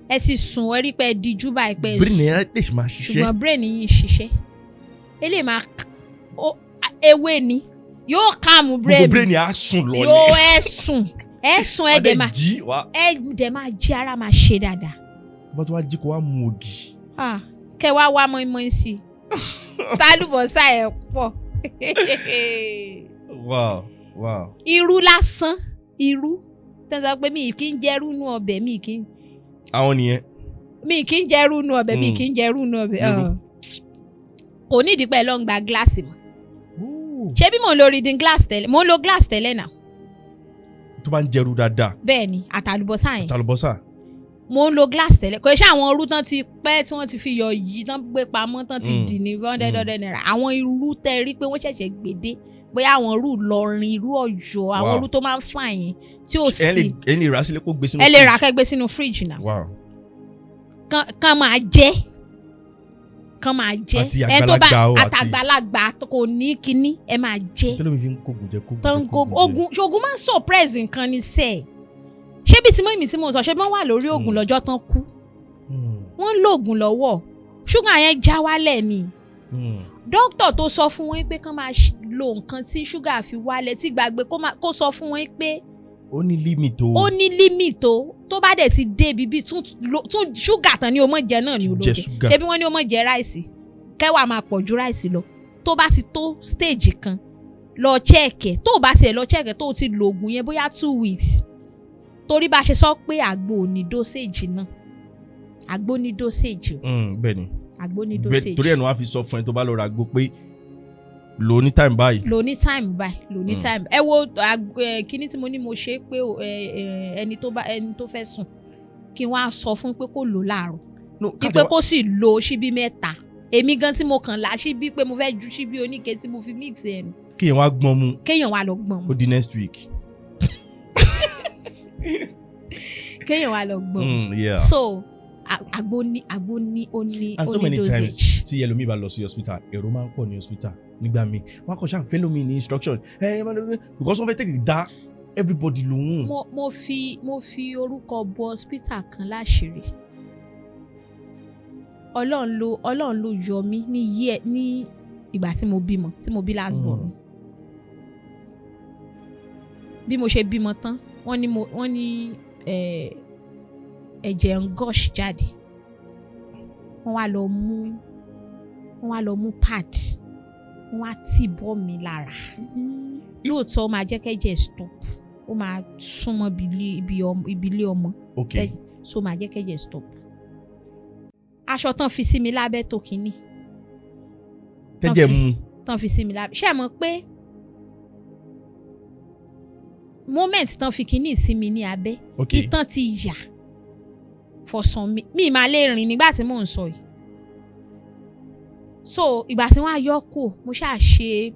Ẹ ti sùn, ẹ rí pé ẹ díjú báyìí pé ẹ Brain sùn, yẹn lè ṣe máa ṣiṣẹ́. ṣùgbọ́n brain yín ń ṣiṣẹ́. Eléyìí máa ewé ni yóò calm brain. Gbogbo brain yẹn á sùn lọ ni. Yóò ẹ sùn, ẹ sùn, ẹ dẹ̀ máa jí wá. Ẹ dẹ̀ máa jí, ara máa ṣe dáadáa. Bá tó wá jí, kó wá mu ògì. Ah, kẹ wá wá mọ́ínmọ́ín sí i, tálùbọ̀sà ẹ̀ pọ̀. Wow. Irú lásán, irú tẹ́ sọ pé mi kì í jẹ́rú nú ọbẹ̀, mi kì í Àwọn nìyẹn. mi kì í jẹ́rú nú ọbẹ̀, mi kì í jẹ́rú nú ọbẹ̀. Irú. Ah. Kò nídìí pé ẹ lọ ń gba gíláàsì mọ́. Ṣé bí mò ń lo reading glass tẹ́lẹ̀, mò ń lo glass tẹ́lẹ̀ náà. Tó bá ń jẹrú dáadáa. Bẹ́ẹ̀ ni, àtàlùbọ́sà yẹn. Àtàlùbọ́sà. Mò ń lo glass tẹ́lẹ̀. Kò ṣe àwọn irú tán ti pẹ́ tí wọ́n ti fi yọ yìí tán gbé pamọ́ tán ti dì ní hundred hundred naira. Àwọn irú tẹ́ rí pé wọ́n ṣẹ̀ṣẹ̀ gbé dé, bóyá àwọn irú Ìlọrin, irú Ọ̀yọ́, àwọn irú tó máa ń fà yẹn tí ò Ẹ lè sí. Ẹ lè rà á sílé kó gbé sínú Ẹ lè fridge. rà kẹ́ gbé sínú fridge náà. Kán máa jẹ, kán máa jẹ. Àti Ẹ tó bá àgbàlagbà o, àtàgbàlagbà tó kò ní kinní, ẹ máa jẹ. Tẹ́lẹ̀ mi fi ń kógun jẹ, kógun jẹ, Tán kógun jẹ. Ogun ṣoògùn máa ń suppress nǹkan ní sẹ́ẹ̀. Ṣé bí tí mọ́ ìmí tí mo sọ, ṣé wọ́n wà lórí oògùn lọ́jọ́ tán kú? Wọ́n ń lo oògùn lọ́wọ́, ṣúgà yẹn já wálẹ̀ ni. Dókítà tó sọ fún wọn pé kán máa lo nǹkan tí ṣúgà fi wálẹ̀ tí gbàgbé kó sọ fún wọn pé Ó ní limit o. Ó ní limit o. Tó bá dẹ̀ ti dé ibi bí tún ṣúgà tán ni o mọ̀ jẹ náà ni o ló Jẹ jẹ. ṣúgà. Ṣé bí wọ́n ní o mọ̀ jẹ rice, kẹwàá máa pọ̀ ju rice lọ, tó bá ti tó stage kan, lọ check ẹ̀. Tó o bá tiẹ̀ lọ check ẹ̀, tó o ti lo oògùn yẹn bóyá 2 weeks, torí bá a ṣe sọ pé àgbo ò ní dosage náà, àgbo ní dosage o. Bẹ́ẹ̀ ni. Àgbo ní Bẹ́ẹ̀ dosage. Torí ẹ̀ ní wọ́n á fi sọ fún ẹ tó bá lọ ra àgbo pé lò ó ní time báyìí. Lò ní time báyìí, lò ní time. Ẹ wo kíní tí mo ní mo ṣe pé ẹni tó bá ẹni tó fẹ́ sùn, kí wọ́n á sọ fún pé kó lò láàárọ̀ No, wípé kó sì lo ṣíbí mẹ́ta. Èmi gan tí mo kàn lá ṣíbí pé mo fẹ́ ju ṣíbí oníke tí mo fi mix ẹ̀ nù. Kéèyàn wá gbọ́n mu. Kéèyàn wá lọ gbọ̀n mu. Ó di next week. Kéèyàn wá lọ gbọ̀n mu. Yeah. So àgbo ní ó ní And ó so ní many dosage. times tí ẹlòmíì bá lọ sí hospital, èrò máa ń pọ̀ ní hospital nígbà míì, wọn kàn ṣáà fẹ́ lómi ní instruction ẹ ẹ máa lọ because wọ́n fẹ́ tètè dá Everybody lòun. Mo fi orúkọ bo hospital kan láṣìírí. Ọlọ́run ló yọ mí ní year ní ìgbà tí mo bímọ, tí mo bí last born mi. Bí mo ṣe bímọ tán, wọ́n ní ẹ̀jẹ̀ ń gush jáde. Wọ́n wá lọ mú pad, wọ́n wá tì bọ́ mi lára. Lóòótọ́, ó máa jẹ́ kẹ́jẹ̀ stop, ó máa súnmọ́ ibi ilé ọmọ, so máa jẹ́ kẹ́jẹ̀ stop. Aṣọ tán fi sí mi lábẹ́ tó kínní Tẹ́jẹ̀ mu. tán fi sí mi lábẹ́, ṣé ẹ mọ̀ pé moment tán fi kínní sí mi ní abẹ́, itan ti yà fọ̀sán mi, mi máa lè rìn nígbà tí mò ń sọ yìí. So ìgbà tí wọ́n á yọ kó, mo ṣáà ṣe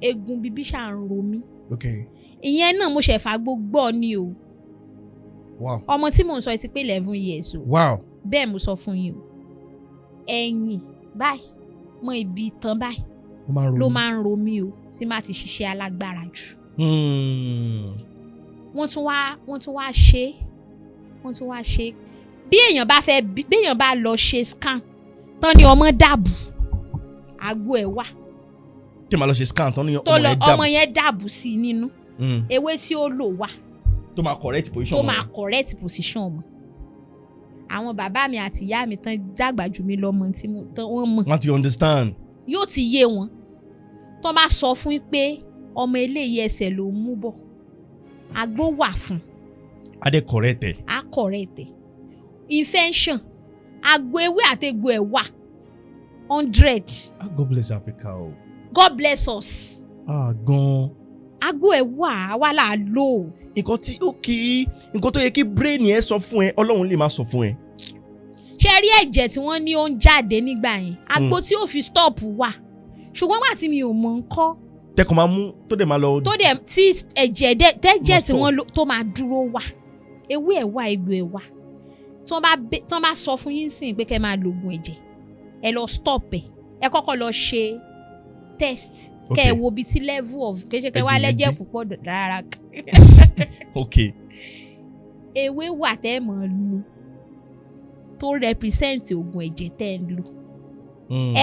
egun bíbí ṣáà ń ro mí. Ìyẹn náà mo ṣẹ̀fà gbogbo ni o. Ọmọ tí mò ń sọ yìí ti pé 11 years o. Bẹ́ẹ̀ mo sọ fún yín o, ẹ̀yìn báyìí mọ ibi itan báyìí Ó máa ń ro ló mí. máa ń ro mí o tí má ti ṣiṣẹ́ alágbára jù. Wọ́n tún wá ṣe bí èèyàn bá fẹ́ bí èèyàn bá lọ ṣe scan tán ni ọmọ dàbù, àgbo ẹ̀ wà. Tí màá lọ ṣe scan tán ní Tó ọmọ lọ yẹn dàbù. Ọmọ yẹn dàbù sí i nínú, ewé tí ó lò wà Tó máa correct position tó ọmọ máa yẹn. Correct position ọmọ. Àwọn bàbá mi àti ìyá mi tán dàgbà jù mí lọ́mọ tí mo tán wọ́n mọ̀. Wọ́n ti understand. Yóò ti yé wọn tó bá sọ fún yín pé ọmọ eléyìí ẹsẹ̀ ló ń mú bọ̀, àgbo wà fún. Á dẹ̀ correct ẹ̀. Á correct ẹ̀. Infection, àgbo ewé àtegbò ẹ̀ wà 100. Ah, God bless Africa o. God bless us. Ah, gan. Àgbo ẹ̀ wà, àwa là á lò ó. Nǹkan tí ó kì í nǹkan tó yẹ kí brain yẹn sọ fún ẹ, Ọlọ́run lè má sọ fún ẹ. Ṣe rí ẹ̀jẹ̀ tí wọ́n ní ó ń jáde nígbà yẹn, àgbo tí ó fi stop wà, ṣùgbọ́n wà tí mi ò mọ̀ ń kọ́. Tẹkọ̀ máa mú tó dẹ̀ máa lọ. Tó dẹ̀ tí ẹ̀jẹ̀ dẹ̀ tẹ́jẹ̀ Máa tí stop. wọ́n lò tó máa dúró wà, ewé ẹ̀ wà, egbò ẹ̀ wà. Tí wọ́n bá sọ fún yín sìn pé kẹ́ máa lo oògùn ẹ̀jẹ̀, ẹ lọ stop ẹ̀, ẹ kọ́kọ́ lọ ṣe test kẹ́ ẹ wo bí tí level of kéṣe kẹ́ wá Ẹ̀jẹ̀ yẹn lẹ́jẹ̀ dé. púpọ̀ rárá. Ewé wà tẹ́ ẹ mọ̀ lò tó represent oògùn ẹ̀jẹ̀ tẹ́ ẹ ń lò.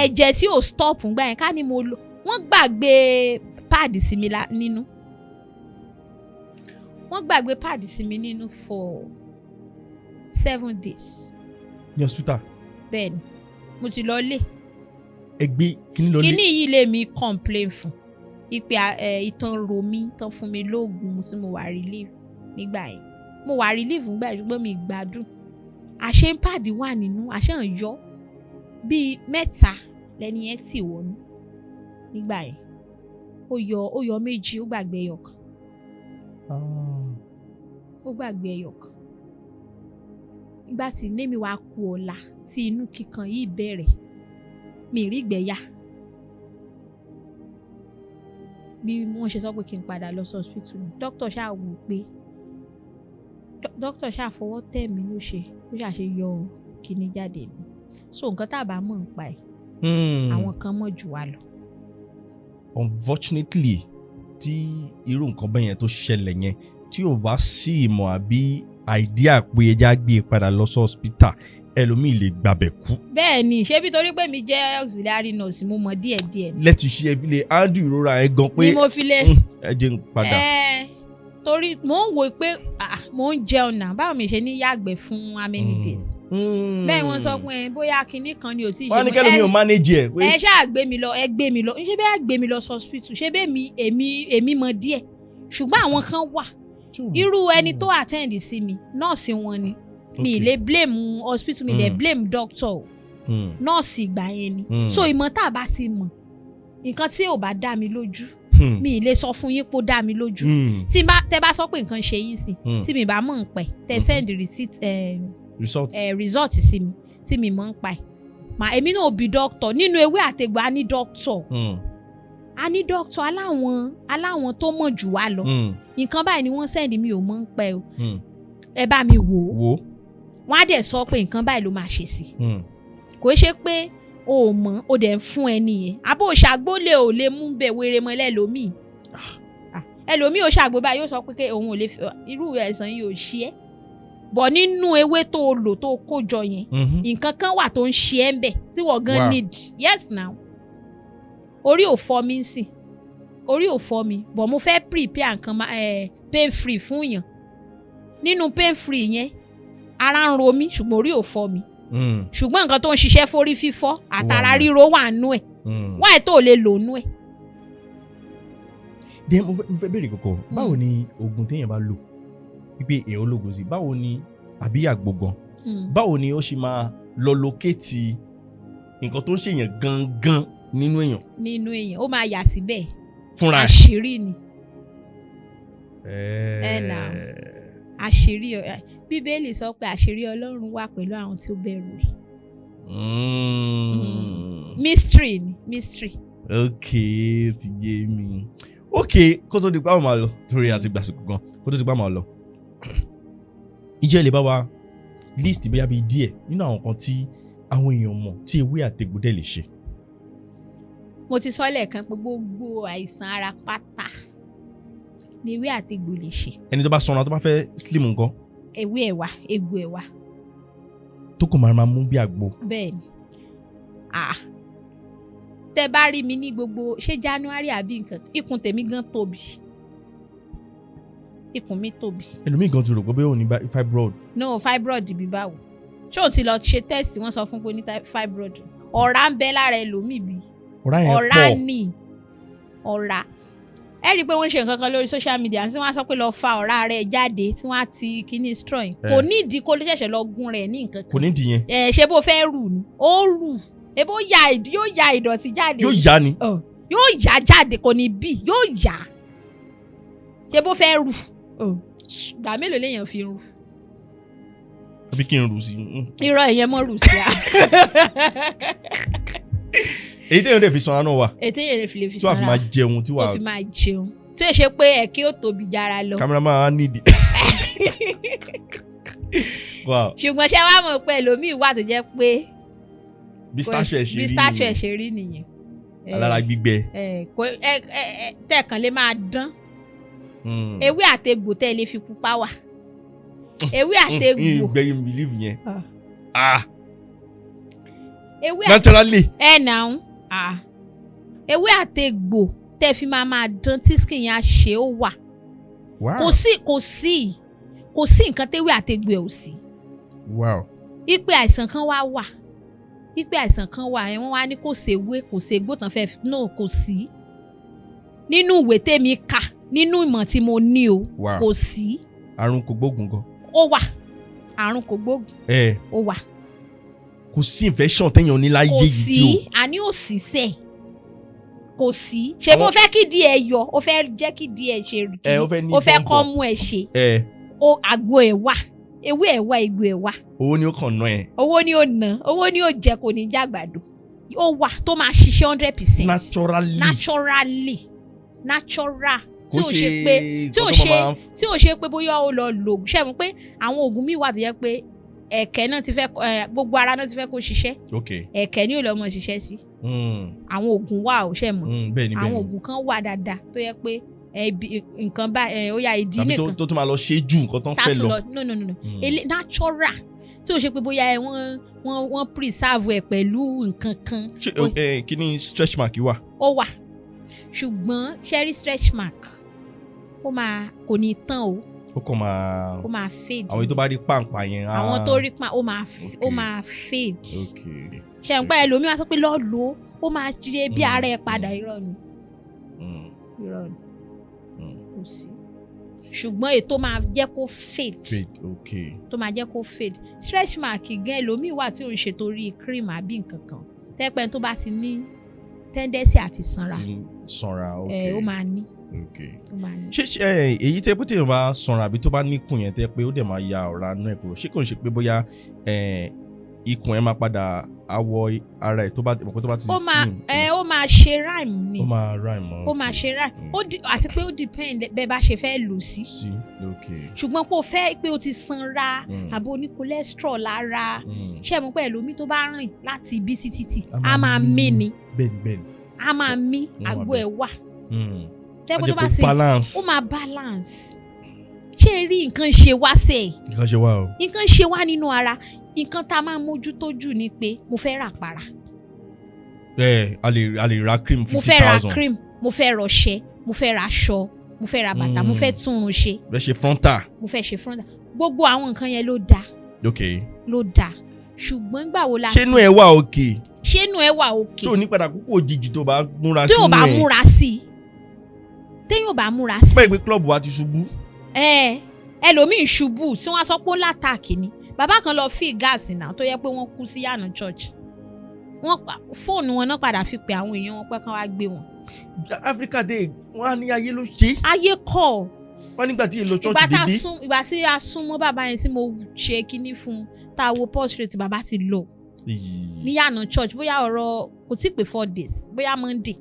Ẹ̀jẹ̀ tí ò stop ńgbà yẹn, ká ní mo lò, wọ́n gbàgbé pad sí mi nínú, wọ́n gbàgbé pad sí mi nínú for 7 days. Ní hospital? Bẹ́ẹ̀ ni, mo ti lọ lé. Ẹ gbé kíní lọ lé. Kíní yìí lè mi complain fún ipe ẹ ìtàn ro mí tán, fún mi lóògùn tí mo wà relief nígbà yẹn. Mo wà relief nígbà yẹn, ṣùgbọ́n mi gbádùn. Àṣé pad wà nínú, àṣé ń yọ bíi mẹ́ta lẹ́ni yẹn tì wọnú nígbà yẹn. Ó yọ méjì, ó gbàgbé ẹyọ kan. Ó gbàgbé ẹyọ kan. Nígbà tí némi wá ku ọ̀la tí inú kíkan yìí bẹ̀rẹ̀, mi rí ìgbẹ́ yà. Bí wọ́n ṣe sọ pé kí n padà lọ sí hospital ni dókítà ṣáà wò pé dókítà ṣáà fọwọ́ tẹ̀ mí, ló ṣe ó ṣáà ṣe yọ kíní jáde ni. So nǹkan tá a bá mọ̀ ń pa ẹ̀, àwọn kan mọ̀ jù wá lọ. Unfortunately, tí irú nǹkan bẹ́ẹ̀ yẹn tó ṣẹlẹ̀ yẹn, tí ò bá sí ìmọ̀ àbí idea pé ẹja gbé e padà lọ sí hospital, ẹlòmíì lè gbàbẹ̀ kú. Bẹ́ẹ̀ ni, ṣé bí torí pé mi jẹ́ auxiliary nurse, mo mọ̀ díẹ̀díẹ̀ ni. Lẹ́tì ṣe ẹbí lè handle ìrora yẹn gan pé Ni mo fi lè Ẹ jẹ́ n padà. Ẹ torí mò ń wò pé, ah, mò ń jẹun náà, báwo mi ṣe ní yàgbẹ́ fún how many days? Bẹ́ẹ̀ wọ́n sọ pé ẹ, bóyá kinní kan ni ò tí ì ṣe. Wọ́n á ní mọ́. kẹ́lòmíì ò manage ẹ̀ pé Ẹ ṣáà gbé mi lọ, ẹ gbé mi lọ, ṣé bẹ́ẹ̀ gbé mi lọ sí hospital, ṣé bẹ́ẹ̀ mi èmi mọ̀ díẹ̀, ṣùgbọ́n àwọn kan wà, irú ẹni tó attend sí mi, nọ́ọ̀sì wọn ni. Mi lè blame hospital, mi lè blame doctor o. Nọ́ọ̀sì ìgbà yẹn ni. So ìmọ̀ tá a bá ti mọ̀, nǹkan tí ò bá dá mi lójú, mi lè sọ fún yín pé ó dá mi lójú. Tí n bá tẹ bá sọ pé nǹkan ṣe yín sí, tí mi bá mọ̀ ń pẹ̀, tẹ send receipt Result. Result sí mi, tí mi mọ̀ ń pa ẹ̀, mà èmi náà bí doctor nínú ewé àtegbò. A ní doctor, a ní doctor, aláwọn tó mọ̀ jù wá lọ. Nǹkan báyìí ni wọ́n send mi, ò mọ̀ ń pẹ́ o, ẹ bá mi wò ó. Wo. Wọ́n á dẹ̀ sọ pé nǹkan báyìí ló máa ṣe sí. Kò ṣe pé o ò mọ̀, o dẹ̀ ń fún ẹ nìyẹn, àbó ṣàgbólè ò lè mú bẹ̀ wéré mọ́ lẹ́lòmíì. Ah, Ẹlòmíì ò ṣàgbo báyìí, yóò sọ pé ké òun ò lè fi irú àìsàn yìí ò ṣe é bọ̀. Nínú ewé tó o lò tó o kó jọ yẹn, nǹkan kan wà tó ń ṣe ẹ́ ń bẹ̀ tí wọ́n gan need. Yes now, orí ò fọ́ mi ń sìn, orí ò fọ́ mi bọ̀, mo fẹ́ prepare nǹkan pain free fún yàn. Nínú pain free yẹn, ara ń ro mí ṣùgbọ́n orí ò fọ́ mi, ṣùgbọ́n nǹkan tó ń ṣiṣẹ́ fórí fífọ́ àtara Wà nù. ríro wà nú ẹ̀. Wáyé tó o lè lò nú ẹ̀. Then mo fẹ́ béèrè kọ̀kọ̀, báwo ni oògùn téèyàn bá lò, wípé èèyàn ológun sí, báwo ni, àbí àgbo gan, báwo ni ó ṣe máa lọ locate nǹkan tó ń ṣèyàn gangan nínú èèyàn? Nínú èèyàn, ó máa yà síbẹ̀. Fúnra ẹ̀? Àṣírí ni. Ẹ nà. Àṣírí Bíbélì sọ pé àṣírí Ọlọ́run wà pẹ̀lú àwọn tí ó bẹ̀rù rẹ̀. Mystery ni, mystery. Ok, ó ti yé mi. Ok, kó tó di pé àwọn máa lọ, torí àti gbàsùkú gan, kó tó di pé àwọn máa lọ, ìjẹ́ lè bá wa list bóyá bíi díẹ̀ nínú àwọn kan tí àwọn èèyàn mọ̀ tí ewé àtegbò dẹ̀ lè ṣe? Mo ti sọ lẹ́ẹ̀kan pé gbogbo àìsàn ara pátá ni ewé àtegbò lè ṣe. Ẹni tó bá sanra tó bá fẹ́ slim nǹkan? Ewé ẹ̀wà, egbò ẹ̀wà. Tó kò máa mú bí àgbo? Bẹ́ẹ̀ ni. Ah, tẹ bá rí mi ní gbogbo ṣé January àbí nǹkan, ikùn tèmi gan tóbi, ikùn mi tóbi. Ẹlòmíì gan ti rò pé bóyá òun ní fibroid. No, fibroid bí báwo? Ṣé o ti lọ ṣe test, wọ́n sọ fún pé ó ní fibroid? Ọ̀rá ń bẹ lára ẹlòmíì bí Ọ̀rá yẹn ọ̀rá pọ̀. Ní ọ̀rá, ẹ rí i pé wọ́n ṣe nǹkan kan lórí social media tí wọ́n á sọ pé lọ fa ọ̀rá rẹ̀ jáde, tí wọ́n á ti kíní straw yìí. Kò nídìí kó ló ṣẹ̀ṣẹ̀ lọ gún rẹ̀ ní nǹkan Kò kan. ní dì yẹn. Ẹ ṣe bó fẹ́ rù ni, ó rù ebó ya yóò ya ìdọ̀tí jáde. Yóò yá ni. Ọ, yóò yá jáde, kò ní bí yóò yá. Ṣe bó fẹ́ rù? Ìgbà mélòó léèyàn fi rù? Àbí kí n rù sí i? Irọ́, ìyẹn mọ́ rù sí a. Èyí téèyàn dẹ̀ fi sanra náà wà? Ètò yẹn fi lè fi Tí wàá fi máa sanra. jẹun, tí Tó wàá fi máa jẹun, tí ó ṣe pé ẹ̀kí ó tóbi jára lọ. Cameraman á nídìí. Wow. Ṣùgbọ́n ṣé wàá mọ̀ pé ẹlòmíì wà tó jẹ́ pé Bí stature ẹ̀ ṣe bí rí stature ẹ̀ nìyẹn. ṣe rí nìyẹn. Alára gbígbẹ. Ẹ, kò ẹ ẹ ẹ tẹ̀kàn lè máa dán. Ewé àtegbò tẹ́ ẹ lè fi pupa wà, ewé àtegbò. Gbẹ̀yìn believe yẹn. Ah. Ah. Ewé àte Naturally. Ẹ nàún, ah, ewé àtegbò tẹ́ fi máa máa dán tí skin yẹn á ṣe, ó wà. Kò sí nǹkan téwé àtegbò ẹ̀ ò sí. Ipe àìsàn kan wá wà, ipe àìsàn kan wà ẹ, wọ́n wá ní kò séwé, kò ségbò tán fẹ́ no, kò sí nínú ìwé tèmi kà, nínú ìmọ̀ tí mo ní o. Kò sí. Àrùn kò gbóògùn gan. Ó wà, àrùn kò gbóògùn. Ó wà. Kò sí infection téèyàn ní láyé Kò yìí tí o. sí, àní ò sí sẹ, kò sí. Ṣé bó fẹ́ kí díẹ̀ yọ, ó fẹ́ jẹ́ kí díẹ̀ ṣe rí? Ẹ, ó fẹ́ ní Ó fẹ́ bump kọ́ up. mú ẹ ṣe. Ó àgbo ẹ̀ wà, ewé ẹ̀ wà, egbò ẹ̀ wà. Owó ni ó kàn ná ẹ. Owó ni ó ná, owó ni ó jẹ, kò ní jàgbàdo. Ó wà tó máa ṣiṣẹ́ 100%. Naturally. Naturally, natural, tí Kò ò ṣe pé tí ò nǹkan tó tí ò ṣe pé bóyá ó lọ lò. Ṣe mọ̀ pé àwọn oògùn míì wà tó jẹ́ pé ẹ̀kẹ́ náà ti fẹ́ gbogbo ara náà ti fẹ́ kó ṣiṣẹ́, ẹ̀kẹ́ ni ò lọ mọ̀ ṣiṣẹ́ sí. Àwọn oògùn wà ó, ṣe mọ̀? Bẹ́ẹ̀ ni, bẹ́ẹ̀ Àwọn ni. oògùn kan wà dáadáa tó yẹ pé nǹkan bá ó yá ìdí Tàbí nìkan tó tún máa lọ ṣe ju nǹkan tó ń fẹ́ tátù lọ. lọ. No, no, no, no. Ele natural tí o ṣe pé bóyá ẹ wọ́n preserve ẹ pẹ̀lú nǹkan kan. Ṣé kí ni stretch mark wà? Ó wà, ṣùgbọ́n cherry stretch mark, ó máa kò ní tán o. Ó kàn máa Ó máa fade. Àwọn tó bá rí pàǹpà yẹn. Àwọn tó rí pa, ó máa fade. Ṣe ń pẹ́ ẹlòmíràn wá sọ pé lọ́ọ́ lò ó, ó máa ṣe bí ara ẹ padà. Irọ́ ni. Irọ́ ni. Kò sí, ṣùgbọ́n ètò máa jẹ́ kó fade. Fade, okay. Tó máa jẹ́ kó fade. Stretch mark gan, ẹlòmíì wà tí ò ń ṣe torí cream àbí nǹkan kan, tẹ́pẹ́ tó bá ti ní tendency àti sanra. Ti sanra, okay. Ẹ ó máa ní. Ó máa ní. Ṣé ẹ èyí tẹ́ pé téèyàn bá sanra àbí tó bá níkùn yẹn, tẹ́ pé ó dẹ̀ máa ya ọ̀rá inú ẹ̀ kúrò, ṣé kò ń ṣe pé bóyá ikùn ẹ̀ máa padà awọ ara ẹ̀ tó bá mọ̀ pé tó bá ti Ó máa slim? Ẹ ó máa ṣe rhyme ni. Ó máa rhyme mọ́. Ó máa ṣe rhyme. Àti pé ó depend bẹ́ẹ̀ bá ṣe fẹ́ lò sí. Sí, okay. Ṣùgbọ́n pé o fẹ́ pé o ti sanra àbí o ní cholesterol lára, ṣé mo pé ẹlòmíì tó bá rìn láti ibi sí títì, á máa mí ni. Bẹ́ẹ̀ni, bẹ́ẹ̀ni. Á máa mí. Wọ́n wà Àgbo bẹ́ẹ̀. ẹ̀ wà. Tẹ́ Á pé jẹ́ tó bá kó ṣe balance. Ó máa balance. Ṣé ẹ rí nǹkan ṣe wá sẹ́ẹ̀? Nǹkan ṣe wá o. Nǹkan ṣe wá nínú ara. Nǹkan tá a máa mójútó jù ni pé mo fẹ́ rà para. Ẹ a lè ra cream Mo fifty fẹ́ ra thousand. cream, mo fẹ́ rọṣẹ, mo fẹ́ ra aṣọ, mo fẹ́ ra bàtà, mo fẹ́ túnrun ṣe. Bẹ́ẹ̀ ṣe frontal. Mo fẹ́ ṣe frontal. Gbogbo àwọn nǹkan yẹn ló dáa, ló dáa, ṣùgbọ́n gbà wo la Ṣé inú ẹ wà òkè? Ṣé inú ẹ wà òkè? Tí ò ní padà kúkú òjijì tó bá múra Tí ò sínú bá ẹ. múra sí i, téèyàn ò bá múra sí Pẹ́ pé club wa ti ṣubú. I, ẹ ẹlòmíín ṣubú tí wọ́n á sọ pé ó l'attack ni. Bàbá kan lọ fi gas náà tó yẹ pé wọ́n kú sí yànà church, wọ́n fóònù wọn náà padà fi pè àwọn èèyàn wọn pé kán wá gbé wọn. Africa Day, wọn á ní ayé ló ṣe. Ayé kọ́. Wọn nígbà tí èlò church Ìgbà tá a dédé. sún, ìgbà tí a sún mọ́ bàbá yẹn tí mo ṣe kinní fún un, tá a wo portrait, bàbá ti lọ níyànà church. Bóyá ọ̀rọ̀ kò tí ì pé 4 days, bóyá Monday.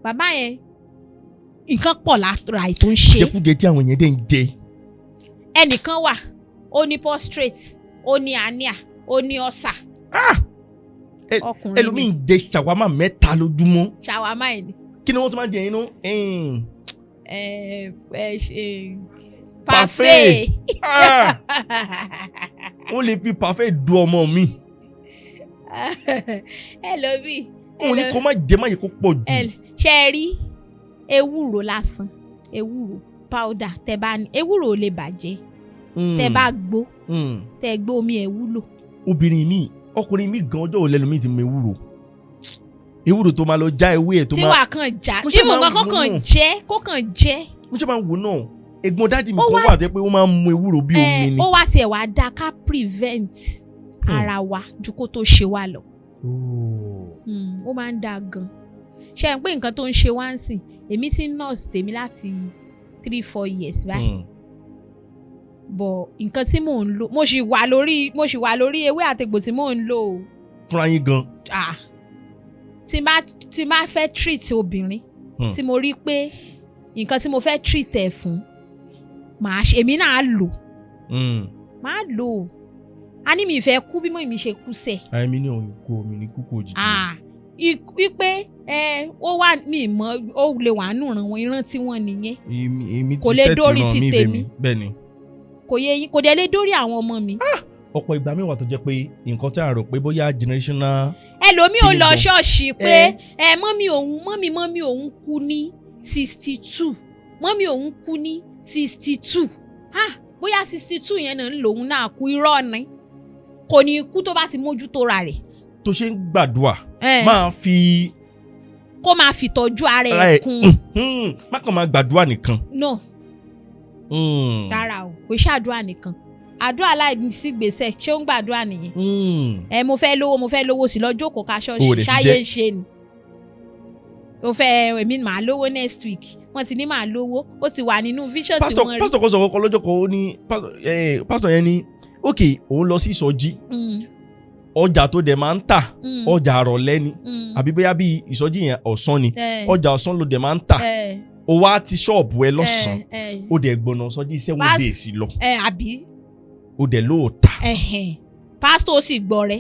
Bàbá yẹn, nǹkan pọ̀ lára ẹ̀ tó ń ṣe. Jẹkújẹ tí àwọn èèyàn dẹ̀ ń jẹ. Ẹnìkan wà, ó ní prostate, ó ní hernia, ó ní ulcer. Ọkùnrin. Ẹlòmíì ń jẹ shawarma mẹ́ta lójúmọ́. Shawarma ẹ̀ ni. Kí ni wọ́n tún máa ń jẹ yín nú? Ẹ ẹ ṣe Parfait. parfait. Ah! Wọ́n lè fi parfait du ọmọ mi. Ẹlòmíì. Òun ní kó má jẹ, má yẹ kó pọ̀ jù. Ṣe ẹ rí ewúro lásán, ewúro powder, tẹ bá ní ewúro ò lè bàjẹ́, tẹ bá gbó, tẹ gbó, omi ẹ̀ wúlò. Obìnrin mi, ọkùnrin mi gan, ọjọ́ òlẹ́nu mi ti mọ ewúro, ewúro tó máa lọ já ewé ẹ̀ tó Tí máa wàá kàn já Mo ṣe ìmọ̀ máa ń kan kó wò kàn náà. jẹ́, kó kàn jẹ́. Mo ṣe máa ń wò náà, ẹ̀gbọ́n daddy mi Ó kan wà tó jẹ́ pé ó máa ń mu ewúro bí omi ni. Ó wá tiẹ̀ wá dáa ká prevent ara wa ju kó tó ṣe wá lọ. Ó máa ń dáa gan. Ṣe é pé nǹkan tó ń ṣe wá ń sìn, èmi ti ń nurse tèmi láti 3-4 years báyìí, but nǹkan tí mò ń lò, mo sì wà lórí ewé àtegbò tí mò ń lò o. Fúnra yín gan. Ah, tí n bá fẹ́ treat obìnrin, tí mo rí pé nǹkan tí mo fẹ́ treat ẹ̀ fún, màá ṣe, èmi náà á lò, màá lò ó. A ní mi ìfẹ́ kú bí mọ́ mi ṣe kú sẹ̀. Àìmí ní òun kú omi ní kúkú òjijì. Ah, wípé ẹ ó wà mí mọ́, ó lè wà nù ràn wọn, ìran tí wọ́n nìyẹn. Èmi Kò ti lè sẹ́ẹ̀tì dórí ràn ti mí tèmi. ìfẹ́ mi bẹ́ẹ̀ ni. Kò yẹ yín, kò dẹ̀ lè dórí àwọn ọmọ mi. Ọ̀pọ̀ ìgbà mi wà tó jẹ́ pé nǹkan tí a rò pé bóyá generational. Ẹlòmíì ò Kí ni lọ gan? ṣọ́ọ̀ṣì pé ẹ mummy òun, mummy òun kú ní 62, mummy òun kú ní 62, ah, bóyá 62 yẹn náà ń lòun náà kú. Irọ́ ni, kò ní kú tó bá ti mójútó ra rẹ̀. Tó ṣe ń gbàdúrà, máa fi Kó máa fi tọ́jú ara ara ẹ̀ ẹ̀ kún. Má kàn máa gbàdúrà nìkan. No, rárá o, kò ṣàdúrà nìkan. Àdúrà láì sí gbèsè, ṣé ó ń gbàdúrà nìyẹn? Ẹ mo fẹ́ lówó, mo fẹ́ lówó sí, lọ jókòó ká O ò ṣọ́ọ̀ṣì dẹ̀ ṣáyé ṣiṣẹ́. ń ṣe ni o fẹ́. Èmi màá lówó next week, wọ́n ti ní màá lówó, ó ti wà nínú vision tí Pásítọ̀ wọ́n rí. Pásítọ̀ kan sọ̀rọ̀ kan lọ́jọ́ kan, ó ní pásítọ̀ yẹn ní ok, òun lọ sí ìsọjí, ọjà tó dẹ̀ máa ń tà, ọjà àrọ̀lẹ́ ni, àbí bóyá bí ìsọjí yẹn ọ̀sán ni, ọjà ọ̀sán ló dẹ̀ máa ń tà, ó wá ti ṣọ́ọ̀bù ẹ lọ́sàn-án, ó dẹ̀ gbọ̀nà ìsọjí 7 days lọ, àbí ó dẹ̀ lóòótá. Ẹhẹn, pásítọ̀ ó sì gbọ́ rẹ,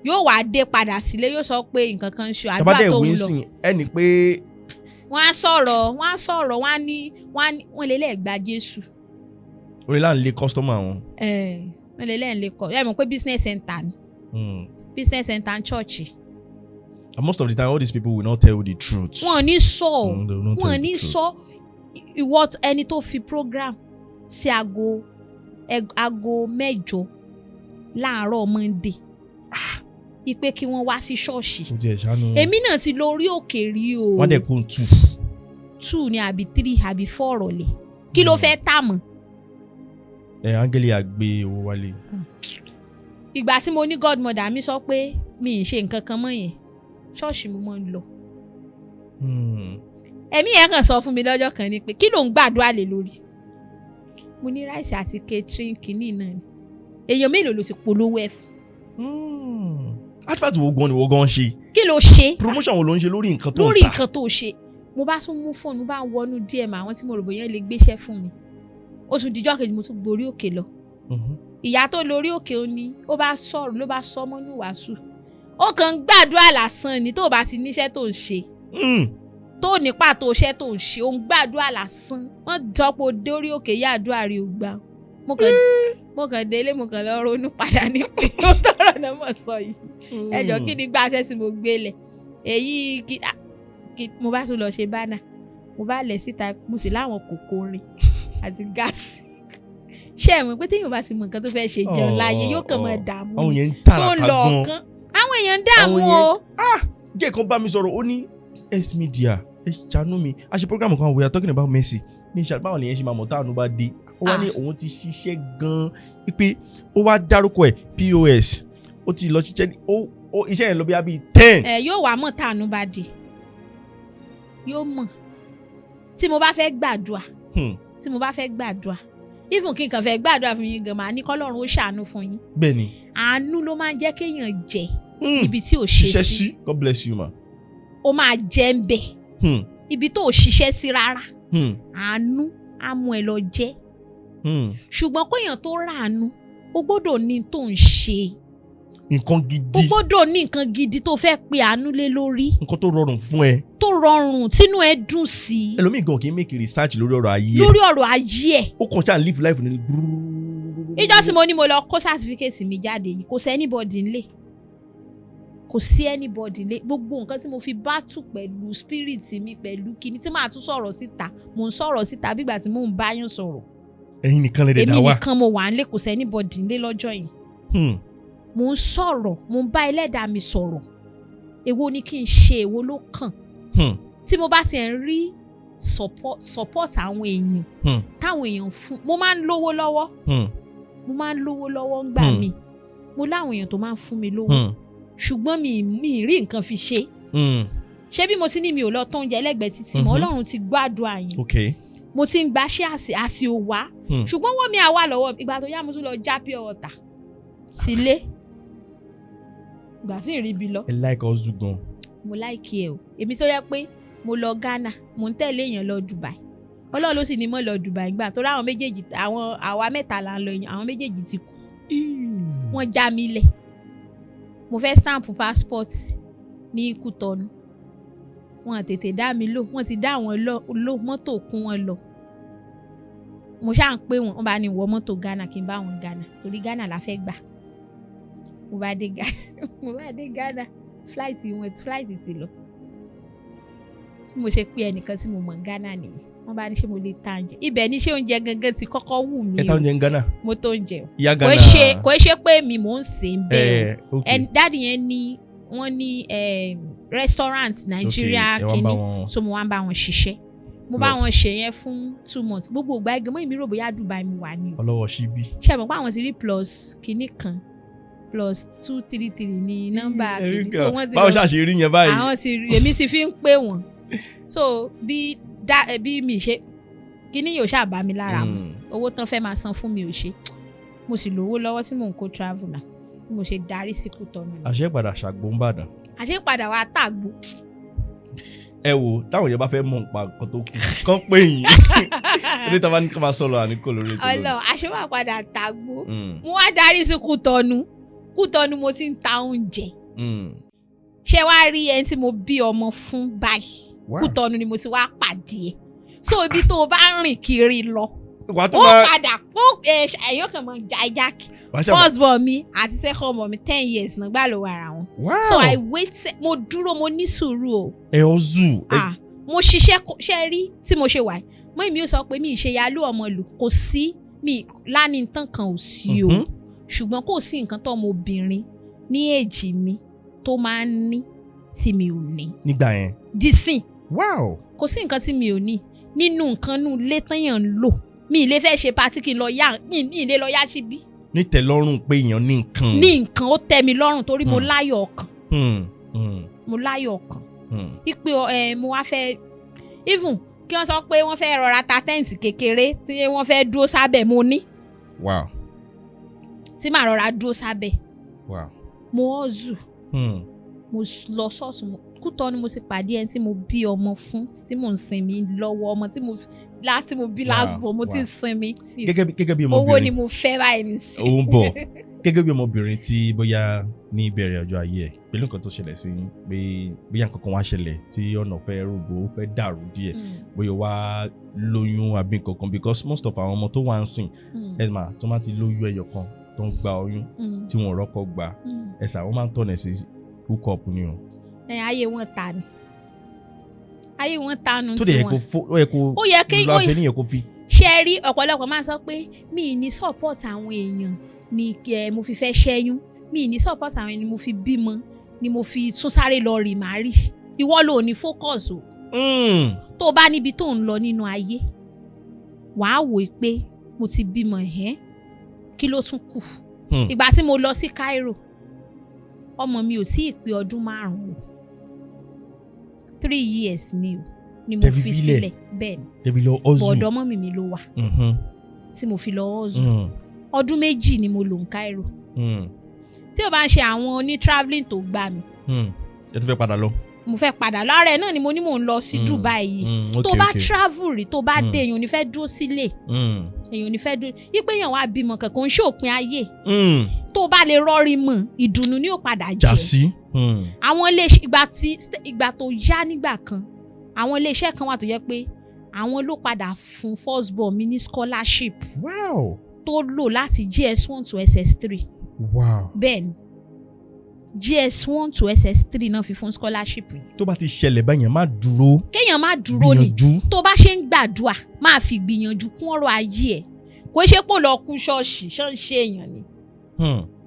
yóò wá dé padà sílé, yóò sọ pé nǹkan kan ń ṣe àdúrà Tàbá dẹ̀ tó ń wí lọ. sìn ẹni pé Wọ́n á sọ̀rọ̀, wọ́n á sọ̀rọ̀, wọ́n á ní wọ́n lè lẹ́ẹ̀ gba Jésù. Orí là ń lé customer wọn. Wọ́n lè lẹ́ẹ̀ lè kọ́ ẹ mọ̀ pé business center ni, business center and church. And most of the time, all these people will not tell you the truth. Wọ́n ò ní sọ. They will not tell Wọ́n you ní the truth. sọ. Ìwọ ẹni tó fi program sí aago 8 láàárọ̀ Monday ipe kí wọ́n wá sí ṣọ́ọ̀ṣì. Ó tiẹ̀ ṣàánú. Èmi náà ti lọ orí òkè rí o. Wọ́n dẹ̀ kún 2. 2 ni àbí 3 àbí 4 rọ̀lẹ́, kí ló fẹ́ tà mọ́? Ẹ áńgẹ́lì àgbé owó wálé. Ìgbà tí mo ní godmother mi sọ pé mi ì ṣe nǹkan kan mọ́ yẹn, ṣọ́ọ̀ṣì mo máa ń lọ. Ẹ̀mí yẹn kàn sọ fún mi lọ́jọ́ kan ni pé kí ló ń gbàdúrà lé lórí? Mo ní rice àti catering kìíní náà ni. Èèyàn mélòó ló ti polówó ẹ̀ fún? Advert wo gan ni wo gan ṣe? Kí ló ṣe? Promotion wo ló ń ṣe lórí nǹkan tó ń Lórí tà? nǹkan tó ṣe. Mo bá tún mú fóònù, mo bá wọnú DM àwọn tí mo rò bóyá lè gbéṣẹ́ fún mi. Oṣù díjọ́ kejì, mo tún gborí òkè lọ. Ìyá tó lórí òkè, ó ní ó bá sọ̀rọ̀, ló bá sọ mọ́nú wàásù, ó kàn ń gbàdúrà lásán ni tó o bá ti níṣẹ́ tó ń ṣe. Tó ní pàtó iṣẹ́ tó ń ṣe, ó ń gbàdúrà lásán. Wọ́n jọpọ̀ dórí òkè yá, àdúrà rí o gbà. Mo kàn délé, mo kàn lọ ronú padà ní pé ó tọrọ náà mọ̀ sọ yìí. Ẹ jọ, kí ni gbàṣẹ tí mo gbé lẹ̀ èyí kí mo bá tún lọ ṣe banner, mo bá lẹ̀ síta, mo sì láwọn kòkó rin àti gáàsì. Ṣé ẹ mọ̀ pé téèyàn bá ti mọ nǹkan tó fẹ́ ṣe jẹun láàyè, yóò kàn máa dààmú Àwọn ni. yẹn ń Tó ń tàràkà lọ gan. ọ̀kan, àwọn èèyàn ń dààmú Àwọn yẹn- o. Jẹ́ kan bá mi sọ̀rọ̀, ó ní S Media, ẹ ṣàánú mi, a ṣe program kan, we are talking about mercy ní ìṣàlùbáwọn báwọn lèyẹn ṣe máa mọ̀ táwọn bá dé. Ó wá ní òun ti ṣiṣẹ́ gan-an, pé ó wá dárúkọ ẹ̀ POS, ó ti lọ ṣiṣẹ́ ní ó iṣẹ́ yẹn lọ bí i 10. Ẹ yóò wá mọ̀ táànú bá dé, yóò mọ̀. Tí mo bá fẹ́ gbàdúrà, tí mo bá fẹ́ gbàdúrà, even kí n kàn fẹ́ gbàdúrà fún yín gan, màá ní kọ́lọ́run ó ṣàánú fún yín. Bẹ́ẹ̀ ni. Àánú ló máa ń jẹ́ kéèyàn jẹ ibi tí ò ṣe ṣiṣẹ́ sí. Sí. God bless you, ma. Ó máa jẹ́ ń bẹ̀ ibi tó ò ṣiṣẹ́ sí rárá. Àánú á mú ẹ lọ jẹ́. Ṣùgbọ́n kéèyàn tó ràánú, ó gbọ́dọ̀ ní tó ń ṣe. Nǹkan Ó gidi. gbọ́dọ̀ ní nǹkan gidi tó fẹ́ pe àánú lé lórí. Nǹkan tó rọrùn fún ẹ. Tó rọrùn, tínú ẹ dùn sí. Ẹlòmíì gan kì í make research lórí ọ̀rọ̀ ayé ẹ. Lórí ọ̀rọ̀ ayé ẹ̀. Ó kàn ṣáà live life ní. Ìjọ tí mo ní mo lọ kó certificate mi jáde yìí, kò sí anybody nílé, kò sí anybody nílé. Gbogbo nǹkan tí mo fi battle pẹ̀lú spirit mi, pẹ̀lú kíní tí màá tún sọ̀rọ̀ síta, mò ń sọ̀rọ̀ síta bígbà tí mò ń báyàn sọ̀rọ̀. Ẹ̀yin nìkan lè dẹ̀ Èmi dá wà. nìkan mo wà nílé, kò sí anybody nílé lọ́jọ́ yìí. Mò ń sọ̀rọ̀, mò ń bá ẹlẹ́dàá mi sọ̀rọ̀. Èwo ni kí n ṣe? Èwo ló kàn? Tí mo bá sì ń rí support àwọn èèyàn, táwọn èèyàn fún, mo máa ń lówó lọ́wọ́. Mo máa ń lówó lọ́wọ́ ńgbà mi. Mo láwọn èèyàn tó máa ń fún mi lówó, ṣùgbọ́n mi rí nǹkan fi ṣe. Ṣé bí mo ti ní mi ò lọ tó oúnjẹ lẹ́gbẹ̀ẹ́ títì mọ́. Ọlọ́run ti gbàdúrà yẹn. Mo ti ń gbaṣẹ́ àsì àsì ò wá, ṣùgbọ́n wọ́n mi àwa lọ́wọ́ mi. Ìgbà tó yá, mo tún lọ já pure water sílé ìgbà tí ì rí ibi lọ. Ẹ like ọzù gan. Mo like ẹ o. Èmi tó yẹ pé mo lọ Ghana, mo ń tẹ̀lé èèyàn lọ Dubai, Ọlọ́run ló sì ní mọ́ lọ Dubai gbà tó ráwọn méjèèjì, àwọn àwa mẹ́ta là ń lọ yẹn, àwọn méjèèjì ti kú, wọ́n já mi lẹ̀. Mo fẹ́ stamp passport ní Kútọ́nù, wọn tètè dá mi lò, wọ́n ti dá àwọn lò, mọ́tò kún wọn lọ. Mo ṣáà ń pè wọ́n, wọ́n bá ní wọ mọ́tò Ghana kí n bá wọn Ghana, torí Ghana la fẹ́ gbà. Mo bá dé Ghana, mo bá dé Ghana, flight wọn, flight ti lọ. Bí mo ṣe pé ẹnìkan tí mo mọ̀ ní Ghana nìyẹn, wọ́n bá ní ṣé mo lè ta oúnjẹ ibẹ̀ ní. Ṣé oúnjẹ gangan ti kọ́kọ́ wù mí Ẹ ta o. oúnjẹ ń Ghana? Mo tó oúnjẹ o. Ìyá Kò Ghana. ṣe kò ṣe pé mi mò ń sè ń bẹ́ẹ̀ o. Ẹ ok. And daddy yẹn ní wọ́n ní restaurant Nàìjíríà. Ok, ẹ wá ń bá kínní wọn. So mo wá ń bá wọn ṣiṣẹ́, mo bá Lọ. wọn ṣe yẹn fún 2 months. Gbogbo ìgbà ẹgbẹ́ mọ́, èmi rò bóyá Dubai mo wà ní o. Ọlọ́wọ́ síbí. Ṣe mọ̀ pé àwọn ti rí plus kínní kan, +233 ní nọ́mbà kínní, so wọ́n ti Báwo lọ- ṣàṣe rí yẹn báyìí? Àwọn ti rí, èmi ti fi ń pè wọ́n. So bí dá bí mi ṣe kínní yóò ṣáà bá mi lára mu. Owó tán fẹ́ máa san fún mi ò ṣe, mo sì lówó lọ́wọ́ tí mò ń kó travel náà, bí mo ṣe darí sí Kútọ́nù ni. Àṣẹ padà ṣàgbọ́nbàdàn. Àṣé padà wá tàgbó. Ẹ wo, táwọn yẹn bá fẹ́ mọ̀ nípa nǹkan tó kù kán pè yín, torí tá a bá ní kó máa sọ̀rọ̀ àníkò lórí ètò lónìí. Ọlọ àṣé wà padà tàgbó. Mm, Mo wá darí sí Kútọ́nù. Kútọ́nù mo ti ń ta oúnjẹ. Ṣé wàá rí ẹni tí mo bí ọmọ fún báyìí? Kútọ́nù ni mo ti wá pàdé ẹ̀. So ibi tó o bá ń rìn kiri lọ, Wàá tó ó máa padà ó ẹ ẹyọ kan mọ jaijak. Wàá ṣàmọ̀. First born mi àti second born mi, 10 years náà gbà lọ́wọ́ ara wọn. So I wait, mo dúró, mo ní sùúrù o. Ẹ ọ́ zù. Ah, mo ṣiṣẹ́ ṣe rí tí mo ṣe wà yìí, mọ́ mi ò sọ pé mi ì ṣe yálò ọmọ lò, kò sí mi lánìí tán kan ò sí o. Ṣùgbọ́n kò sí nǹkan tó ọmọbìnrin ní èjì mi tó máa ń ní tí mi ò ní. Nígbà yẹn. Dísìn. Kò sí nǹkan tí mi ò ní nínú nǹkan nú ilé téèyàn ń lò. Mi ì lè fẹ́ ṣe party kí n lọ yá, mi ì lè lọ yá síbí. Nítẹ̀lọ́rùn pé èèyàn ní nǹkan. Ní nǹkan, ó tẹ́ mi lọ́rùn torí mo láyọ̀ ọkàn. Mo láyọ̀ ọkàn. Ipe ẹ mo wá fẹ́, even kí wọ́n sọ pé wọ́n fẹ́ rọra ta tent kékeré tí wọ́n fẹ́ dúró sábẹ́, mo ní tí màá rọra dúró sábẹ́. Mo hustle. Mo lọ ṣọ́ọ̀ṣì, mo Kútọ́nù mo ti pàdé ẹni tí mo bí ọmọ fún, tí mò ń sinmi lọ́wọ́, ọmọ tí mo láti mo bí last born, mo ti ń sinmi. Gẹ́gẹ́ bí Owó ni ọmọbìnrin. mo fẹ́ báyìí nísìn. Ó ń bọ̀. Gẹ́gẹ́ bí ọmọbìnrin tí bóyá ní ìbẹ̀rẹ̀ ọjọ́ ayé ẹ̀, pẹ̀lú nǹkan tó ṣẹlẹ̀ sí yín, pé bóyá nǹkan kan wá ṣẹlẹ̀ tí ọ̀nà fẹ́ rúgbó, fẹ́ dàrú díẹ̀, bóyá wá lóyún àbí nǹkan kan, because most of àwọn ọmọ tó wà ń sìn, ẹ mà tó má ti lóyún ẹyọ kan, tó ń gba oyún tí wọn ò rọ́kọ gbà, ẹ sà, wọ́n máa ń tọ̀nà sí hook up ni o. Ẹ ayé wọn ta ni, ayé wọn ta nu Tó dẹ̀ yẹ tiwọn. kó fó, ó yẹ kó Ó yẹ kí lọ abẹ níyẹn kó fi. Ṣe rí, ọ̀pọ̀lọpọ̀ máa ń sọ pé mi ì ní support àwọn èèyàn ni ẹ mo fi fẹ́ ṣẹ́yún, mi ì ní support àwọn èèyàn ni mo fi bímọ, ni mo fi tún sáré lọ rì má rì. Ìwọ ló ní focus o. Tó o bá níbi tó ń lọ nínú ayé, wàá wò ó pé mo ti bímọ ẹ̀hẹ́n, kí ló tún kù? Ìgbà tí mo lọ sí Cairo, ọmọ mi ò tí ì pé ọdún 5 o, 3 years ni o ni mo Tẹ́ fi fi filẹ̀. sílẹ̀. Bẹ́ẹ̀ ni. Débi lọ ọ́zù. Bọ̀dọ̀ ọmọ mi ló wà tí mo fi lọ ọ́zù. Ọdún 2 ni mo lò ní Cairo. Tí o bá ń ṣe àwọn oní travelling tó gbà mí, Ẹ tún fẹ́ padà lọ. Mo fẹ́ padà lára ẹ̀ náà ni mo ní mò ń lọ sí Dubai yìí. Tó bá travel rí, tó bá dé, èèyàn ò ní fẹ́ dúró sílé, èèyàn ò ní fẹ́ dúró yípe èèyàn wá bímọ kankan ń ṣòpin ayé. Tó bá lè rọrí mọ̀, ìdùnnú ni ó padà Já jẹ́. sí. Àwọn iléeṣẹ́, ìgbà tí ìgbà tó yá nígbà kan, àwọn iléeṣẹ́ kan wà tó jẹ́ pé àwọn ló padà fún first born mi ní scholarship tó lò láti JS1 to SS3. Bẹ́ẹ̀ ni, JS1 to SS3 náà fi fún scholarship yìí. Tó bá ti ṣẹlẹ̀ báyẹn, má dúró. Kéèyàn má dúró ni. Gbìyànjú. Tó bá ṣe ń gbàdúrà, máa fi gbìyànjú kún ọ̀rọ̀ ayé ẹ̀. Kò ṣe pò lọ kú ṣọ́ọ̀ṣì ṣọ́ọ̀ṣì èèyàn ni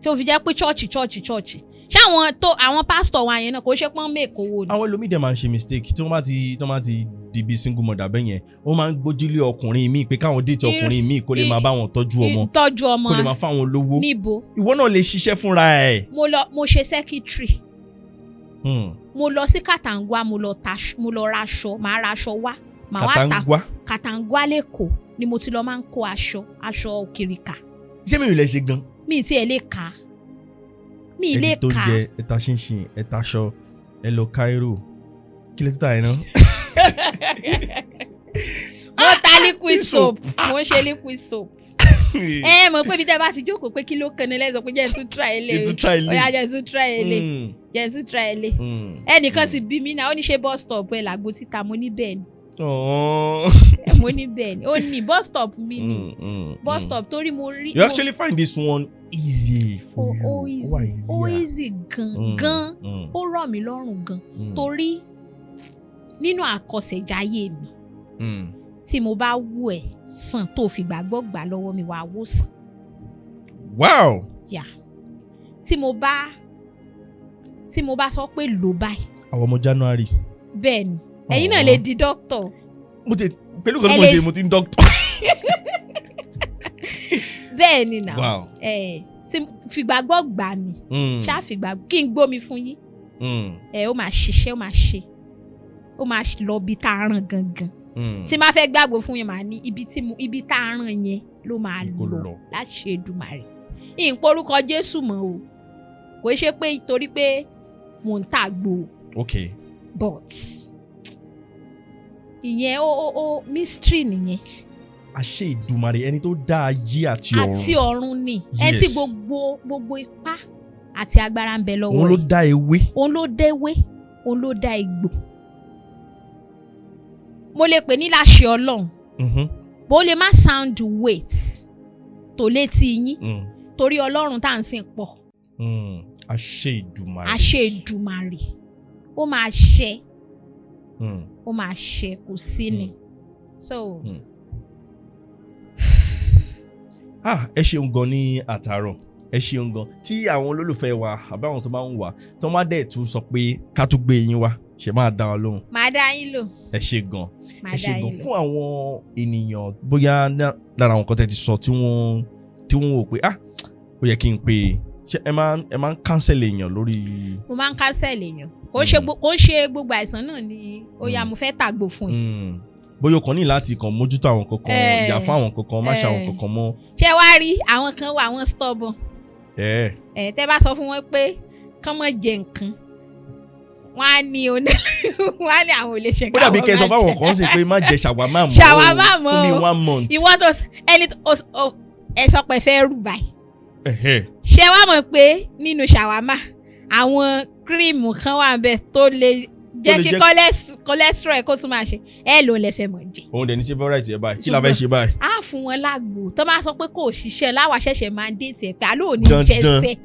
tí ó fi jẹ́ pé ṣọ́ọ̀ṣì ṣọ́ọ̀ṣì ṣọ́ọ̀ṣì, ṣé àwọn tó àwọn pásítọ̀ wa yẹn náà kò ṣe pọ́n mẹ́kọ̀ọ́ ni. Àwọn ẹlòmíì dẹ̀ máa ń ṣe mistake tí wọ́n bá ti di bí single mother bẹ́ẹ̀ yẹn, wọ́n máa ń gbójúlé ọkùnrin míì pé káwọn date ọkùnrin míì kó lè máa bá wọn tọ́jú ọmọ, Ìtọ́jú ọmọ. kó lè máa fáwọn lówó. Níbo? Ìwọ náà lè ṣiṣẹ́ fúnra ẹ̀. Mo lọ, mo ṣe secretary. Mo lọ sí Kàtàǹgwá, mo lọ ta, mo lọ raṣọ, màá raṣọ wá, màá wá ta. Kàtàǹgwá? Kàtàǹgwá lẹ́kọ̀ọ́ ni mo ti lọ máa ń kó aṣọ, aṣọ òkìrìkà. Ṣé mi ò lè ṣe gan? Mi ì tiẹ̀ lè kà á, mi ì lè Ẹ ti tó kà á. jẹ, ẹ ta ṣinṣin, ẹ taṣọ, ẹ lọ Cairo, kí lẹ ti tà yẹn náà? Mo ta liquid soap, mo ń ṣe liquid soap. Ẹ mọ̀ pé ibi tẹ́ bá ti jókòó pé kí ló kan ní lẹ́sọ̀ pé jẹ́ n tún try ilé. Ẹ tún try ilé. Ó yá, jẹ́ n tún try ilé, jẹ́ n tún try ilé. Ẹnìkan sì bí mi náà, ó ní ṣe bus stop ẹ làgbo títa? Mo ní bẹ́ẹ̀ ni. Mo ní bẹ́ẹ̀ ni. Ó ní bus stop mi ni bus stop torí mo rí. You actually find this one easy for you? Ó easy, Ó wà ó easier. easy gan gan. Ó rọ̀ mí lọ́rùn gan torí nínú àkọsẹ̀jáyé mi, tí mo bá wù ẹ́ sàn, tó fi gbàgbọ́ gbà lọ́wọ́ mi, wàá wò sàn. Yà tí mo bá sọ pé lò báyìí. Àwọn ọmọ January. Bẹ́ẹ̀ ni, ẹ̀yin náà lè di doctor. Mo ti pẹ̀lú nǹkan tí Ẹ mo ṣe, mo ti ń doctor. Bẹ́ẹ̀ ni nà. Ẹ̀ tí fìgbàgbọ́ gbà ní, ṣáà fìgbà kí n gbómi fún yín. Ẹ ó máa ṣiṣẹ́, ó máa ṣe, ó máa lọ bí tá a ràn gangan. Tí máa fẹ́ gbàgbọ́ fún yín, màá ní ibi tí mo ibi tá a ràn yẹn ló máa Kó lọ lọ. Láṣẹ Èdùmàrè, ìpò orúkọ Jésù mọ́ o, kò ṣe pé torí pé mò ń tàgbo, but ìyẹn ó mystery nìyẹn. Àṣẹ Ìdùmarè, ẹni tó dá ayé àti ọ̀run. Àti ọ̀run ni ẹ tí gbogbo ipá àti agbára ń bẹ lọ́wọ́ Òun ló rẹ̀. dá ewé. Òun ló déwé, òun ló dá egbò. Mo lè pè ní láṣẹ Ọlọ́run, bó lè má sound weight tó létí yín, torí Ọlọ́run tá à ń sìn pọ̀. Àṣẹ Ìdùmarè. Àṣẹ Èdùmàrè, ó máa ṣẹ. Ó máa ṣẹ, kò sí ni so. Ah, ẹ ṣeun gan ní àtàárọ̀, ẹ ṣeun gan. Tí àwọn olólùfẹ́ wa àbí àwọn tó máa ń wà tó máa dẹ̀ tún sọ pé ká tún gbé yín wá, ṣe máa dá wa lóhùn? Màá dá yín lò. Ẹ ṣe gan. Màá Ẹ ṣe dá gan. yín lò. Fún àwọn ènìyàn, bóyá lára àwọn kan tẹ́ ti sọ tí wọ́n wò pé, ah, ó yẹ kí n pè é, ṣé ẹ máa ń counsel èèyàn lórí? Mo máa ń counsel èèyàn. Kò ń ṣe kò ń ṣe gbogbo àìsàn náà ni ó yá, mo fẹ́ tàgbò fún yín. Bóyá o kàn ní láti kàn mójútó àwọn kankan, yà fún àwọn kankan, má ṣe àwọn kankan mọ́. Ṣé wàá rí àwọn kan wà, àwọn stubborn. Ẹ tẹ́ bá sọ fún wọn pé kán má jẹ nǹkan, wọn á ní oní wọn á ní àwọn ò lè ṣe. Ó dàbí kẹ́ ẹ sọ káwọn má fáwọn jẹ. kan sì pé má jẹ ṣàwámà mọ́ Ṣàwámà o, mọ́ fún mi o. one month. Ìwọ tó ẹni ẹ sọ pé fẹ́ rù báyìí. Ẹ̀hẹ́. Ṣé wàá mọ̀ pé nínú shawarma, àwọn cream kan wà bẹ́ẹ̀ tó lè jẹ́ lè kí cholesterol kó tún máa ṣe ẹ ló lè fẹ́ mọ̀ jẹ. Òun dẹ̀ ní ṣe favourite ẹ̀ báyìí, kí la fẹ́ ṣe báyìí? Á fún wọn lágbo tó máa sọ pé kò ṣiṣẹ́, láwa ṣẹ̀ṣẹ̀ máa ń date ẹ̀ pé àlọ́ ò ní Dandan. jẹsẹ̀,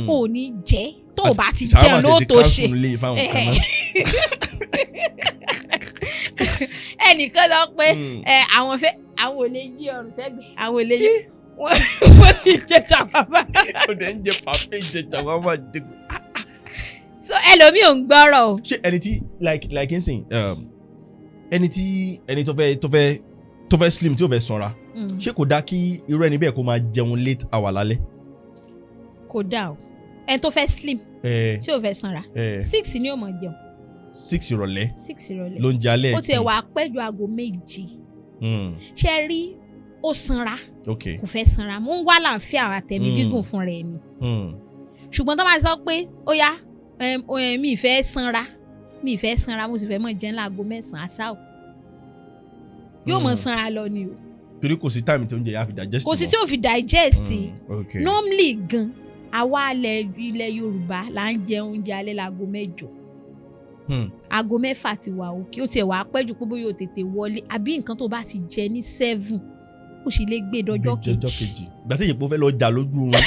ò ní jẹ́, tó o bá ti jẹun ló tó ṣe. Ṣàwọn lè fáwọn kan náà. Ẹnìkan sọ pé ẹ àwọn fẹ́, àwọn ò lè yí ọrùn sẹ́gbẹ̀ẹ́, àwọn ò lè yí, wọ́n sì jẹ ṣàwámà. Ó dẹ̀ ń jẹ pàfẹ́, jẹ ṣàwámà, jẹ. So ẹlòmíì ò ń gbọ́rọ̀ o. Ṣé ẹni tí like nsìn ẹni tí ẹni tó fẹ́ slim, tí ó fẹ́ sanra, ṣé kò dáa kí irú ẹni bẹ́ẹ̀ kó máa jẹun late hour lálẹ́? Kò dáa o. Ẹni tó fẹ́ slim, tí ò fẹ́ sanra, 6 ni ó mọ̀ jẹun. 6 ìrọ̀lẹ́? 6 ìrọ̀lẹ́. Ló ń jẹ alẹ́. Ó tiẹ̀ wà pẹ́ ju aago 7. Ṣe rí, ó sanra, kò fẹ́ sanra, mo ń wá láǹfíà àtẹ̀mí gígùn fún rẹ̀ ni. Ṣùgbọ́n tó máa sọ pé ó yá, mi ì fẹ́ sanra, mi ì fẹ́ sanra, mo sì fẹ́ mọ̀ jẹun láago 9 àṣà o, yóò mọ̀ sanra lọ ni o. Torí kò sí time tí oúnjẹ yà á fi digest. Kò sí tí ò fi digest. Normally gan, àwa ilẹ̀ Yorùbá là ń jẹ oúnjẹ alẹ́ láago 8. Aago 6 ti wà òkè. Ó tiẹ̀ wà pẹ́ jù pé bóyá o tètè wọlé àbí nǹkan tó bá ti jẹ ní 7, ó sì lè gbé dọjọ́ ọjọ́ kejì. Kejì ìgbà tí èyí fẹ́ lọ jà lójú oorun.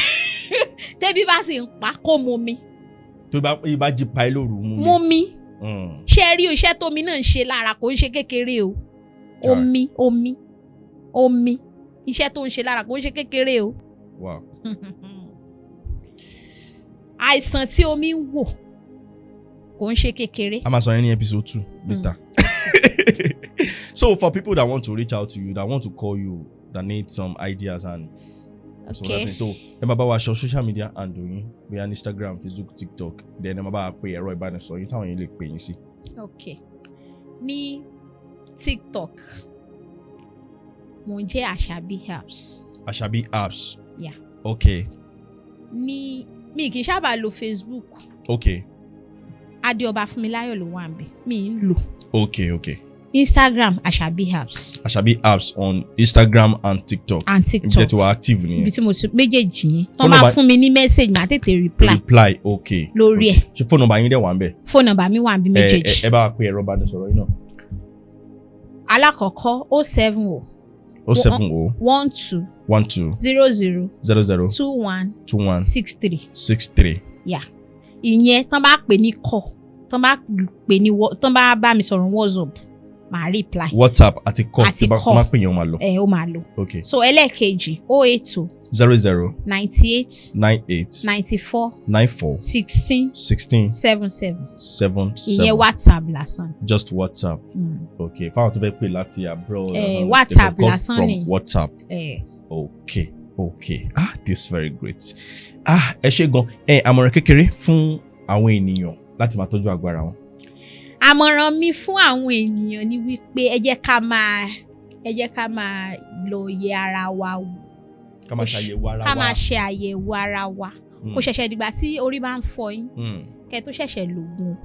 Tẹ́bí bá sì ń pa, kó mu mi. Tó bá jí pa ẹ́ lóru, mú mi. Mu mi. Ṣé ẹ rí iṣẹ́ tómi náà ń ṣe lára? Kò ń ṣe kékeré o. Omi, omi, omi, iṣẹ́ tó ń ṣe lára kò ń ṣe kékeré o. Àìsàn tí omi ń wò kò ń ṣe kékeré. A máa sọ yẹn ní episode 2 later. So for people that want to reach out to you, that want to call you, that need some ideas and some other things, so ẹ máa bá wa sọ social media handle yín, bóyá ní Instagram, Facebook, TikTok, then ẹ máa bá wa pe ẹ̀rọ ìbánisọ̀rọ̀ yín táwọn yẹn lè pè yín sí. Ok, ní TikTok, mo ń jẹ́ Àṣàbí Herbs. Àṣàbí Herbs. Yeah. Ní mi kì í sábà lo Facebook. Adéọba Fúnmiláyọ̀ ló wà níbẹ̀, mi ń lò. Instagram, Àṣàbí Herbs. Àṣàbí Herbs on Instagram and TikTok. And Ibi TikTok. tẹ́ ti wà active Ibi nìyẹn. tí mo ti méjèèjì yẹn tó Phone máa number- fún mi ní message, màá tètè reply Reply, okay. lórí ẹ̀. Ṣé phone number yín dẹ̀ wà ń bẹ̀? Phone number mi wà níbi méjèèjì. Ẹ bá wa pe ẹ̀rọ ìbánisọ̀rọ̀ yín náà. Alákọ̀ọ́kọ́, 070 070 12 12 00 00 21 21 63. 63. Yà, ìyẹn tán bá pè ní call, tán bá pè ní tán bá bá mi sọ̀rọ̀ WhatsApp, màá reply. WhatsApp àti call. Àti Tí bá call. má pè yẹn, ó máa lọ. Ẹ ó máa lọ. So ẹlẹ́ẹ̀kejì, 080 00 98 98 94 94 16 16 77. 7 Ìyẹn 7. WhatsApp lásán. Just WhatsApp. Okay, fáwọn tó fẹ́ pè láti abroad, WhatsApp they will call lásán from ni. WhatsApp. Okay, ah, this very great. Ah, ẹ ṣé gan. Ẹ àmọ̀ràn kékeré fún àwọn ènìyàn láti máa tọ́jú àgọ́ ara wọn. Àmọ̀ràn mi fún àwọn ènìyàn ni wípé ẹ jẹ́ ká máa lọ yẹ ara wa wò. Ká máa ṣàyẹ̀wò ara Ká wa. máa ṣe àyẹ̀wò ara wa. Kò ṣẹ̀ṣẹ̀ dìgbà tí orí bá ń fọ yín kẹ́ tó ṣẹ̀ṣẹ̀ lògùn.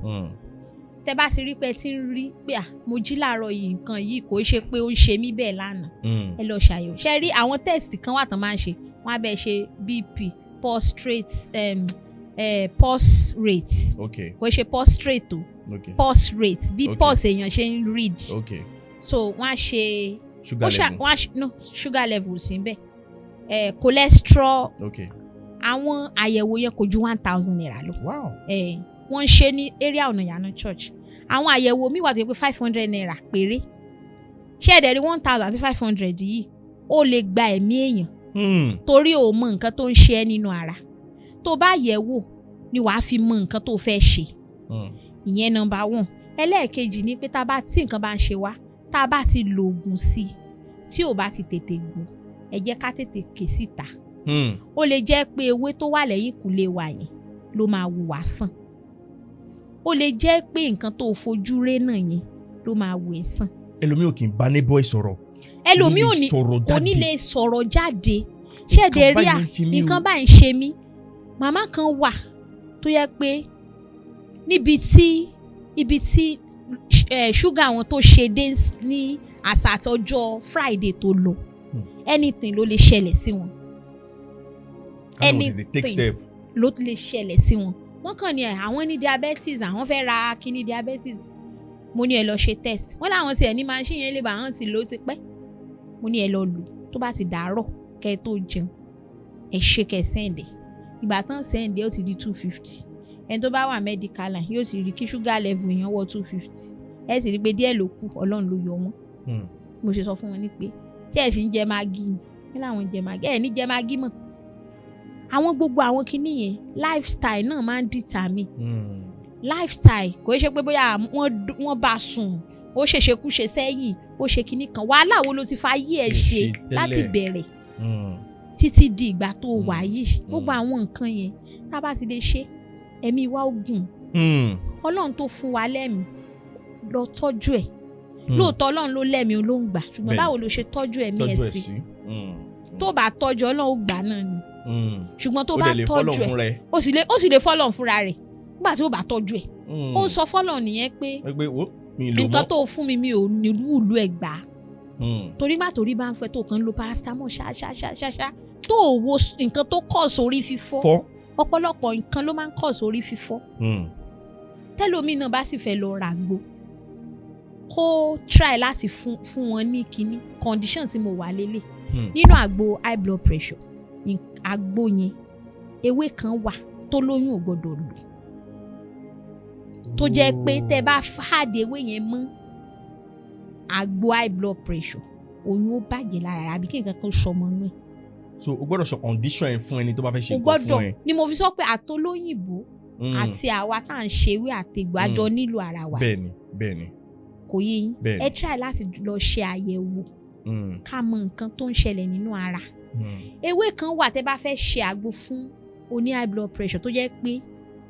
Tẹ́ bá ti rí pé ẹ ti ń rí pé à, mo jí láàárọ̀ yìí, nǹkan yìí kò ṣe pé ó ń ṣe mí bẹ́ẹ̀ lánàá, ẹ lọ ṣàyẹ̀wò. Ṣe rí àwọn test kan wà tán máa ń ṣe, wọ́n á bẹ̀ ṣe BP, pulse rate, pulse rate. Kò ṣe prostrate o. Pulse rate, bí pulse èèyàn ṣe ń read. So wọ́n á ṣe Sugar ó ṣá level. Wọ́n á ṣe, no, sugar level sí bẹ́ẹ̀, cholesterol. Àwọn àyẹ̀wò yẹn kò ju ₦1,000 lọ. Wọ́n ń ṣe ní area ọ̀nà ìyànà church. Àwọn àyẹ̀wò míì wà tó yẹ pé ₦500 péré. Ṣé ẹ̀dẹ̀ rí 1,000 àti 500 yìí, ó lè gba ẹ̀mí èèyàn, torí o mọ nǹkan tó ń ṣe ẹ́ nínú ara. Tó bá yẹ̀ wò ni wàá fi mọ nǹkan tó fẹ́ ṣe. Ìyẹn number one. Ẹlẹ́ẹ̀kejì ni pé tá a bá tí nǹkan bá ń ṣe wá, tá a bá ti lo oògùn sí i, tí ò bá ti tètè gbó, ẹ jẹ́ ká tètè ké síta. Ó lè jẹ́ pé ewé tó wà lẹ́yìn kùlé wa yẹn ló máa wù wá sàn. Ó lè jẹ́ pé nǹkan tó fojú ré náà yẹn ló máa wù ẹ́ sàn. Ẹlòmíì ò kì í bá neighbor ẹ̀ sọ̀rọ̀. Ẹlòmíì ò ní sọ̀rọ̀ kò ní jáde. lè sọ̀rọ̀ jáde. Ṣẹ̀dẹ̀ rí à, Nǹkan báyìí ń ṣe mí o. nǹkan báyìí ń ṣe mí. Màmá kan wà tó yẹ pé níbi tí ibi tí ṣúgà wọn tó ṣe dé ní àṣà àtọjọ́ Friday tó lọ, anything ló lè ṣẹlẹ̀ sí wọn. Káwọn tètè take Anything. step. Ló lè ṣẹlẹ̀ sí wọn. Wọ́n kàn ní ẹ̀ àwọn ní diabetes, àwọn fẹ́ ra kíní diabetes. Mo ní ẹ lọ ṣe test. Wọ́n láwọn tiẹ̀ ní machine yẹn lè bá àwọn ti lò ó ti pẹ́. Mo ní ẹ lọ lò, tó bá ti dàárọ̀ kẹ́ ẹ tó jẹun, ẹ ṣe kẹ́ ẹ send ẹ̀. Ìgbà tán send ẹ̀, ó ti di 250. Ẹni tó bá wà medical line yóò ti rí kí sugar level yẹn wọ 250, ẹ sì rí i pé díẹ̀ ló kù, Ọlọ́run ló yọ wọ́n. Mo ṣe sọ fún wọn ní pé ṣé ẹ sì ń jẹ Maggi ni? Kí làwọn ń jẹ Maggi? Ẹ ní jẹ Maggi mọ́. Àwọn gbogbo àwọn kinní yẹn, lifestyle náà máa ń determine. Lifestyle kò ṣe pé bóyá wọ́n bá sùn, ó ṣèṣekúṣe sẹ́yìn, ó ṣe kinní kan. Wàhálà wo ló ti fa ayé ẹ̀ ṣe Ṣe tẹ́lẹ̀. láti bẹ̀rẹ̀ títí di ìgbà tó wà yìí? Gbogbo àwọn nǹkan yẹn, tá a bá ti lè ṣe, ẹ̀mí wa ó gùn. Ọlọ́run tó fún wa lẹ́mìí, lọ tọ́jú ẹ̀. Lóòótọ́ Ọlọ́run ló lẹ́mìí, ló ń gbà, ṣùgbọ́n báwo ló ṣe tọ́jú ẹ̀mí ẹ̀ Tọ́jú ẹ̀ sí? sí. Tó bá tọ́jú, Ọlọ́run ó gbà náà ni, ṣùgbọ́n tó Ó bá dẹ̀ lè fọ́lọ̀ tọ́jú ẹ̀, fún rẹ̀. ó sì lè fọ́lọ̀ fúnra rẹ̀. Nígbà tí ó bá tọ́jú ẹ̀, ó ń sọ fọ́lọ̀ nìyẹn pé Pé wo mi lò nǹkan mọ́. tó fún mi, mi ò ní wúlò ẹ̀ gbà á. Torí má torí bá ń fẹ́ tó kàn ń lo paracetamol ṣá ṣá ṣá ṣá ṣá, tó o wo nǹkan tó cause orí fífọ́. Fọ́. Ọ̀pọ̀lọpọ̀ nǹkan ló máa ń cause orí fífọ́. Tẹ́lómi náà bá sì fẹ́ lọ ràgbo, kó try láti fún wọn ní kinní condition tí mo wà lélẹ̀. Nínú àgbo high blood pressure, àgbo yẹn, ewé kan wà tó lóyún ò gbọdọ̀ lò, tó jẹ́ pé tẹ́ bá add ewé yẹn mọ́ àgbo high blood pressure, oyún ó bàjẹ́ lára rẹ̀ àbí kí nǹkan kan sọmọ inú ẹ̀. So o gbọ́dọ̀ sọ condition ẹ̀ fún ẹni tó bá fẹ́ ṣe O nǹkan gbọ́dọ̀ fún ẹ. Ni mo fi sọ pé àtolóyìnbó àti àwa tá à ń ṣe ewé àtegbò, àjọ nílò ara wa. Bẹ́ẹ̀ni bẹ́ẹ̀ni. Kò yé yín? Bẹ́ẹ̀ni. Ẹ try láti lọ ṣe àyẹ̀wò ká mọ nǹkan tó ń ṣẹlẹ̀ nínú ara. Ewé kan wà, tẹ́ bá fẹ́ ṣe àgbo fún oní high blood pressure tó jẹ́ pé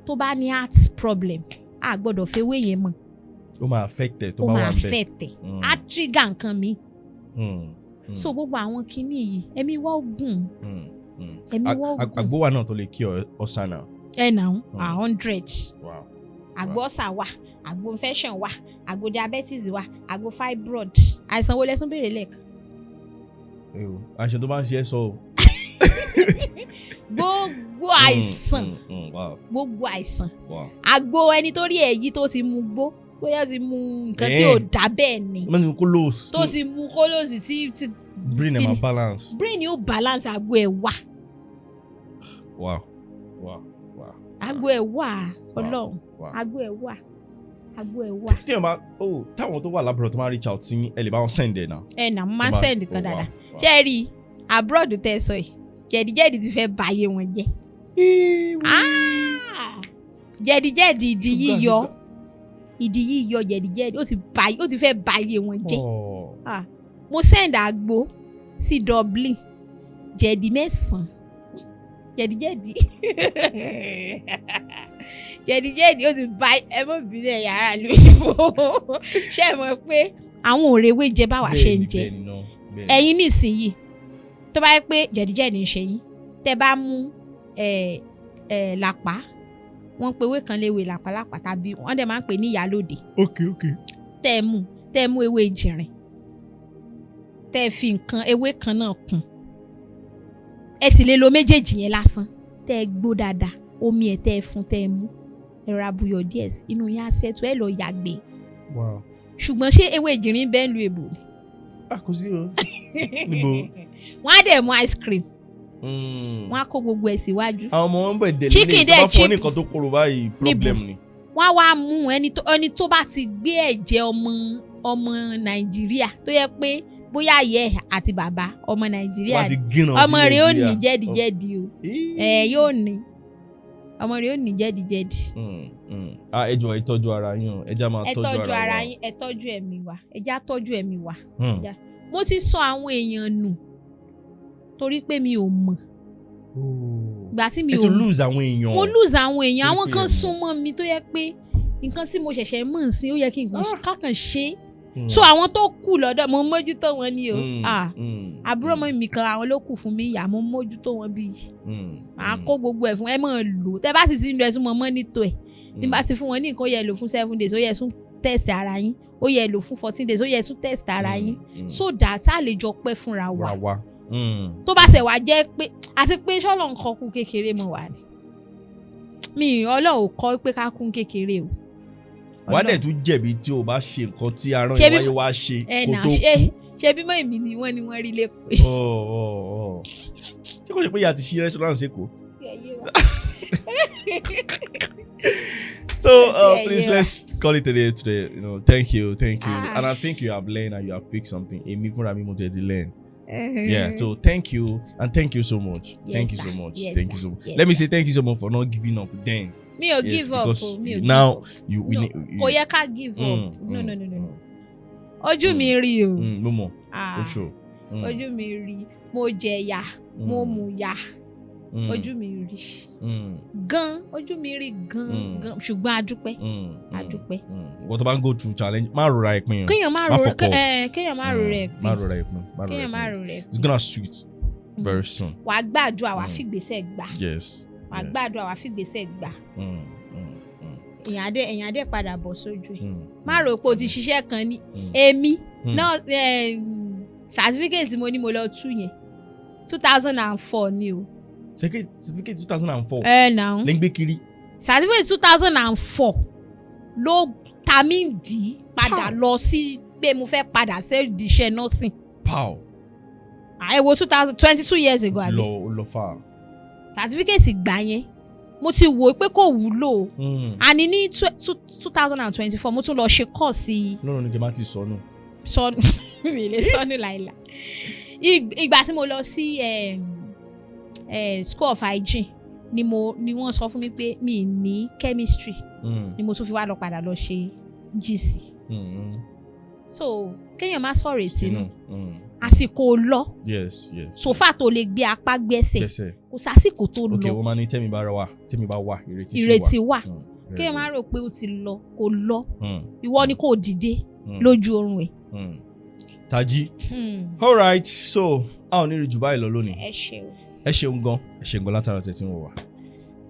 tó bá ní heart problem, a gbọ́dọ̀ fi ewé yẹn mọ́. Ó máa affect ẹ tó Ó bá máa wà ń bẹ̀. affect ẹ̀, á trigger nǹkan mi. So gbogbo àwọn kinní yìí, ẹ̀mí wa ó gùn. Ẹ̀mí wa ó gùn. Àgbo wà náà tó lè kí ọ̀sán náà. Ẹ̀ nà á 100. Àgbo ọ̀sà wà, àgbo infection wà, àgbo diabetes wà, àgbo fibroid. Àìsàn wo lẹ tún béèrè lẹ́ẹ̀kan? Ewo, àìsàn tó bá ń ṣe é sọ o. Gbogbo àìsàn. Gbogbo àìsàn. Àgbo ẹni tó rí èyí tó ti mu gbó, bóyá ó ti mu nǹkan tí ò dá bẹ́ẹ̀ ni, Wọ́n ti kó lóòsì. tó ti mu kólóòsì tí Brain ẹ̀ máa balance. Brain yóò balance, àgbo ẹ̀ wà. Àgbo ẹ̀ wà, Ọlọ́run. Àgbo ẹ̀ wà, àgbo ẹ̀ wà. Tí ẹ bá oh táwọn tó wà lábúrò tó máa reach out sí yín, ẹ lè bá wọn send ẹ náà. Ẹ nà, mo máa ń send kan dáadáa. Wow. Ṣé ẹ rí i, abroad tẹ́ ẹ sọ yìí, jẹ̀díjẹ̀dí ti fẹ́ báyé wọn jẹ́. Ah! Jẹ̀díjẹ̀dí, ìdí Ṣúgà, yíyọ, ṣúgà. ìdí yíyọ jẹ̀díjẹ̀dí, ó ti fẹ́ báyé wọn jẹ́. Oh. Ah, mo send àgbo sí Dublin, jẹ̀dí mẹ́sàn-án, jẹ̀díjẹ̀dí jẹ̀díjẹ̀dí, ó ti bá ẹ mọ̀ bílẹ̀ yàrá lóyìnbó. Ṣé ẹ mọ̀ pé àwọn òrèwé jẹ báwa ṣe ń Bẹ́ẹ̀ni, jẹ? bẹ́ẹ̀ni náà, bẹ́ẹ̀ni. Ẹ̀yin nísìnyìí, tó bá yẹ pé jẹ̀díjẹ̀dí ń ṣe yín, tẹ́ bá mú ẹ ẹ làpá, wọ́n pe ewé kan léwé làpálàpá, tàbí wọ́n dẹ̀ máa ń pè ní ìyálòdè. Tẹ́ ẹ mú ewé jìnrìn, tẹ́ ẹ fi nǹkan ewé kan náà kún, ẹ sì lè lo méjèèjì yẹn lásán, tẹ́ ẹ gbó dáadáa, omi ẹ̀ tẹ́ ẹ fún, tẹ́ ẹ mú, ẹ ra buyọ̀ díẹ̀ sí inú yín, á ṣẹ́tù, ẹ lọ yàgbẹ́. Ṣùgbọ́n ṣé ewé jìnrìn bẹ́ẹ̀ ń lu èbò ni? Ah, kò sí o. Níbo? Wọ́n á dẹ̀ mú ice cream, wọ́n á kó gbogbo ẹ̀ síwájú. Àwọn ọmọ wọn bẹ̀ dẹ̀ Chicken lélẹ̀ tó dẹ̀ bá fún ọ cheap. ní nǹkan tó korò báyìí, problem ni. Wọ́n á wá mú ẹni tó bá ti gbé ẹ̀jẹ̀ ọmọ Nàìjíríà, tó yẹ pé bóyá ayẹ àti bàbá ọmọ Nàìjíríà Wọ́n á ti gíràn sí ọmọ rẹ̀ ó ní Nàìjíríà. jẹ́díjẹ́dí o. Ẹ yóò ní, ọmọ rẹ̀ ó ní jẹ́díjẹ́dí. Ah, ẹ jọ̀ọ́, ẹ tọ́jú ara yín o, ẹ já máa Ẹ tọ́jú tọ́jú ara ara wa. yín, ẹ tọ́jú ẹ̀mí wa, ẹ já tọ́jú ẹ̀mí wa. Mo ti sọ àwọn èèyàn nù torí pé mi ò mọ̀. Ìgbà tí mi Ẹ ò ti mọ̀, lose àwọn èèyàn. Mo lose àwọn èèyàn. Torí Àwọn pé kan ẹ mọ̀. súnmọ́ mi tó yẹ pé nǹkan tí mo ṣẹ̀ṣẹ̀ mọ̀ sí, ó yẹ kí n kákan ṣe é. Hmm. So àwọn tó kù lọ́dọ̀, mo mójútó wọn ni o. Ah, àbúrò mi kan, àwọn ló kù fún mi ìyá, mo mójútó wọn bíi màá kó gbogbo ẹ̀ fún ẹ mọ̀ lò. Tẹ bá sì ti ń lo, ẹ tún mọ̀ mọ́nítò ẹ̀. Bí bá ti fún wọn ní nǹkan, ó yẹ lò fún 7 days, ó yẹ tún test ara yín. Ó yẹ lò fún 14 days, ó yẹ tún test ara yín, so that a lè jọ pẹ́ fúnra wa. Wa wa. Tó bá ṣe wá jẹ́ pé àti pé ṣọ́lọ̀ nǹkan kú kékeré mọ̀ wá ni mi, Ọlọ́run kọ́ pé ká kún kékeré o. Wàá dẹ̀ tún jẹ̀bi tí o bá ṣe nǹkan tí arán Ṣebí- ìwáyé wá ṣe ẹ kó nà tó ṣe kú. ṣe bímọ èmi ni wọ́n rí lẹ́kọ̀ọ́. Oh. Ṣé kò ṣe pé ìyá ti ṣí restaurant sÉkòó? So please let's call it a day today. Thank you, thank you, Ah. and I think you have learned and you have picked something. Èmi fúnra mi mo tẹ̀ ti learn. Yeah. So thank you and thank you so much. Yes, Thank you sir. so much. Yes, Thank you sir. so much. Yes, Let me sir. say thank you so much for not giving up then. Mi ò Yes, give up because o, mi ò give now up. you we No, need kò yẹ ká give up. No, no, no, no, no. Ojú mi rí o. Mo mọ̀, Ah, o sure. Ojú mi rí, mo jẹ̀yà, mo mùyà, ojú mi rí gan, ojú mi rí gan gan, ṣùgbọ́n a dúpẹ́, a dúpẹ́. Wọ́n tó bá ń go through challenge, má rora ìpín o. Kéèyàn má Má ro fọkọ. Kéèyàn má ro rẹ̀ Má pin. rora ìpín. Má rora Kéèyàn má ìpín. ro rẹ̀ It's gonna sweet very soon. Wàá gbàdúrà, wàá fìgbésẹ̀ gbà. Wàá gbàdúrà, wàá fìgbésẹ̀ gbà. Èèyàn adé padà bọ̀ sójú ẹ̀. Má rò pé o ti ṣiṣẹ́ kan ní èmi náà. Certificate mo ní mo lọ tú yẹn, 2004 ni o. Certificate 2004. Ẹ nà Lè ń gbé kiri. Certificate 2004 ló ta mí dì í padà Pow. lọ sí pé mo fẹ́ padà sí iṣẹ́ nursing. Pow. Ẹ wo 2022 years ago, Ti àbí? lọ, ó lọ fà. Certificate gbà yẹn, mo ti wò ó pé kò wúlò o. Àní ní 2024, mo tún lọ ṣe course. Lọ́run ní kí n má ti sọnù. Sọ mi lè sọ ní láìla. Ìgbà tí mo lọ sí school of hygiene ni mo ni wọ́n sọ fún mi pé mi ní chemistry, ni mo tún fi wá lọ padà lọ ṣe GC. So kéèyàn má sọ̀rọ̀ ètí nù. Àsìkò lọ. Yes. Sofa tó lè gbé apá gbẹ́sẹ̀. Gbẹ́sẹ̀. Kò sásìkò tó Ok, lọ. wọ́n máa ní tẹ́mi bá wà, tẹ́mi bá wà, ìrètí sì wà. Ìrètí wà. Kéèyàn má rò pé ó ti lọ, kò lọ. Ìwọ ni kò dìde lójú oorun ẹ̀. Tají. All right, so a ò ní rí jù báyìí lọ lónìí. Ẹ ṣeun. Ẹ ṣeun gan, ẹ ṣeun gan látara tẹ̀sí wò wá.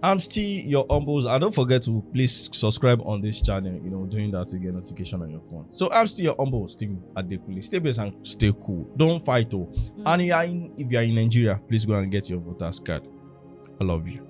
I'm still your humble, and don't forget to please subscribe on this channel. Doing that to get notification on your phone. So I'm still your humble, Steve Adekunle. Stay blessed and stay cool. Don't fight, oh. And if you are in Nigeria, please go and get your voters card. I love you.